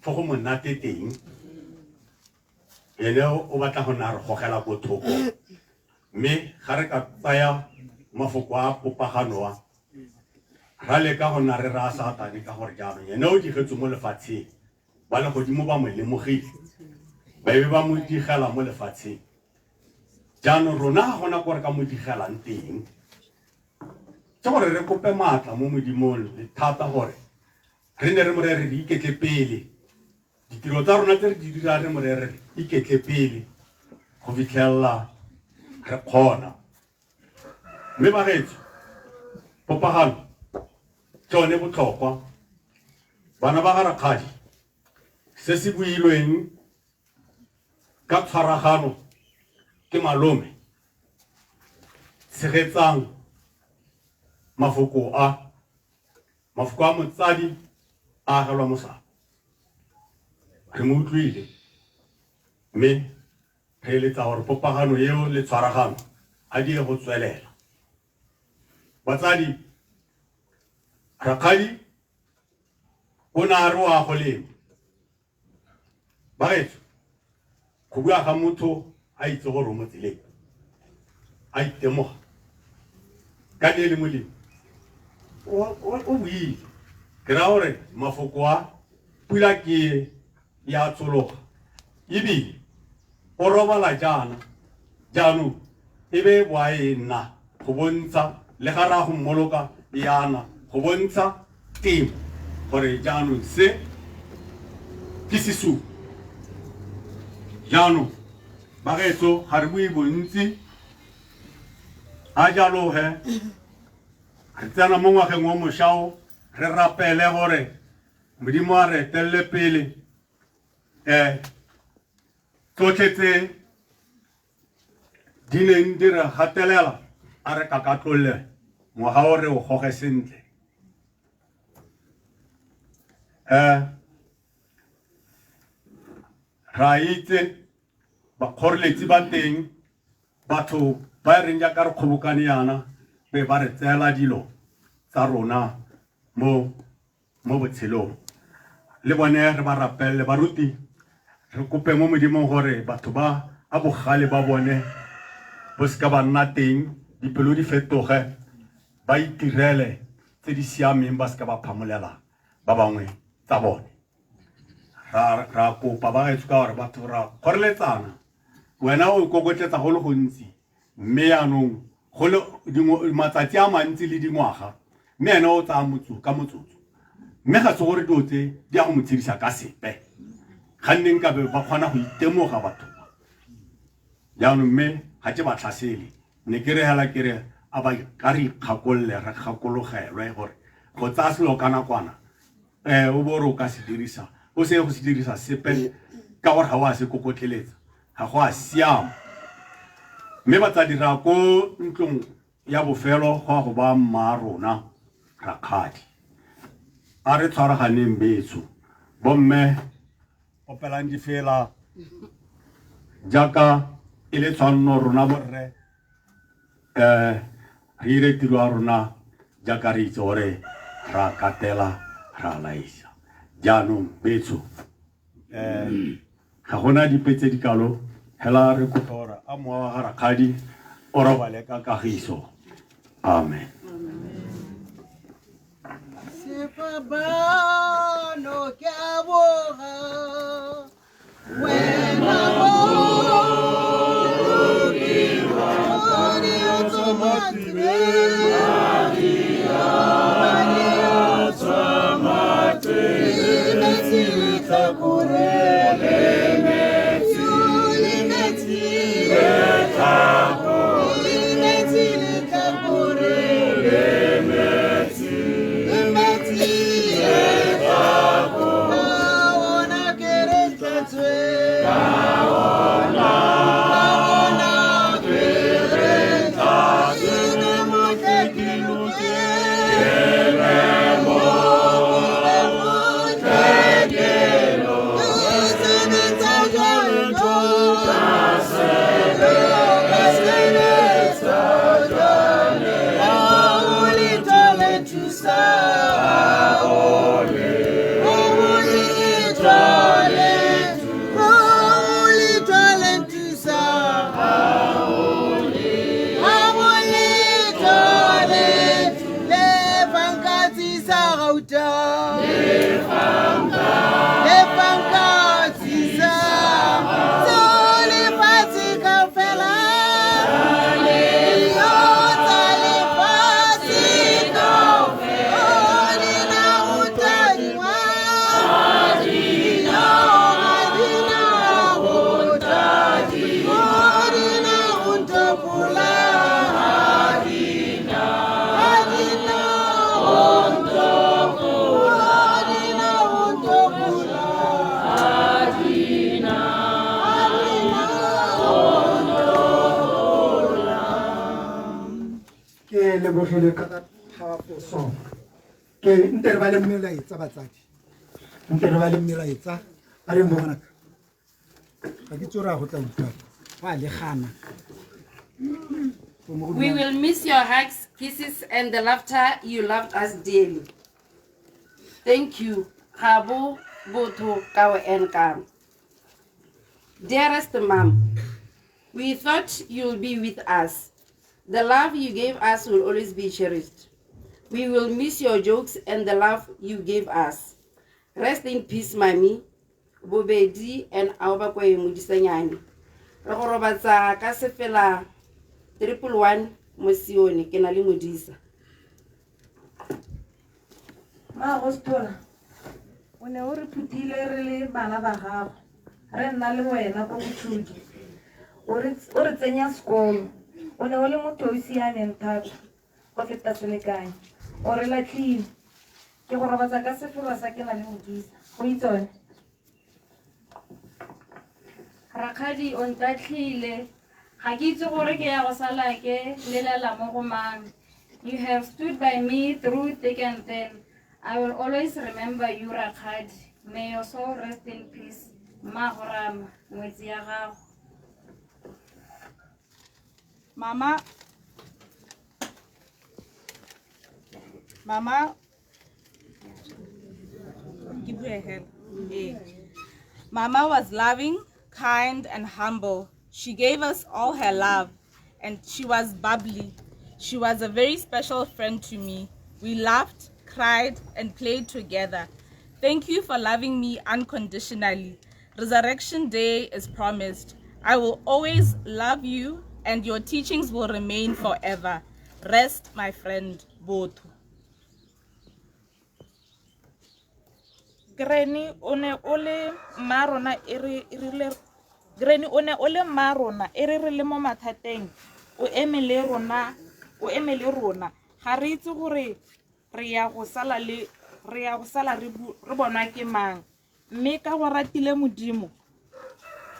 fo go monate teng, ene o batla go nna re gogela ko thoko. Mme ga re ka tsaya mafoko a popagano a, ra leka go nna re raya Satane ka gore jaanong ene o digetswe mo lefatsheng, ba legodimo ba mo lemogile, ba be ba mo digela mo lefatsheng. Jaanong rona ga gona ko re ka mo digelang teng, ke gore re kope maatla mo Modimong le thata gore re ne re mo rere re iketle pele ditiro tsa rona tse re di dirang, re mo rere re iketle pele go fitlhelela re kgona. Mme bagaetsho, popagano ke yone botlhokwa. Bana ba ga rakgadi, se se builweng ka tshwaragano ke malome, tshegetsang mafoko a, mafoko a motsadi a agelwa mosako. Re mo utlwile, mme re eletsa gore popagano eo le tshwaragano a di ye go tswelela. Batsadi, rakgadi o ne a re o a go lema. Bagaetsho, go bua ga motho a itse gore o mo tseleng, a itemoga ka ne le molemo, o buile. Ke raya gore mafoko a pula ke ya tsologa, ebile o robala jaana jaanong e be boa e nna go bontsha le ga ra go mmoloka yana go bontsha temo gore jaanong se Ke sesupo. Jaanong bagaetsho ga re bue bontsi a jalo he re tsena mo ngwageng o mošwa o re rapele gore Modimo a re etelele pele um tsotlhe tse di neng di re gatelela a re kakatlolle ngwaga o re o goge sentle um ra itse bakgoreletsi ba teng batho ba e reng jaaka re kgobokane yana be ba re tseela dilo tsa rona mo mo botshelong le bone re ba rapelele baruti re kope mo modimong gore batho ba a bogale ba bone bo seka ba nna teng dipelo di fetoge ba itirele tse di siameng ba seka ba phamolela ba bangwe tsa bone ra ra kopa ba gaetsho ka gore batho ra kgoreletsana wena o ikokotletsa go le gontsi mme yaanong go le matsatsi a mantsi le dingwaga mme ene o tsaya motso ka motsotso mme ga se gore dilo tse di ya go mo tshedisa ka sepe ga nne nkabe ba kgona go itemoga batho ba jaanong mme ga ke ba tlhasele ne ke re hela ke re a ba ka re ikgakolole re gakologelwe gore go tsaya selo ka nakwana um o bo re o ka se dirisa o se go se dirisa sepe ka gore ga o a se kokotleletsa ga go a siama mme batsadi ra ko ntlong ya bofelo go a go ba mma rona rakgadi a re tshwaraganeng betsho bomme opelang difela jaaka e le tshwanno rona borre um re ire tiro ya rona jaaka re itse gore ra katela ra laisa jaanong betsho um ga gona dipe tse di kalo hela re kopa gore a mowa wa ga rakgadi o robale ka kagiso amen Sefapano ke a boga wena Ke lebogile ka that powerful song. Ke nte re ba le melaetsa batsadi. Nte re ba le melaetsa a re mo ngwanaka. Ga ke tsore a go tla utlwa. Wa le gana. We will miss your hugs, kisses, and the laughter you loved us dearly. Thank you. Gabo, Botho, Kao, and Kam. Dearest Mom, we thought you'll be with us. The love you gave us will always be cherished. We will miss your jokes and the love you gave us. Rest in peace, Mami. Bobedi and Aobakwe Modisanyane. Re go robatsa ka sefela 111 Mosione ke na le Modisa. Maago Sethola, O ne o re phuthile re le bana ba gago, re nna le wena ko Bothudi. O re tsenya sekolo. O ne o le motho o siameng thata go feta selekanyo. O re latlhile. Ke go robatsa ka sefela sa ke na le modisa. Go itsone. Rakgadi o ntatlhile. Ga ke itse gore ke ya go sala ke lelela mo go mang. You have stood by me through thick and thin. I will always remember you, Rakgadi. May your soul rest in peace. Mmago Rama, ngwetsi ya gago. Mama, Mama, ke bue hela. Ee. Mama was loving, kind, and humble. She gave us all her love, and she was bubbly. She was a very special friend to me. We laughed, cried, and played together. Thank you for loving me unconditionally. Resurrection Day is promised. I will always love you, and your teachings will remain forever. Rest, my friend, Botho. Granny o ne o le mma rona e re e rile Granny o ne o le mma rona e re re le mo mathateng o eme le rona o eme le rona ga re itse gore re ya go sala le re ya go sala re bonwa ke mang mme ka go ratile modimo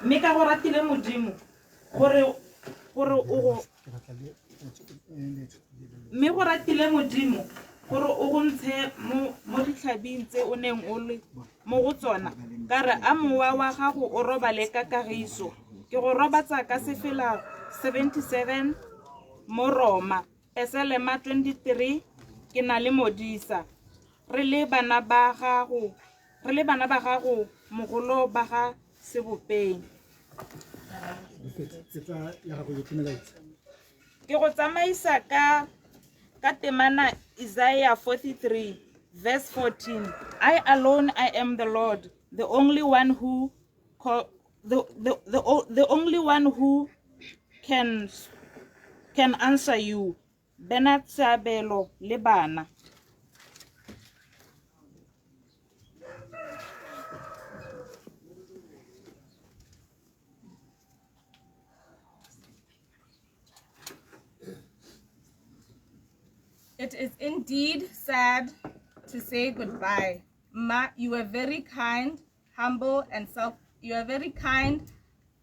mme ka go ratile modimo gore gore o go mme go ratile modimo gore o go ntshe mo mo ditlhabing tse o neng o le mo go tsona ka re a mowa wa gago o robale ka kagiso ke go robatsa ka sefela 77 mo Roma Peselema 23 ke na le modisa re le bana ba gago re le bana ba gago mogolo ba ga sebopeng ke go tsamaisa ka ka temana Isaiah 43 verse 14 I alone I am the Lord the only one who call, the only one who can can answer you Bernard Seabelo le bana It is indeed sad to say goodbye. Ma, you were very kind, humble, and self. You are very kind,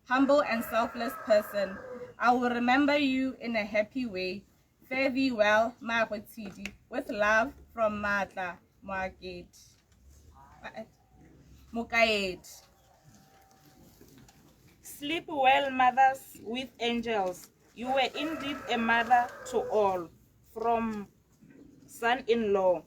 humble, and selfless person. I will remember you in a happy way. Fare thee well, Magotidi. With love from Matla Moaketi. Mokaedi. Sleep well, mothers with angels. You were indeed a mother to all. From son-in-law.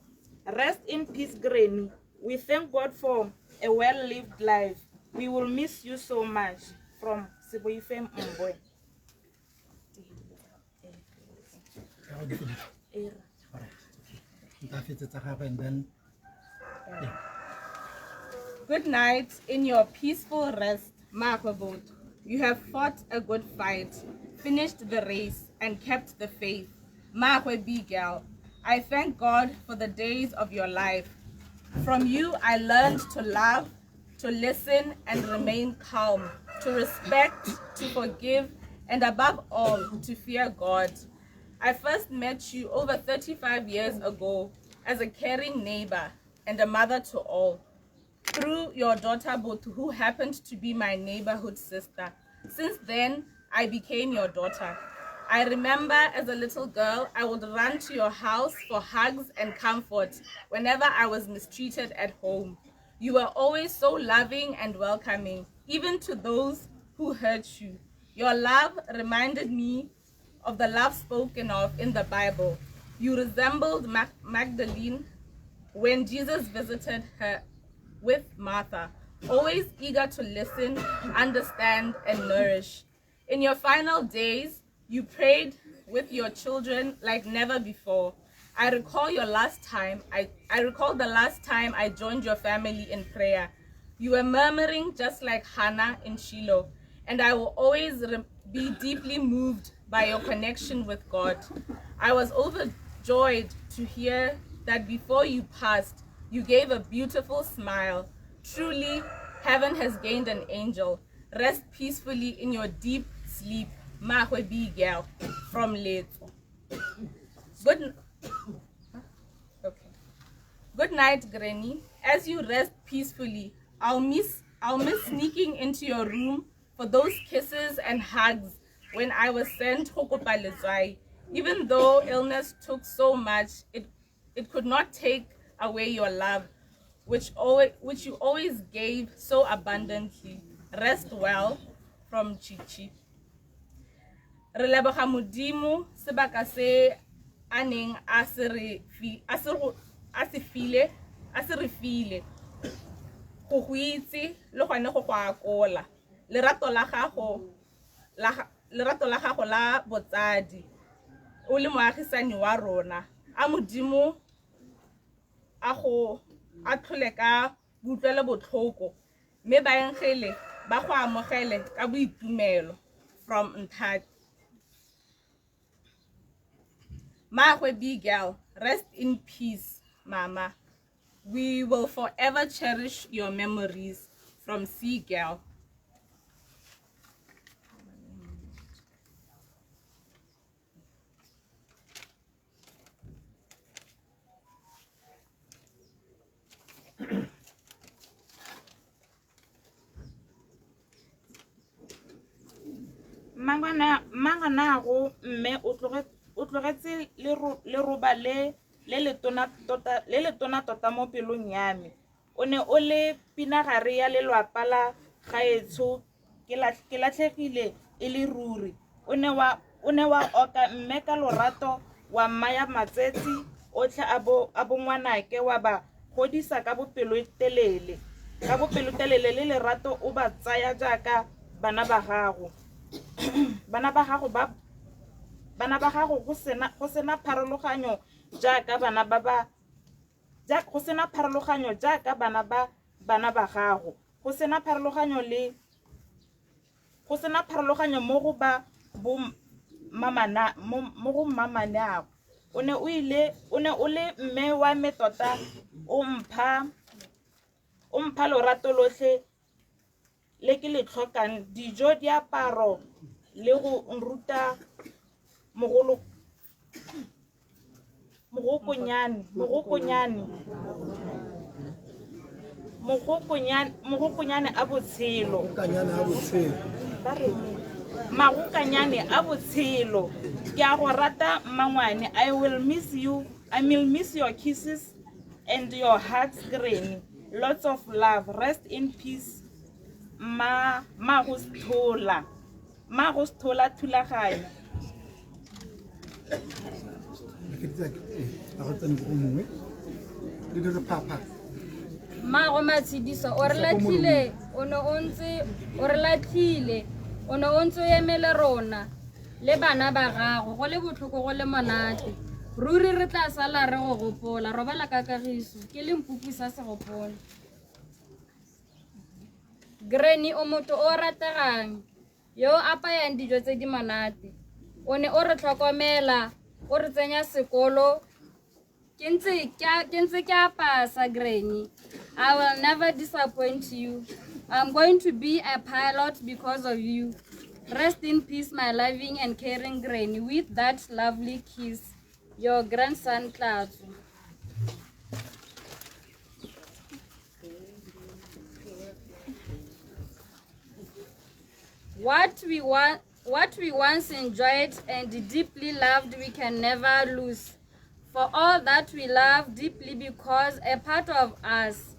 Rest in peace, Granny. We thank God for a well-lived life. We will miss you so much. From Seboifem Mbwe. Good night in your peaceful rest, Magbot. You have fought a good fight, finished the race, and kept the faith. Magwe Bigel, I thank God for the days of your life. From you, I learned to love, to listen, and remain calm, to respect, to forgive, and above all, to fear God. I first met you over 35 years ago as a caring neighbor and a mother to all. Through your daughter, Botho, who happened to be my neighborhood sister. Since then, I became your daughter. I remember as a little girl, I would run to your house for hugs and comfort whenever I was mistreated at home. You were always so loving and welcoming, even to those who hurt you. Your love reminded me of the love spoken of in the Bible. You resembled Magdalene when Jesus visited her with Martha, always eager to listen, understand, and nourish. In your final days, you prayed with your children like never before. I recall your last time, I recall the last time I joined your family in prayer. You were murmuring just like Hannah in Shiloh, and I will always be deeply moved by your connection with God. I was overjoyed to hear that before you passed, You gave a beautiful smile. Truly, heaven has gained an angel. Rest peacefully in your deep sleep. Mahwe Bigel from Leto. Good, okay. Good night, Granny. As you rest peacefully, I'll miss I'll miss sneaking into your room for those kisses and hugs when I was sent go kopa letswai. Even though illness took so much, it, it could not take away your love, which, always, which you always gave so abundantly. Rest well from Chichi. Re leboga Modimo sebaka se a neng a se re a se go a se file a se re file go go itse le gone go go akola lerato la gago la lerato la gago la botsadi o le moagisani wa rona a modimo a go a tlhole ka boutlwelo botlhoko mme baengele ba go amogele ka boitumelo from Nthati. Magwe B girl, rest in peace, mama. We will forever cherish your memories from C girl. Mmangwanago mme o tlogetse leroba le le letona tota mo pelong ya me. O ne o le pinagare ya lelwapa la gaetsho ke latlhegile e le ruri. O ne wa oka mme ka lorato wa mmaya matsetsi otlhe a bongwanake wa ba godisa ka bopelotelele. Ka bopelotelele le lerato o ba tsaya jaaka bana ba gago. Bana ba gago go sena pharologanyo jaaka bana ba ba go sena pharologanyo jaaka bana ba bana ba gago. Go sena pharologanyo le go sena pharologanyo mo go ba bo mamana mo go mamanago. O ne o ile o ne o le mme wa me tota o mpha lorato lotlhe le ke le tlhokang dijo diaparo le go nruta mogokonyane a botshelo magokanyane a botshelo ke a go rata mmangwane. I will miss you. I will miss your kisses and your hugs, granny. Lots of love. Rest in peace. Ma go Sethola thulaganyo. Mmago Matshediso o re latlhile o ne o ntse o re latlhile o ne o ntse o emele rona le bana ba gago go le botlhoko go le monate ruri re tla sala re go gopola robala ka kagiso ke le mpupu sa se gopola. Granny o motho o rategang yo o apayang dijo tse di monate o ne o re tlhokomela o re tsenya sekolo ke ntse ke a pasa. Granny, I will never disappoint you. I'm going to be a pilot because of you. Rest in peace, my loving and caring granny. With that lovely kiss, your grandson Tlatso. What we once enjoyed and deeply loved, we can never lose. For all that we love deeply because a part of us.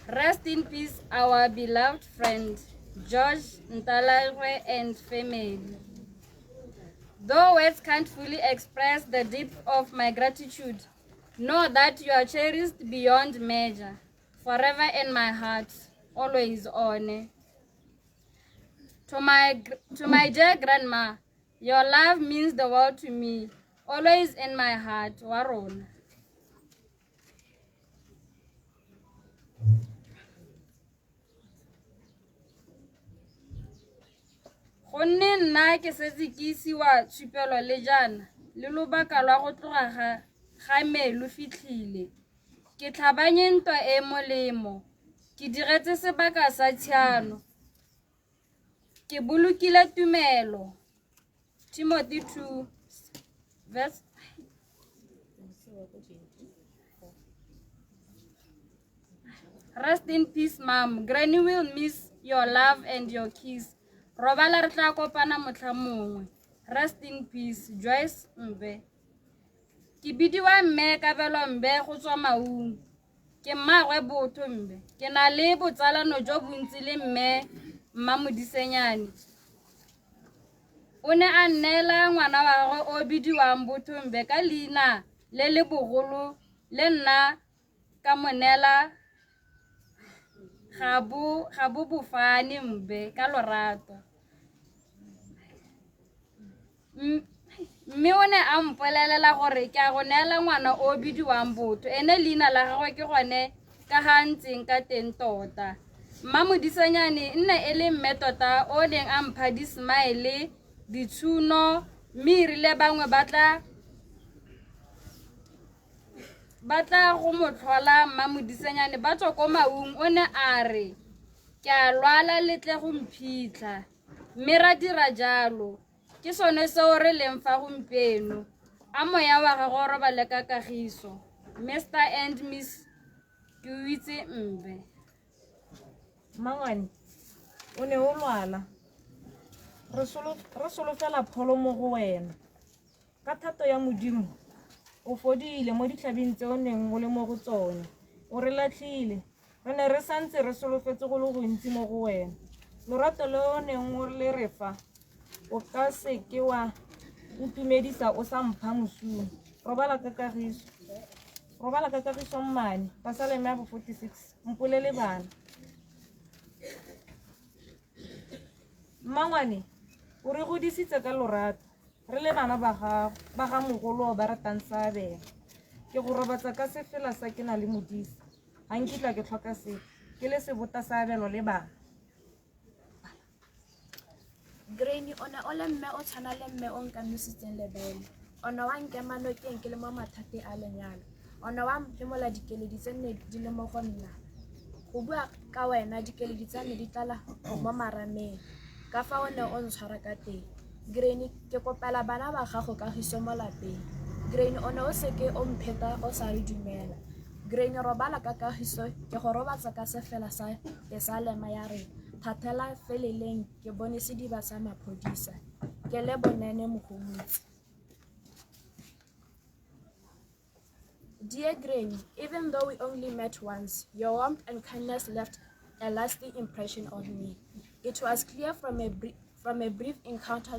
Rest in peace, our beloved friend, George Ntalagwe and family. Though words can't fully express the depth of my gratitude, know that you are cherished beyond measure, forever in my heart, always on. To my dear grandma, your love means the world to me, always in my heart, Warona. Gonne nna ke setse ke isiwa tshupelo le jaana le lobaka lwa go tloga ga me lo fitlhile. Ke tlhabanye ntwa e molemo. Ke diretse sebaka sa tshiano. Ke bolokile tumelo. Timothy 2 verse Rest in peace, mom. Granny will miss your love and your kiss. Robala re tla kopana motlha mongwe. Rest in peace, Joyce Mbe. Ke bidiwa mme Kabelo Mbe go tswa Maung. Ke mmaagwe Botho Mbe. Ke na le botsalano jo bontsi le mme Mmamodisenyane. O ne a nneela ngwana wa gagwe o bidiwang Botho Mbe ka leina le le bogolo le nna ka mo neela ga bo bofane Mbe ka lorato. Mme o ne a mpolelela gore ke a go neela ngwana o bidiwang Botho, ene leina la gagwe ke gone ka ga ntseng ka teng tota. Mmamodisenyane nne e le mme tota o neng a mpha di-smile, ditšhuno, mme erile bangwe ba tla go mo tlhola Mmamodisenyane ba tswa ko Maung, o ne a re ke a lwala le tle go mphitlha, mme ra dira jalo. Ke sone seo re leng fa gompieno. A moya wa gagwe o robale ka kagiso. Mr and Miss Ke Mbe. Mmangwane, o ne o lwala. Re solofela pholo mo go wena. Ka thato ya Modimo, o fodile mo ditlhabing tse o neng o le mo go tsone. O re latlhile. Re ne re santse re solofetse go le gontsi mo go wena. Lorato le o neng o le re fa, o ka se ke wa ntumedisa o sa mpha mosumo. Robala ka kagiso mmane. Pasaleme ya bo 46. Mpolele bana. Mmangwane, o re godisitse ka lorato. Re le bana ba gago, ba ga mogolo ba ratang Seabelo. Ke go robatsa ka sefela sa ke na le modisa. Ga nkitla ke tlhoka sepe. Ke le sebota Seabelo le bana. Granny, o ne o le mme o tshwana le mme o nkamisitseng lebele. O ne wa nkema nokeng ke le mo mathateng a lenyalo. O ne wa mphemola dikeledi tse nne di le mo go nna. Go bua ka wena dikeledi tsa me di tlala mo marameng. Ka fa o ne o ntshwara ka teng. Granny, ke kopela bana ba gago kagiso mo lapeng. Granny, o ne o seke o mpheta o sa re dumela. Granny, robala ka kagiso, ke go robatsa ka sefela sa pesalema ya re thathela feleleng ke bone sediba sa maphodisa. Ke le bonene mogomotsi. Dear Granny, even though we only met once, your warmth and kindness left a lasting impression on me. It was clear from a brief encounter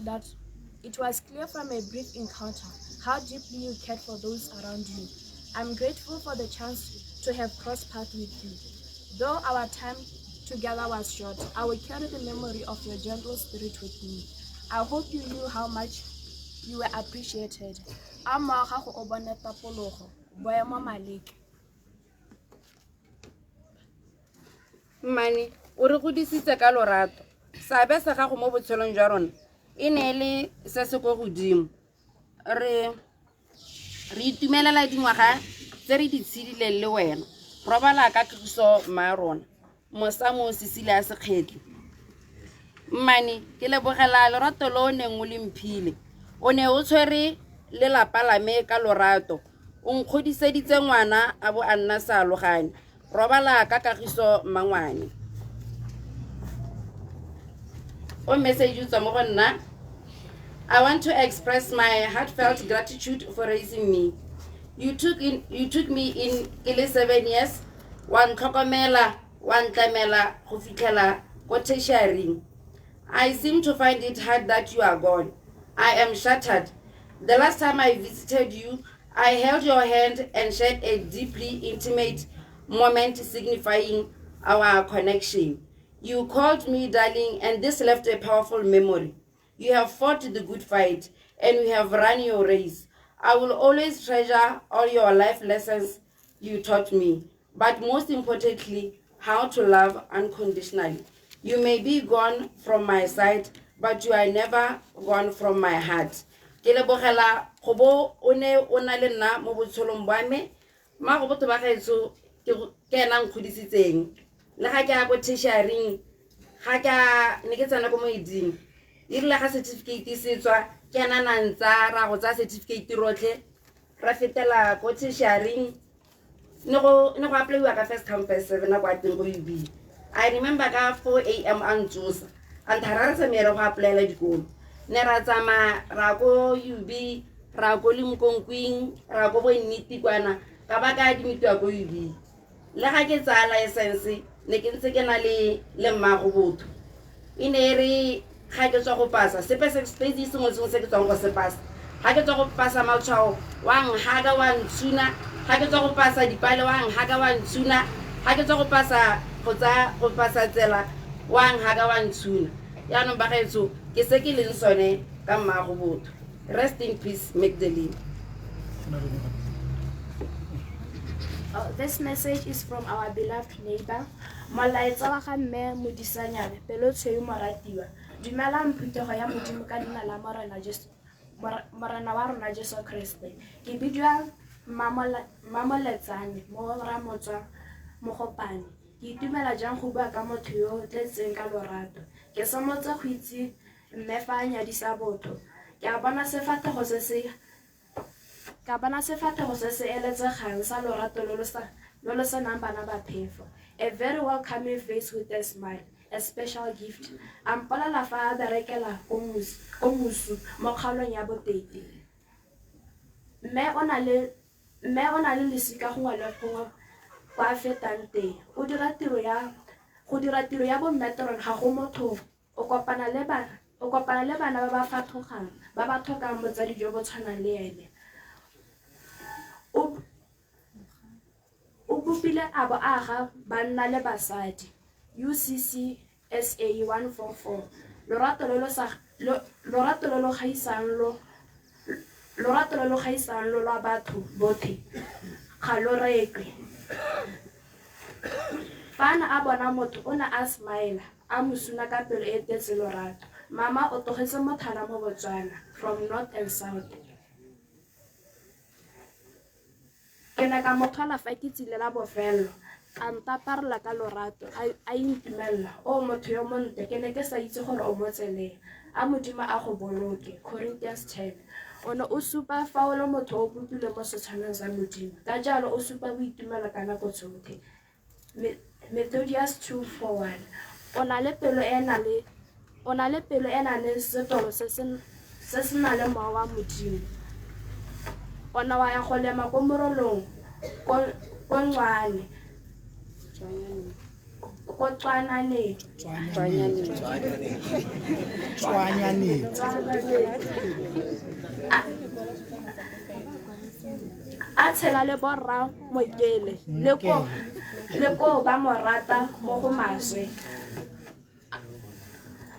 how deeply you cared for those around you. I'm grateful for the chance to have crossed paths with you. Though our time together was short, I will carry the memory of your gentle spirit with me. I hope you knew how much you were appreciated. A moya wa gago o bone tapologo. Boemo Maleke. Mmane, o re godisitse ka lorato. Seabe sa gago mo botshelong jwa rona e ne e le se se ko godimo. Re itumelela dingwaga tse re di tshedileng le wena. Robala ka kagiso mma rona. Mosamo Cecilia Sekgetli. Mmane, ke lebogela lorato lo o neng o le mphile. O ne o tshwere lelapa la me ka lorato. O nkgodiseditse ngwana a bo a nna saalogane. Robala ka kagiso mmangwane. O message tswa mo go nna. I want to express my heartfelt gratitude for raising me. You took me in ke le 7 years. Wa ntlhokomela, wa ntlamela go fitlhela ko tertiary. I seem to find it hard that you are gone. I am shattered. The last time I visited you, I held your hand and shared a deeply intimate moment signifying our connection. You called me darling, and this left a powerful memory. You have fought the good fight, and you have run your race. I will always treasure all your life lessons you taught me, but most importantly, how to love unconditionally. You may be gone from my side, but you are never gone from my heart. Ke lebogela go bo o ne o na le nna mo botshelong bwa me. Mmago botho ba gaetsho ke ke ena a nkgodisitseng. Le ga ke ya ko tertiary-ing ga ke a ne ke tsena ko moeding. E rile ga certificate se tswa ke ena na ntsa ra go tsaya certificate rotlhe ra fetela ko tertiary-ing ne go ne go apply-iwa ka first come first serve nako ya teng ko UB. I remember ka 4 am a ntsosa a ntha ra re tsamaye re go apply-ela dikolo. Ne ra tsamaya ra ko UB ra ko Limkokwing ra ko bo Nniti kwana ka ba ka admitiwa ko UB. Le ga ke tsaya license ne ke ntse ke na le le mmago botho. E ne e re ga ke tswa go pasa sepe se space sengwe le sengwe se ke tswang go se pasa ga ke tswa go pasa matshwao wa nhaka wa ntshuna ga ke tswa go pasa dipale wa nhaka wa ntshuna ga ke tswa go pasa go tsaya go pasa tsela wa nhaka wa ntshuna yaanong bagaetsho ke se ke leng sone ka mmago botho. Rest in peace, Magdalene. Oh, this message is from our beloved neighbor. Molaetsa wa ga mme Modisanyane, pelotshweu moratiwa. Dumelang phuthego ya Modimo ka leina la Morena Jesu Morena wa rona Jesu Kriste. Ke bidiwa Mmamoletsane mo Ramotswa Mogopane. Ke itumela jang go bua ka motho yo o tletseng ka lorato. Ke somotse go itse mme fa a nyadisa botho. Ke a bona sefatlhego se se Ka bona sefatlhego se se eletsegang sa lorato lo lo sa lo lo senang bana ba phefo. A very welcoming face with a smile, a special gift. A mpolela fa a berekela ko ko Musu mo kgaolong ya Boteti. Mme o na le mme o na le lesika gongwe le gongwe kwa a fetang teng. O dira tiro ya go dira tiro ya bommetron ga go motlhofo. O kopana le bana o kopana le bana ba ba fathogang ba ba tlhokang botsadi jo bo tshwanang le ene. O o bopile a bo a aga banna le basadi. UCCSA 144. Lorato lo lo sa lorato lo lo gaisang lo lorato lo lo gaisang lo lwa batho botlhe ga lo rekwe. Fa a ne a bona motho o ne a smile a mo suna ka pelo e tletse lorato. Mama o tlogetse mothala mo Botswana from north and south. Ke ne ka mo tlhola fa ke tsile la bofelo. A ntaparela ka lorato, a intumelela. O motho yo montle, ke ne ke sa itse gore o mo tseleng. A Modimo a go boloke. Corinthians 10. O ne o supa fa o le motho o bopilwe mo setshwanong sa Modimo. Ka jalo o supa boitumelo ka nako tsotlhe. Methodius 241. O na le pelo e na le o na le pelo e na le setolo se se se se na le mowa wa Modimo. O ne wa ya go lema ko morolong ko ko Ncwane. Ko Tswananeng. Tswanyaneng. A tshela le borra Mokele le ko le ko ba mo rata mo go maswe.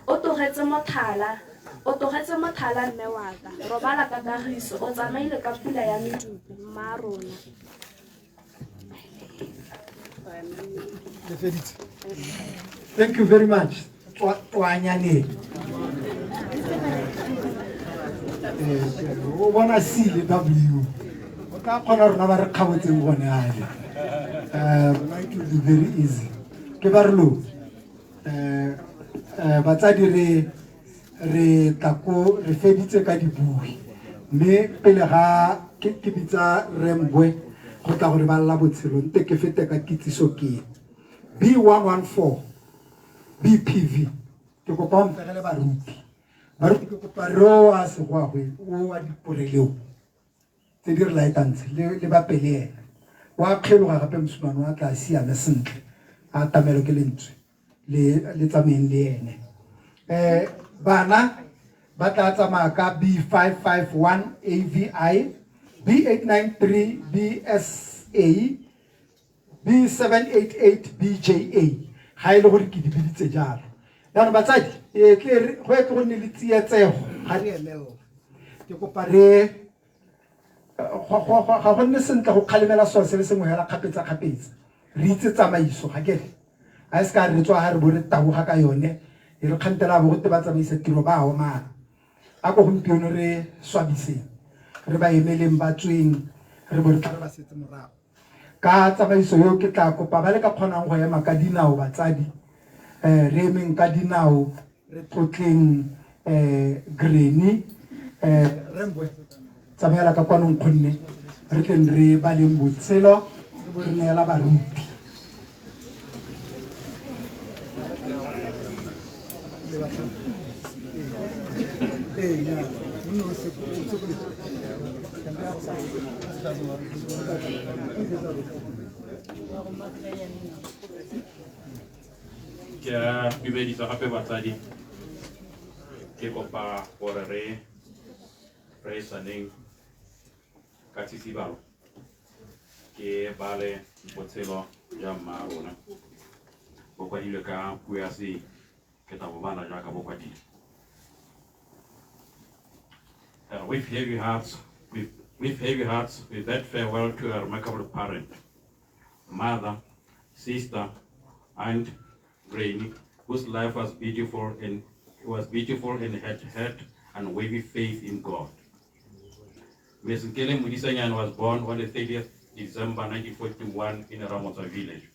O tlogetse mothala o tlogetse mothala mme wa ka. Robala ka kagiso o tsamaile ka pula ya medupe mmaarona. Le feditse. Thank you very much. Tswanyaneng. O bona C le W. O tla kgona rona ba re kgabotseng gone ale. Rona it will be very easy. Ke ba re lo. Batsadi re re tla ko re feditse ka dibui. Mme pele ga ke bitsa Rembwe go tla gore ba lla botshelo nte ke fete ka kitsiso ke B114 BPV ke kopa o mpegele baruti. Baruti ke kopa re o a segwagwe o wa diporeleo tse di re laetang tse le ba pele ena. Wa kgeloga gape mosimane wa tla siame sentle a atamelo ke lentswe le le tsamayeng le ene. Bana ba tla tsamaya ka B551 AVI, B893 BSA, B788 BJA ga e le gore ke di biditse jalo. Jaanong batsadi e tle go etle go nne le tsietsego ga re emelela. Ke kopa re ga go nne sentle go kgalemela selo se le sengwe hela kgapetsa-kgapetsa. Re itse tsamaiso ga ke re a e se ka re tswa ga re bo re taboga ka yone e re kgantela bo gote ba tsamaisa tiro ba omana. A ko gompieno re swabiseng re ba emeleng ba tsweng re bo re tla re ba setse morago. Ka tsamaiso eo ke tla kopa ba le ka kgonang go ema ka dinao batsadi, re emeng ka dinao re tlotleng Granny. Rre Mbwe, tsamaela ka kwano nkgonne, re tleng re baleng botshelo re bo re neela baruti. Ke a dumedisa gape batsadi, ke kopa gore re reetsaneng ka tshisibalo, ke bale botshelo jwa mma rona bo kwadilwe ka puo ya se ke tla bo bala jaaka bo kwadilwe. With heavy hearts, with heavy hearts, we bid farewell to a remarkable parent, mother, sister, aunt, granny, whose life was beautiful and had had unwavering faith in God. Ms. Nkele Modisenyane was born on the 30th December 1941 in Ramotswa village.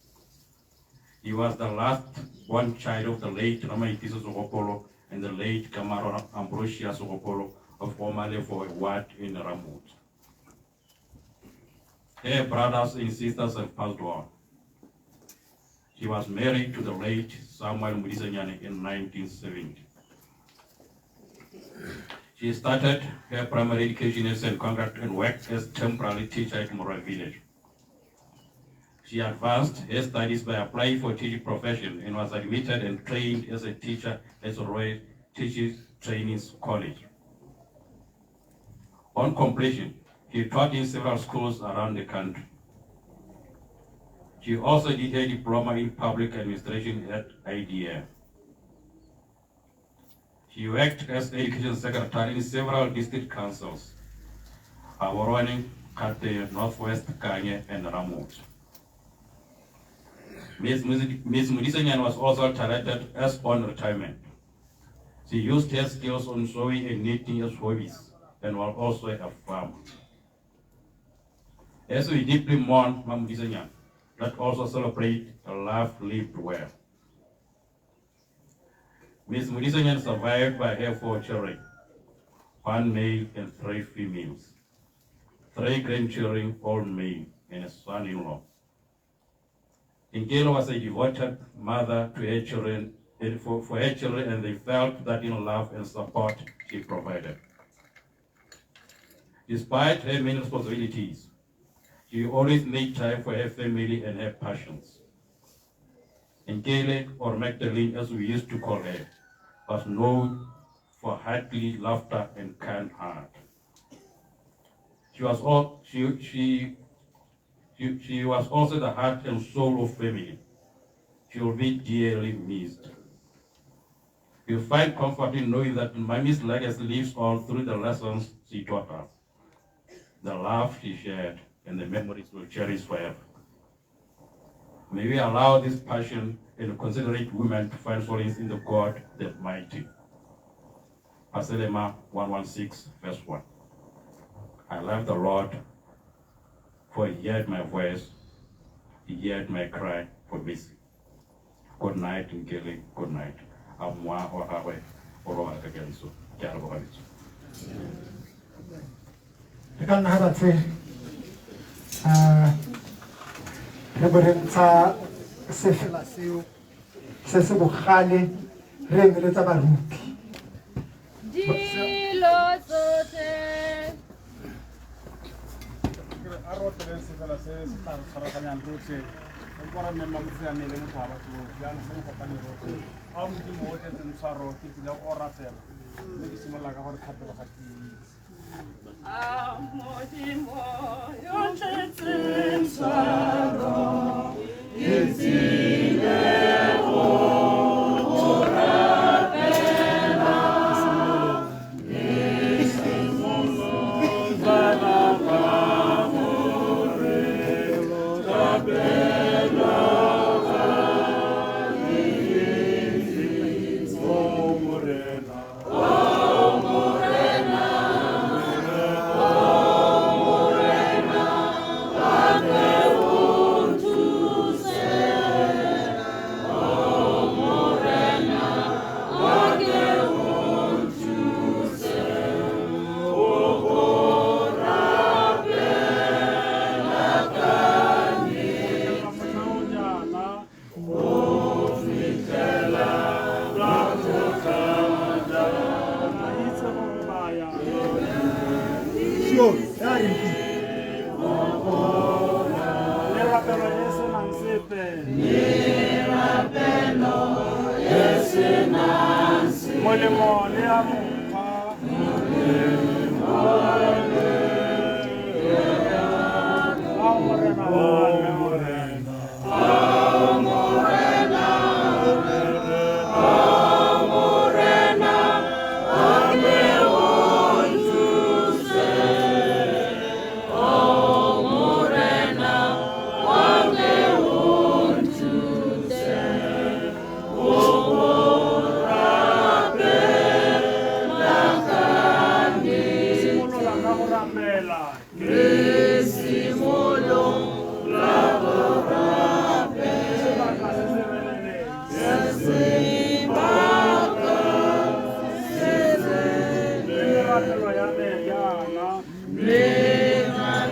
He was the last born child of the late Ramaitiso Sogopolo and the late Kamaro Ambrosia Sogopolo of Omale for a ward in Ramotswa. Her brothers and sisters have passed on. She was married to the late Samuel Modisenyane in 1970. She started her primary education at St. Conrad and worked as temporary teacher at Mora village. She advanced her studies by applying for teaching profession and was admitted and trained as a teacher at the Royal Teachers Training College. On completion, she taught in several schools around the country. She also did her diploma in public administration at IDM. She worked as education secretary in several district councils, Gaborone, Kate, Northwest, Kanye, and Ramotswa. Ms. Modisenyane was also talented as on retirement. She used her skills on sewing and knitting as hobbies and was also a farmer. As we deeply mourn Modisenyane, let also celebrate a life lived well. Ms. Modisenyane survived by her 4 children, 1 male and 3 females, 3 grandchildren, all male, and a son-in-law. Nkele was a devoted mother to her children, and for her children, and they felt that in love and support she provided. Despite her many responsibilities, she always made time for her family and her passions. Nkele, or Magdalene as we used to call her, was known for hearty laughter and kind heart. She was she was also the heart and soul of family. She will be dearly missed. You find comfort in knowing that Mommy's legacy lives on through the lessons she taught us, the love she shared, and the memories we'll cherish forever. May we allow this passion and considerate women to find solace in the God the Mighty. Paselema 116, verse 1. I love the Lord, for he heard my voice, he heard my cry for mercy. Good night, Nkele, good night. Amwa wa gagwe o robala ka kagiso. Ke a leboga betso. Re ka nna ga batse, re bo re ntsha sefela seo se se bogale, re emeletsa baruti. Dilo tsotlhe. A re otleleng sefela se se tla re tshwaraganyang rotlhe. Re kwa re nneng mamotseane le motho wa batho botlhe, jaanong se mo kopane rotlhe. A Modimo o tletseng tshwaro, ke tlile go rapela. Mme ke simolola ka gore thapelo ga ke itse. A Modimo yo tletseng tshwaro, ke tlile go go rapela. Merapelo e senang Molemo le ya mokgwa. Molemo le ya Ao Morena wa me, Morena. Ao Morena, Ao Morena, o tle o nthuse. Ao Morena, o tle o nthuse. O go rapela ka Re simolola ka go rapela. Re simolola go rapela. Sebaka se se releleng. Sebaka se se Mme merapelo ya me jaana. Merapelo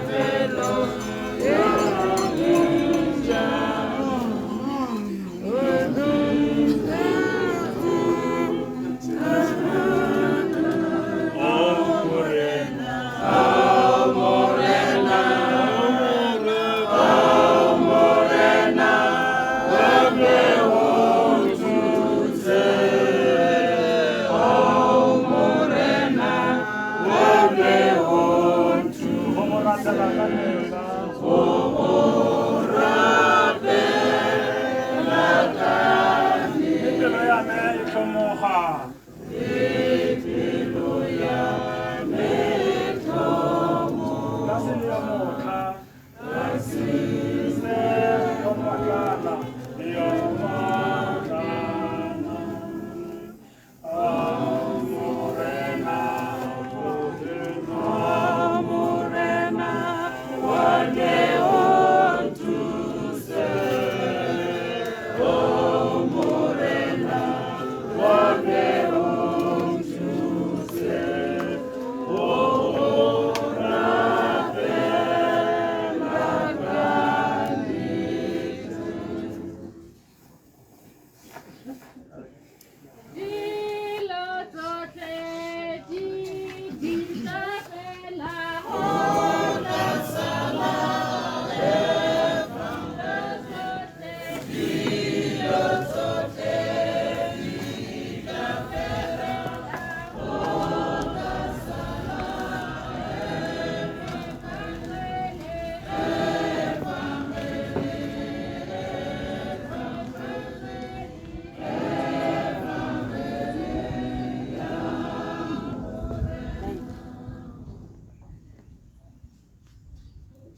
ya me jaana. Ao Morena. Ao Morena, Ao Morena, o tle o nthuse. Ao Morena, o tle o nthuse. Go mo rapela ka mehla. Go go rapela ka Mme pelo ya me e tlhomoga. Le pelo ya me e tlhomoga. Ka se le yo motlha. Ka se Se yo motlana. Yo motlana. Ao Morena, Ao Morena, o tle o nthuse. Ao Morena, o tle o nthuse. O go rapela ka Dilo tsotlhe di tla fela go tla sala Dilo tsotlhe di tla fela go tla sala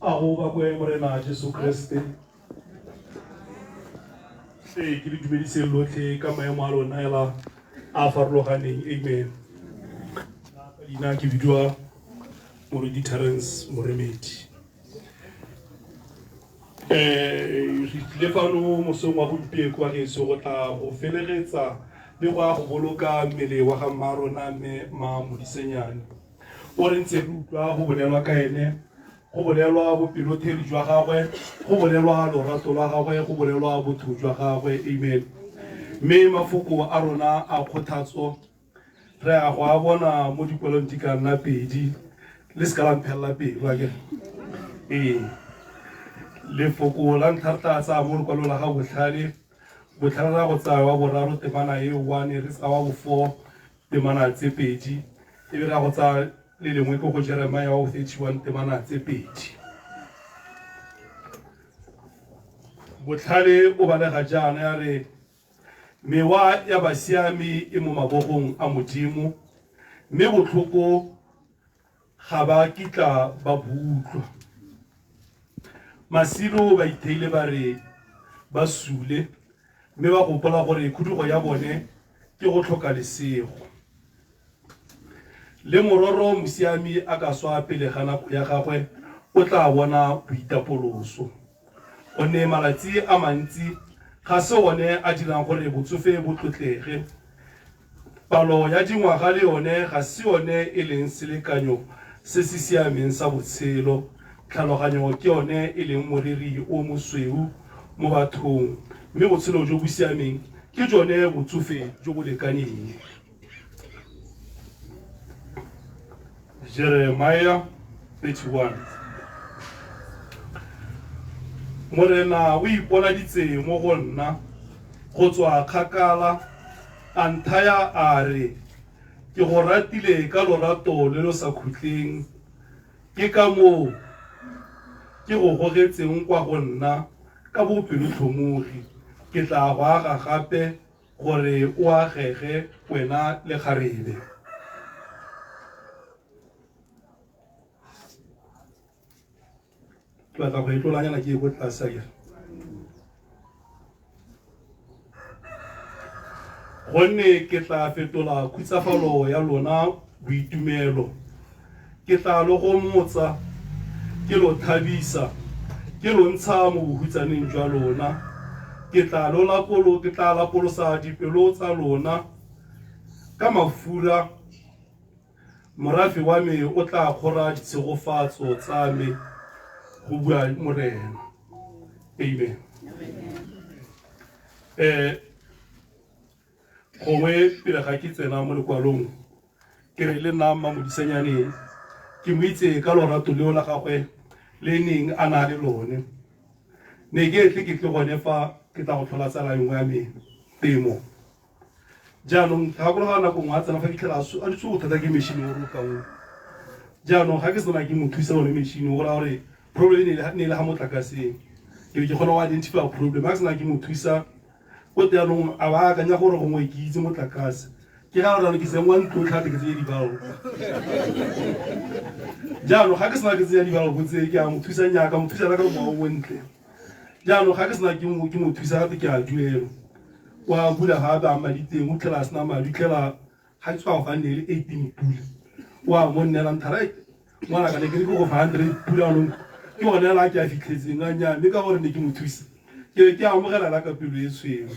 A go bakwe Morena Jesu Kriste. Ee, ke le dumedise lotlhe ka maemo a lona hela a a farologaneng. Amen. Ka leina ke bidiwa Moruti Terence Moremedi. Re tlile fano mosong wa gompieko wa geso go tla go felegetsa le go ya go boloka mmele wa ga mma rona mme ma Modisenyane. O re ntse re utlwa go bolelwa ka ene, go bolelwa bopelotheri jwa gagwe, go bolelwa lorato lwa gagwe, go bolelwa botho jwa gagwe. Amen. Mme mafoko a rona a kgothatso re a go a bona mo dikwalong di ka nna pedi, le seka la mphelela pelo akere. Ee, lefoko la ntlha re tla tsaya mo lekwalong la ga Botlhale, Botlhale ra go tsaya wa boraro temana e 1, re tsaya wa bo 4 temana tse pedi, e be ra go tsaya le lengwe ke go Jeremiah wa 31 temana tse pedi. Botlhale o balega jaana ya re mewa ya basiami e mo mabogong a Modimo, mme botlhoko ga ba kitla ba bo utlwa. Masilo ba itheile ba re ba sule, mme ba gopola gore khudugo ya bone ke go tlhoka lesego. Le mororo mosiami a ka swa pele ga nako ya gagwe, o tla bona boitapoloso. Gonne malatsi a mantsi ga se one a dirang gore botsofe bo tlotlege. Palo ya dingwaga le yone ga se yone e leng selekanyo se se siameng sa botshelo. Tlhaloganyo ke yone e leng moriri o mosweu mo bathong, mme botshelo jo bo siameng ke jone botsofe jo bo lekaneng. Jeremiah 31. Morena o iponaditse mo go nna go tswa kgakala, a nthaya a re, Ke go ratile ka lorato le lo sa khutleng, ke ka moo ke go gogetseng kwa go nna ka bopelotlhomogi. Ke tla go aga gape gore o agege wena le kgarebe. Ke batla go e tlolanyana ke ye ko tlase akere. Gonne ke tla fetola khutsafalo ya lona boitumelo, ke tla lo gomotsa, ke lo thabisa, ke lo ntsha mo bohutsaneng jwa lona, ke tla lo lapolo, ke tla lapolosa dipelo tsa lona ka mafura. Morafe wa me o tla kgora ditshegofatso tsa me, go bua Morena. Amen. Gongwe pele ga ke tsena mo lekwalong, ke re le nna Mmamodisanyane ke mo itse ka lorato leo la gagwe le neng a na le lone. Ne ke tle ke tle gone fa ke tla go tlhola tsala nngwe ya me, Temo. Jaanong ke gakologelwa nako nngwe a tsena fa fitlhela a dutse bothata ke machine o rokang o. Jaanong ga ke sena ke mo thusa one machine o go raya gore problem e ne e le ga motlakaseng. Ke be ke kgona go identify problem ga ke sena ke mo thusa ko te jaanong a ba akanya gore gongwe ke itse motlakase. Ke ga gore ke tsenngwa ntlo tlhate ke tsenye di-bulb. Jaanong ga ke sena ke tsenya di-bulb tse ke a mo thusa nnyaa ka mo thusa ka mowa o montle. Jaanong ga ke sena ke mo ke mo thusa gape ke a duela. Wa bula ga a baya madi teng o tlhela a sena madi o tlhela ga ke tswa go fa nne e le 18 pula. Wa mo nnela nthara ngwana ka ne ke re ke go fa 100 pula anong ke one la ke a fitlhetseng a nnyaa mme ka gore ne ke mo thusa ke ke amogela la ka pelo e tshweu.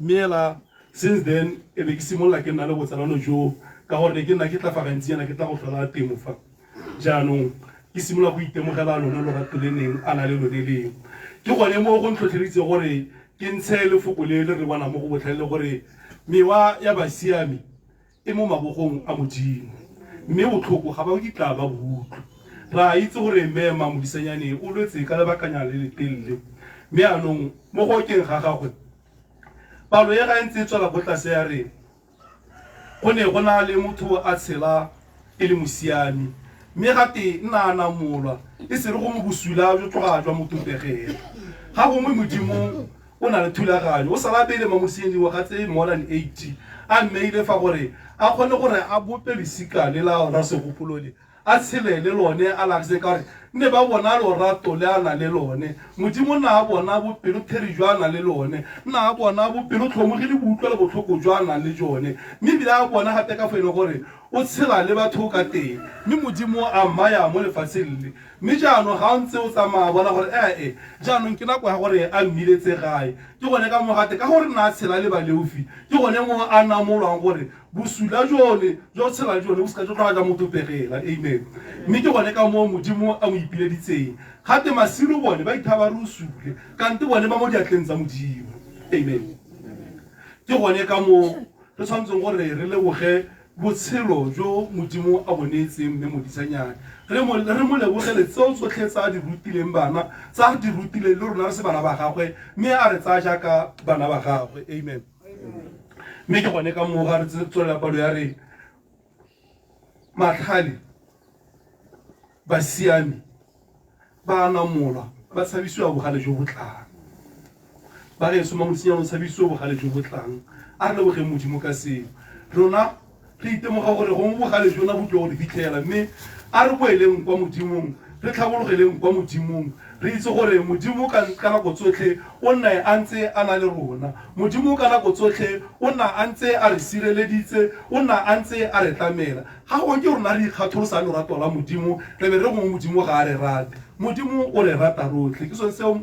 Mme ela since then e be ke simolola ke nna le botsalano joo ka gore ne ke nna ke tla fa gantsinyana ke tla go tlhola temo fa. Jaanong ke simolola go itemogela lone lorato le neng a na le lone leo. Ke gone mo go ntlhotlheleditse gore ke ntshe lefoko le le re bonang mo go Botlhale le gore mewa ya basiami e mo mabogong a Modimo, mme botlhoko ga ba kitla ba bo utlwa. Re a itse gore Mme Mmamodisanyane o lwetse ka lebakanyana le letelele, mme jaanong mo go okeng ga gagwe, palo e ga e ntse e tswela ko tlase ya re, Go ne go na le motho a tshela e le mosiami, mme ga te nna a namolwa, e se re gongwe bosula jo tloga jwa mo topegela. Ga gongwe Modimo o na le thulaganyo, o sala pele Mamosing dingwaga tse more than 80 a mmeile fa gore a kgone gore a bope lesika le la Rasegopolo le. a tshele le lone, a lagise ka gore ne ba bona lorato le a na le lone. Modimo na a bona bopelotheri jwa a na le lone, na a bona bopelotlhomogi le boutlwelobotlhoko jwa a nang le jone, mme ebile a bona gape ka fo e leng gore o tshela le batho ka teng. Mme Modimo a mmaya mo lefatsheng le. Mme jaanong ga o ntse o tsamaya bona gore, ee, jaanong ke nako ya gore a mmiletse gae. Ke gone ka moo gate ka gore na a tshela le baleofi, ke gone mo a namolwang gore Bosula jone jwa go tshela le jone bo seka jwa tloga jwa mo topegela. Amen. Mme ke gone ka moo Modimo a mo ipileditseng. Gate masilo bone ba ithaya ba re o sule, kante bone ba mo diatleng tsa Modimo. Amen. Ke gone ka moo re tshwanetseng gore re leboge botshelo jo Modimo a bo neetseng Mme Modisanyane. Re mo, re mo lebogele tseo tsotlhe tsa a di rutileng bana, tsa a di rutileng le rona re se bana ba gagwe, mme a re tsaya jaaka bana ba gagwe. Amen. Mme ke gone ka moo ga re tswelela palo ya re matlhale basiami ba namolwa ba tshabisiwa bogale jo bo tlang. Ba re soma mosinyana o tshabisiwe bogale jo bo tlang. A re lebogeng Modimo ka seo. Rona Re itemoga gore gongwe bogale jona bo tlile go re fitlhela, mme a re boeleng kwa Modimong, re tlhabologeleng kwa Modimong, re itse gore Modimo ka, ka nako tsotlhe o nna a ntse a na le rona. Modimo ka nako tsotlhe o nna a ntse a re sireleditse, o nna a ntse a re tlamela. Ga gongwe ke rona re ikgatholosang lorato la Modimo, re be re gongwe Modimo ga a re rate. Modimo o re rata rotlhe. Ke sone seo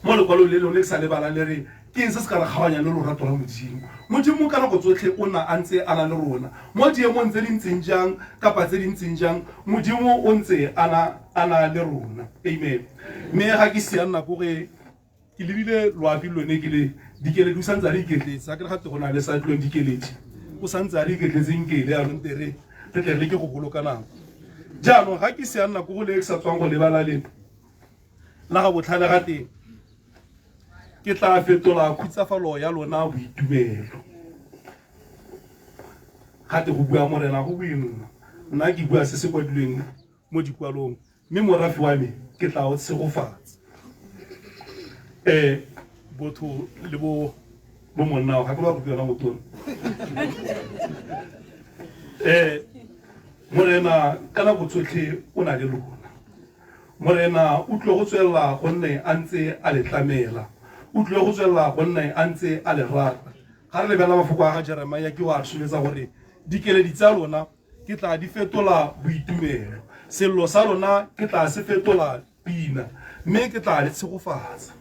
Mo lekwalong le lengwe le ke sa le balang le re, Ke eng se se ka re kgaoganyang le lorato la Modimo? Modimo ka nako tsotlhe o nna a ntse a na le rona. Mo diemong tse di ntseng jang kapa tse di ntseng jang, Modimo o ntse a na a na le rona. Amen. Mme ga ke sia nako ge ke lebile loapi lone ke le Dikeledi o santse a re iketletse. A ke re gate go na le sa tlong Dikeledi o santse a re iketletse nkele anong te re re tle re leke go boloka nako. Jaanong ga ke sia nako go le ke sa tswang go lebala le. La ga botlhale ga teng ke tla fetola khutsafalo ya lona boitumelo. Gate go bua Morena, go bue nna. Nna ke bua se se kwadilweng mo dikwalong, mme morafe wa me ke tla o tshegofatsa. Botho le bo bo monna ga ke ba go yona motona. Morena ka nako tsotlhe o na le lona. Morena o tlile go tswelela gonne a ntse a le tlamela. O tlile go tswelela gonne a ntse a le rata. Ga re lebelela mafoko a ga Jeremia ke wa re solofetsa gore dikeledi tsa lona ke tla di fetola boitumelo, sello sa lona ke tla se fetola pina, mme ke tla le tshegofatsa.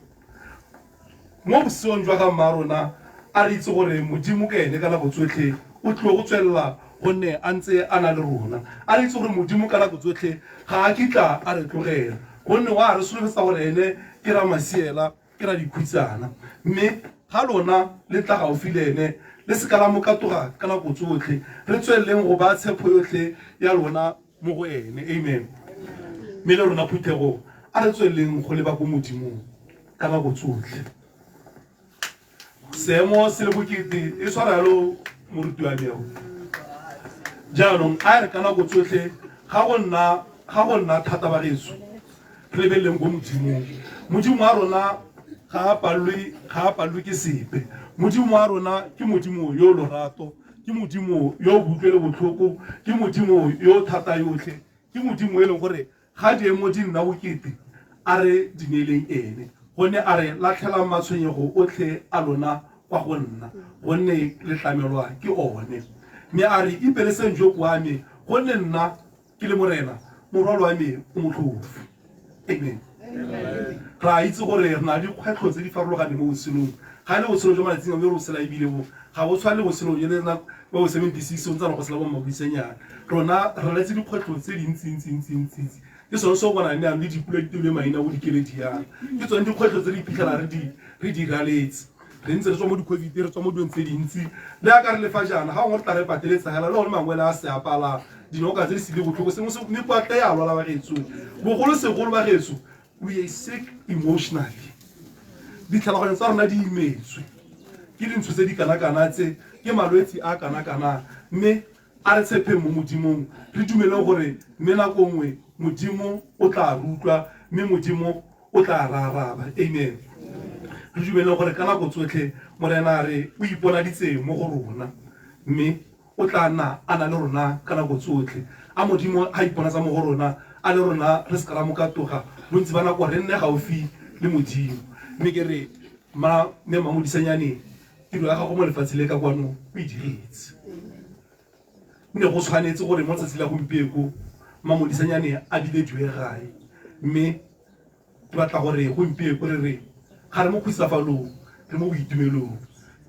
Mo boseong jwa ga mma rona a re itse gore Modimo ke ene ka nako tsotlhe o tlile go tswelela gonne a ntse a na le rona. A re itse gore Modimo ka nako tsotlhe ga a kitla a re tlogela, gonne wa re solofetsa gore ene ke Ramasiela, ke Radikhutsana. Mme ga lona le tla gaufi le ene, le se ka la mo katoga ka nako tsotlhe. Re tsweleleng go baya tshepo yotlhe ya lona mo go ene. Amen. Mme le rona phuthego a re tsweleleng go leba ko Modimong ka nako tsotlhe. Seemo se le bokete e tshwara yalo moruti wa me. Jaanong a re ka nako tsotlhe ga go nna ga go nna thata bagetso re lebeleleng ko Modimong. Modimo wa rona ga a palelwe ga a palelwe ke sepe. Modimo wa rona ke Modimo yo lorato, ke Modimo yo boutlwelo botlhoko, ke Modimo yo thata yotlhe, ke Modimo e leng gore ga diemo di nna bokete a re di neeleng ene, gonne a re latlhelang matshwenyego otlhe a lona kwa go nna, gonne le tlamelwa ke one. Mme a re ipeleseng joko wa me, gonne nna ke le Morena, morwalo wa me o motlhofo. Amen. Re a itse gore re na le dikgwetlho tse di farologaneng mo botshelong. Ga e le botshelo jwa malatsing a bo re bo tshela ebile bo ga bo tshwane le botshelo jwa le bo 76 o ntse re go tshela bo mmabuisenyana. Rona re raletse dikgwetlho tse dintsi-ntsi-ntsi-ntsi. Ke sone se o bonang ne le dipula di teilwe maina bo dikeledi yana. Ke tsone dikgwetlho tse re iphitlhela re di re di raletse. Re ntse re tswa mo di-COVID re tswa mo dilong tse dintsi. Le ya ka re le fa jaana ga gongwe re tla re pateletsa hela le gone mangwele a se apala dinoka tse di sile botlhoko sengwe se mekwatla ya lwala bagetso. Bogolosegolo bagetso we are sick emotionally. Ditlhaloganyo tsa rona di imetswe ke dintsho tse di kana-kana tse, ke malwetsi a kana-kana, mme a re tshepeng mo Modimong, re dumeleng gore mme nako nngwe Modimo o tla re utlwa, mme Modimo o tla re araba. Amen. Re dumeleng gore ka nako tsotlhe Morena a re o iponaditse mo go rona, mme o tla nna a na le rona ka nako tsotlhe. A Modimo a iponatsa mo go rona, a le rona re se ka ra mo katoga, bontsi ba nako re nne gaufi le Modimo. Mme ke re, ma mme Mamodisenyane, tiro ya gago mo lefatsheng le ka kwano o e diretse. Ne go tshwanetse gore mo tsatsi la gompieko Mamodisenyane a bilediwe gae, mme ke batla gore gompieko re re ga re mo khutsafalong, re mo boitumelong.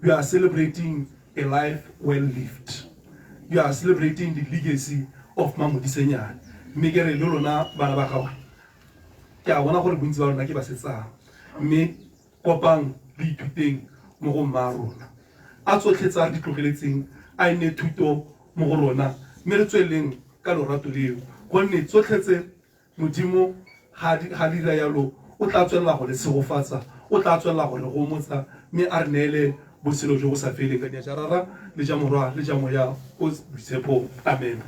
We are celebrating a life well lived. You are celebrating the legacy of Mamodisenyane. Mme ke re le lona bana ba gagwe, ke a bona gore bontsi ba lona ke basetsana, mme kopang le ithuteng mo go mma rona. A tsotlhe tsa re di tlogeletseng a e nne thuto mo go rona, mme re tsweleleng ka lorato leo, gonne tsotlhe tse Modimo ga ga dira yalo, o tla tswelela go le tshegofatsa, o tla tswelela go re gomotsa, mme a re neele botshelo jo bo sa feleng ka leina ja Rara le ja Morwa le ja Moya o Boitshepo. Amen.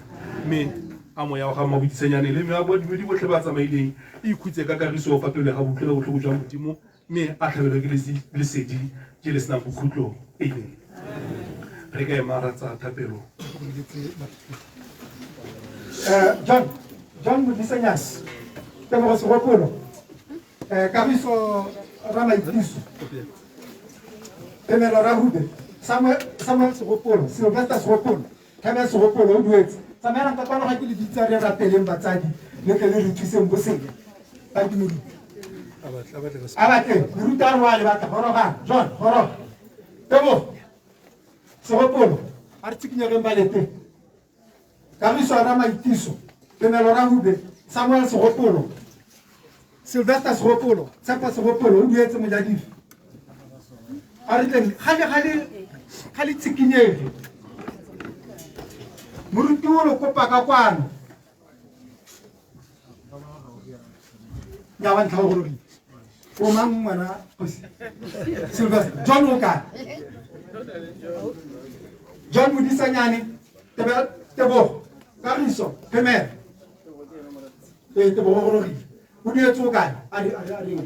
Mme a moya wa ga Mmaboitsenyane le meya badumedi botlhe ba tsamaileng e ikhutse ka kagiso fa pele ga boutlwelo botlhoko jwa Modimo, mme a tlhabelwe ke lesedi je le senang bokhutlo. Amen. Re ka ema ra tsaya thapelo. John, John Modisenyane, Tebogo Segopolo, Kagiso Ramaitiso, Phemelo Rahube, Samuel, Samuel Segopolo, Sylvester Segopolo, Thebe Segopolo o duetse. Tsamaelang ka kwano ga ke le bitsa re rapeleng batsadi, le tle le re thuseng bosele. Ba ke moruti. A batle, moruti a re wa le batla, gorogang. John, goroga. Tebogo Segopolo, a re tshikinyegeng balete. Kagiso Ramaitiso, Phemelo Rahube, Samuel Segopolo, Sylvester Segopolo, Tshepo Segopolo, o duetse mojadifi. A re tleng, ga le, ga le, ga le tshikinyege. Moruti o lo kopa ka kwano. Nya wa ntlha o gorogile. O mang ngwana kgosi? Sylvester. John o kae? John Modisanyane, Tebogo, Kagiso, Phemelo. Ee, Tebogo gorogile. O duetse o kae? A re a re a re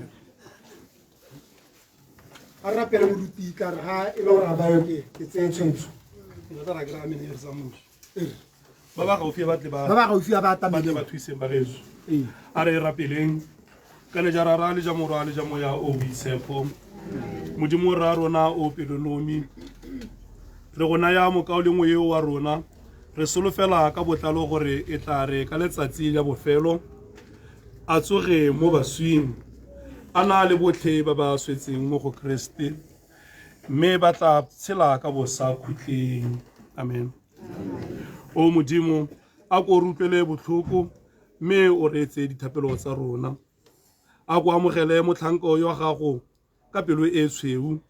a rapele moruti ka re ga e le gore a bayo ke ke tseye tshwetso. Ba ba gaufi ba tle ba Ba ba gaufi ba atamele. Ba tle ba thuseng ba geso. A re rapeleng ka le ja Rara le ja Morwa le ja Moya o Boitshepo. Modimo rra rona o pelonomi, re go naya mokaulengwe eo wa rona, re solofela ka botlalo gore e tla re ka letsatsi la bofelo a tsoge mo baswing a na le botlhe ba ba swetseng mo go Kreste, mme ba tla tshela ka bosakhutleng. Amen. O Modimo, a ko re utlwele botlhoko mme o reetse dithapelo tsa rona. A ko amogele motlhanka yo wa gago ka pelo e tshweu,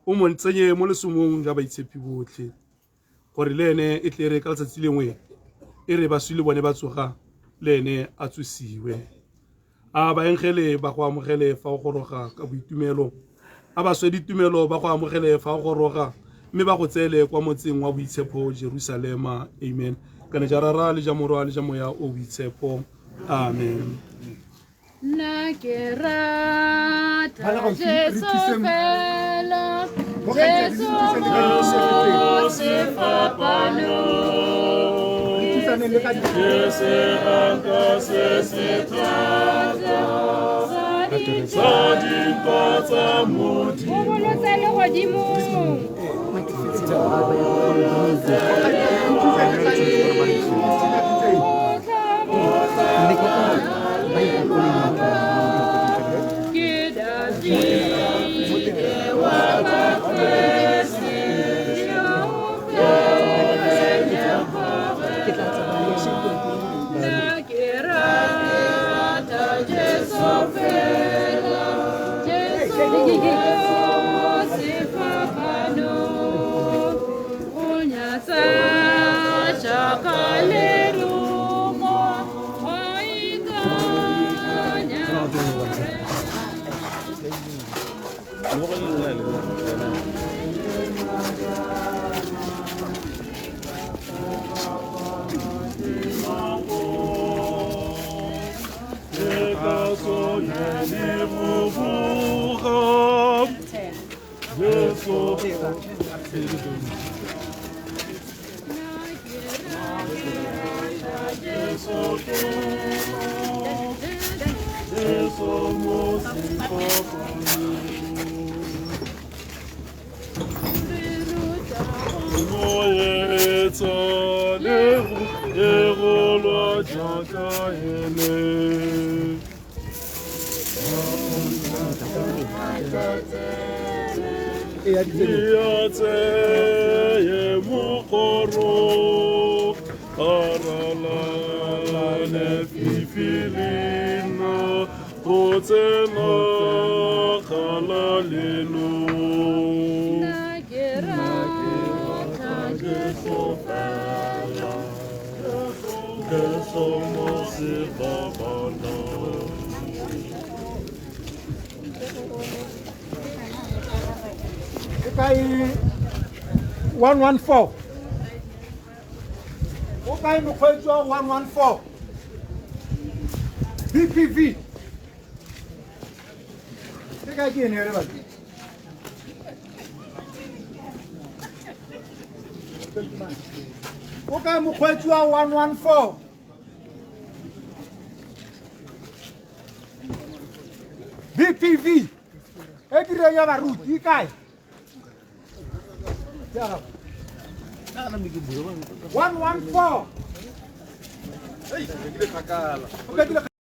o mo tsenye mo lesomong ja baitshepi botlhe, gore le ene e tle re ka letsatsi lengwe e re baswi le bone ba tsoga, le ene a tsosiwe. A baengele ba go amogele fa o goroga ka boitumelo, a baswe ditumelo ba go amogele fa o goroga, mme ba go tseele kwa motseng wa boitshepo Jerusalema. Amen. Kana ja Rara le ja Morwa le ja Moya o Boitshepo. Amen. Nna ke rata Ba le gaufi, re Jesu thuseng. fela, Mo kgaitsedi, Jesu re thuseng le ka dithusego mo sefapanong. Re thusaneng le ka O bolotse legodimong. Ke Dafide wa Bakreste, yo Nna ke rata Jesu fela, Jesu mo sefapanong. O nyatsa jaaka lerumo, wa ikanya Nna ke rata Jesu fela, E kae 114? O kae mokgweetsi wa 114? BPV. Ke kae ke ene re batho? O kae mokgweetsi wa 114? BPV. E direng ya baruti e kae? 114.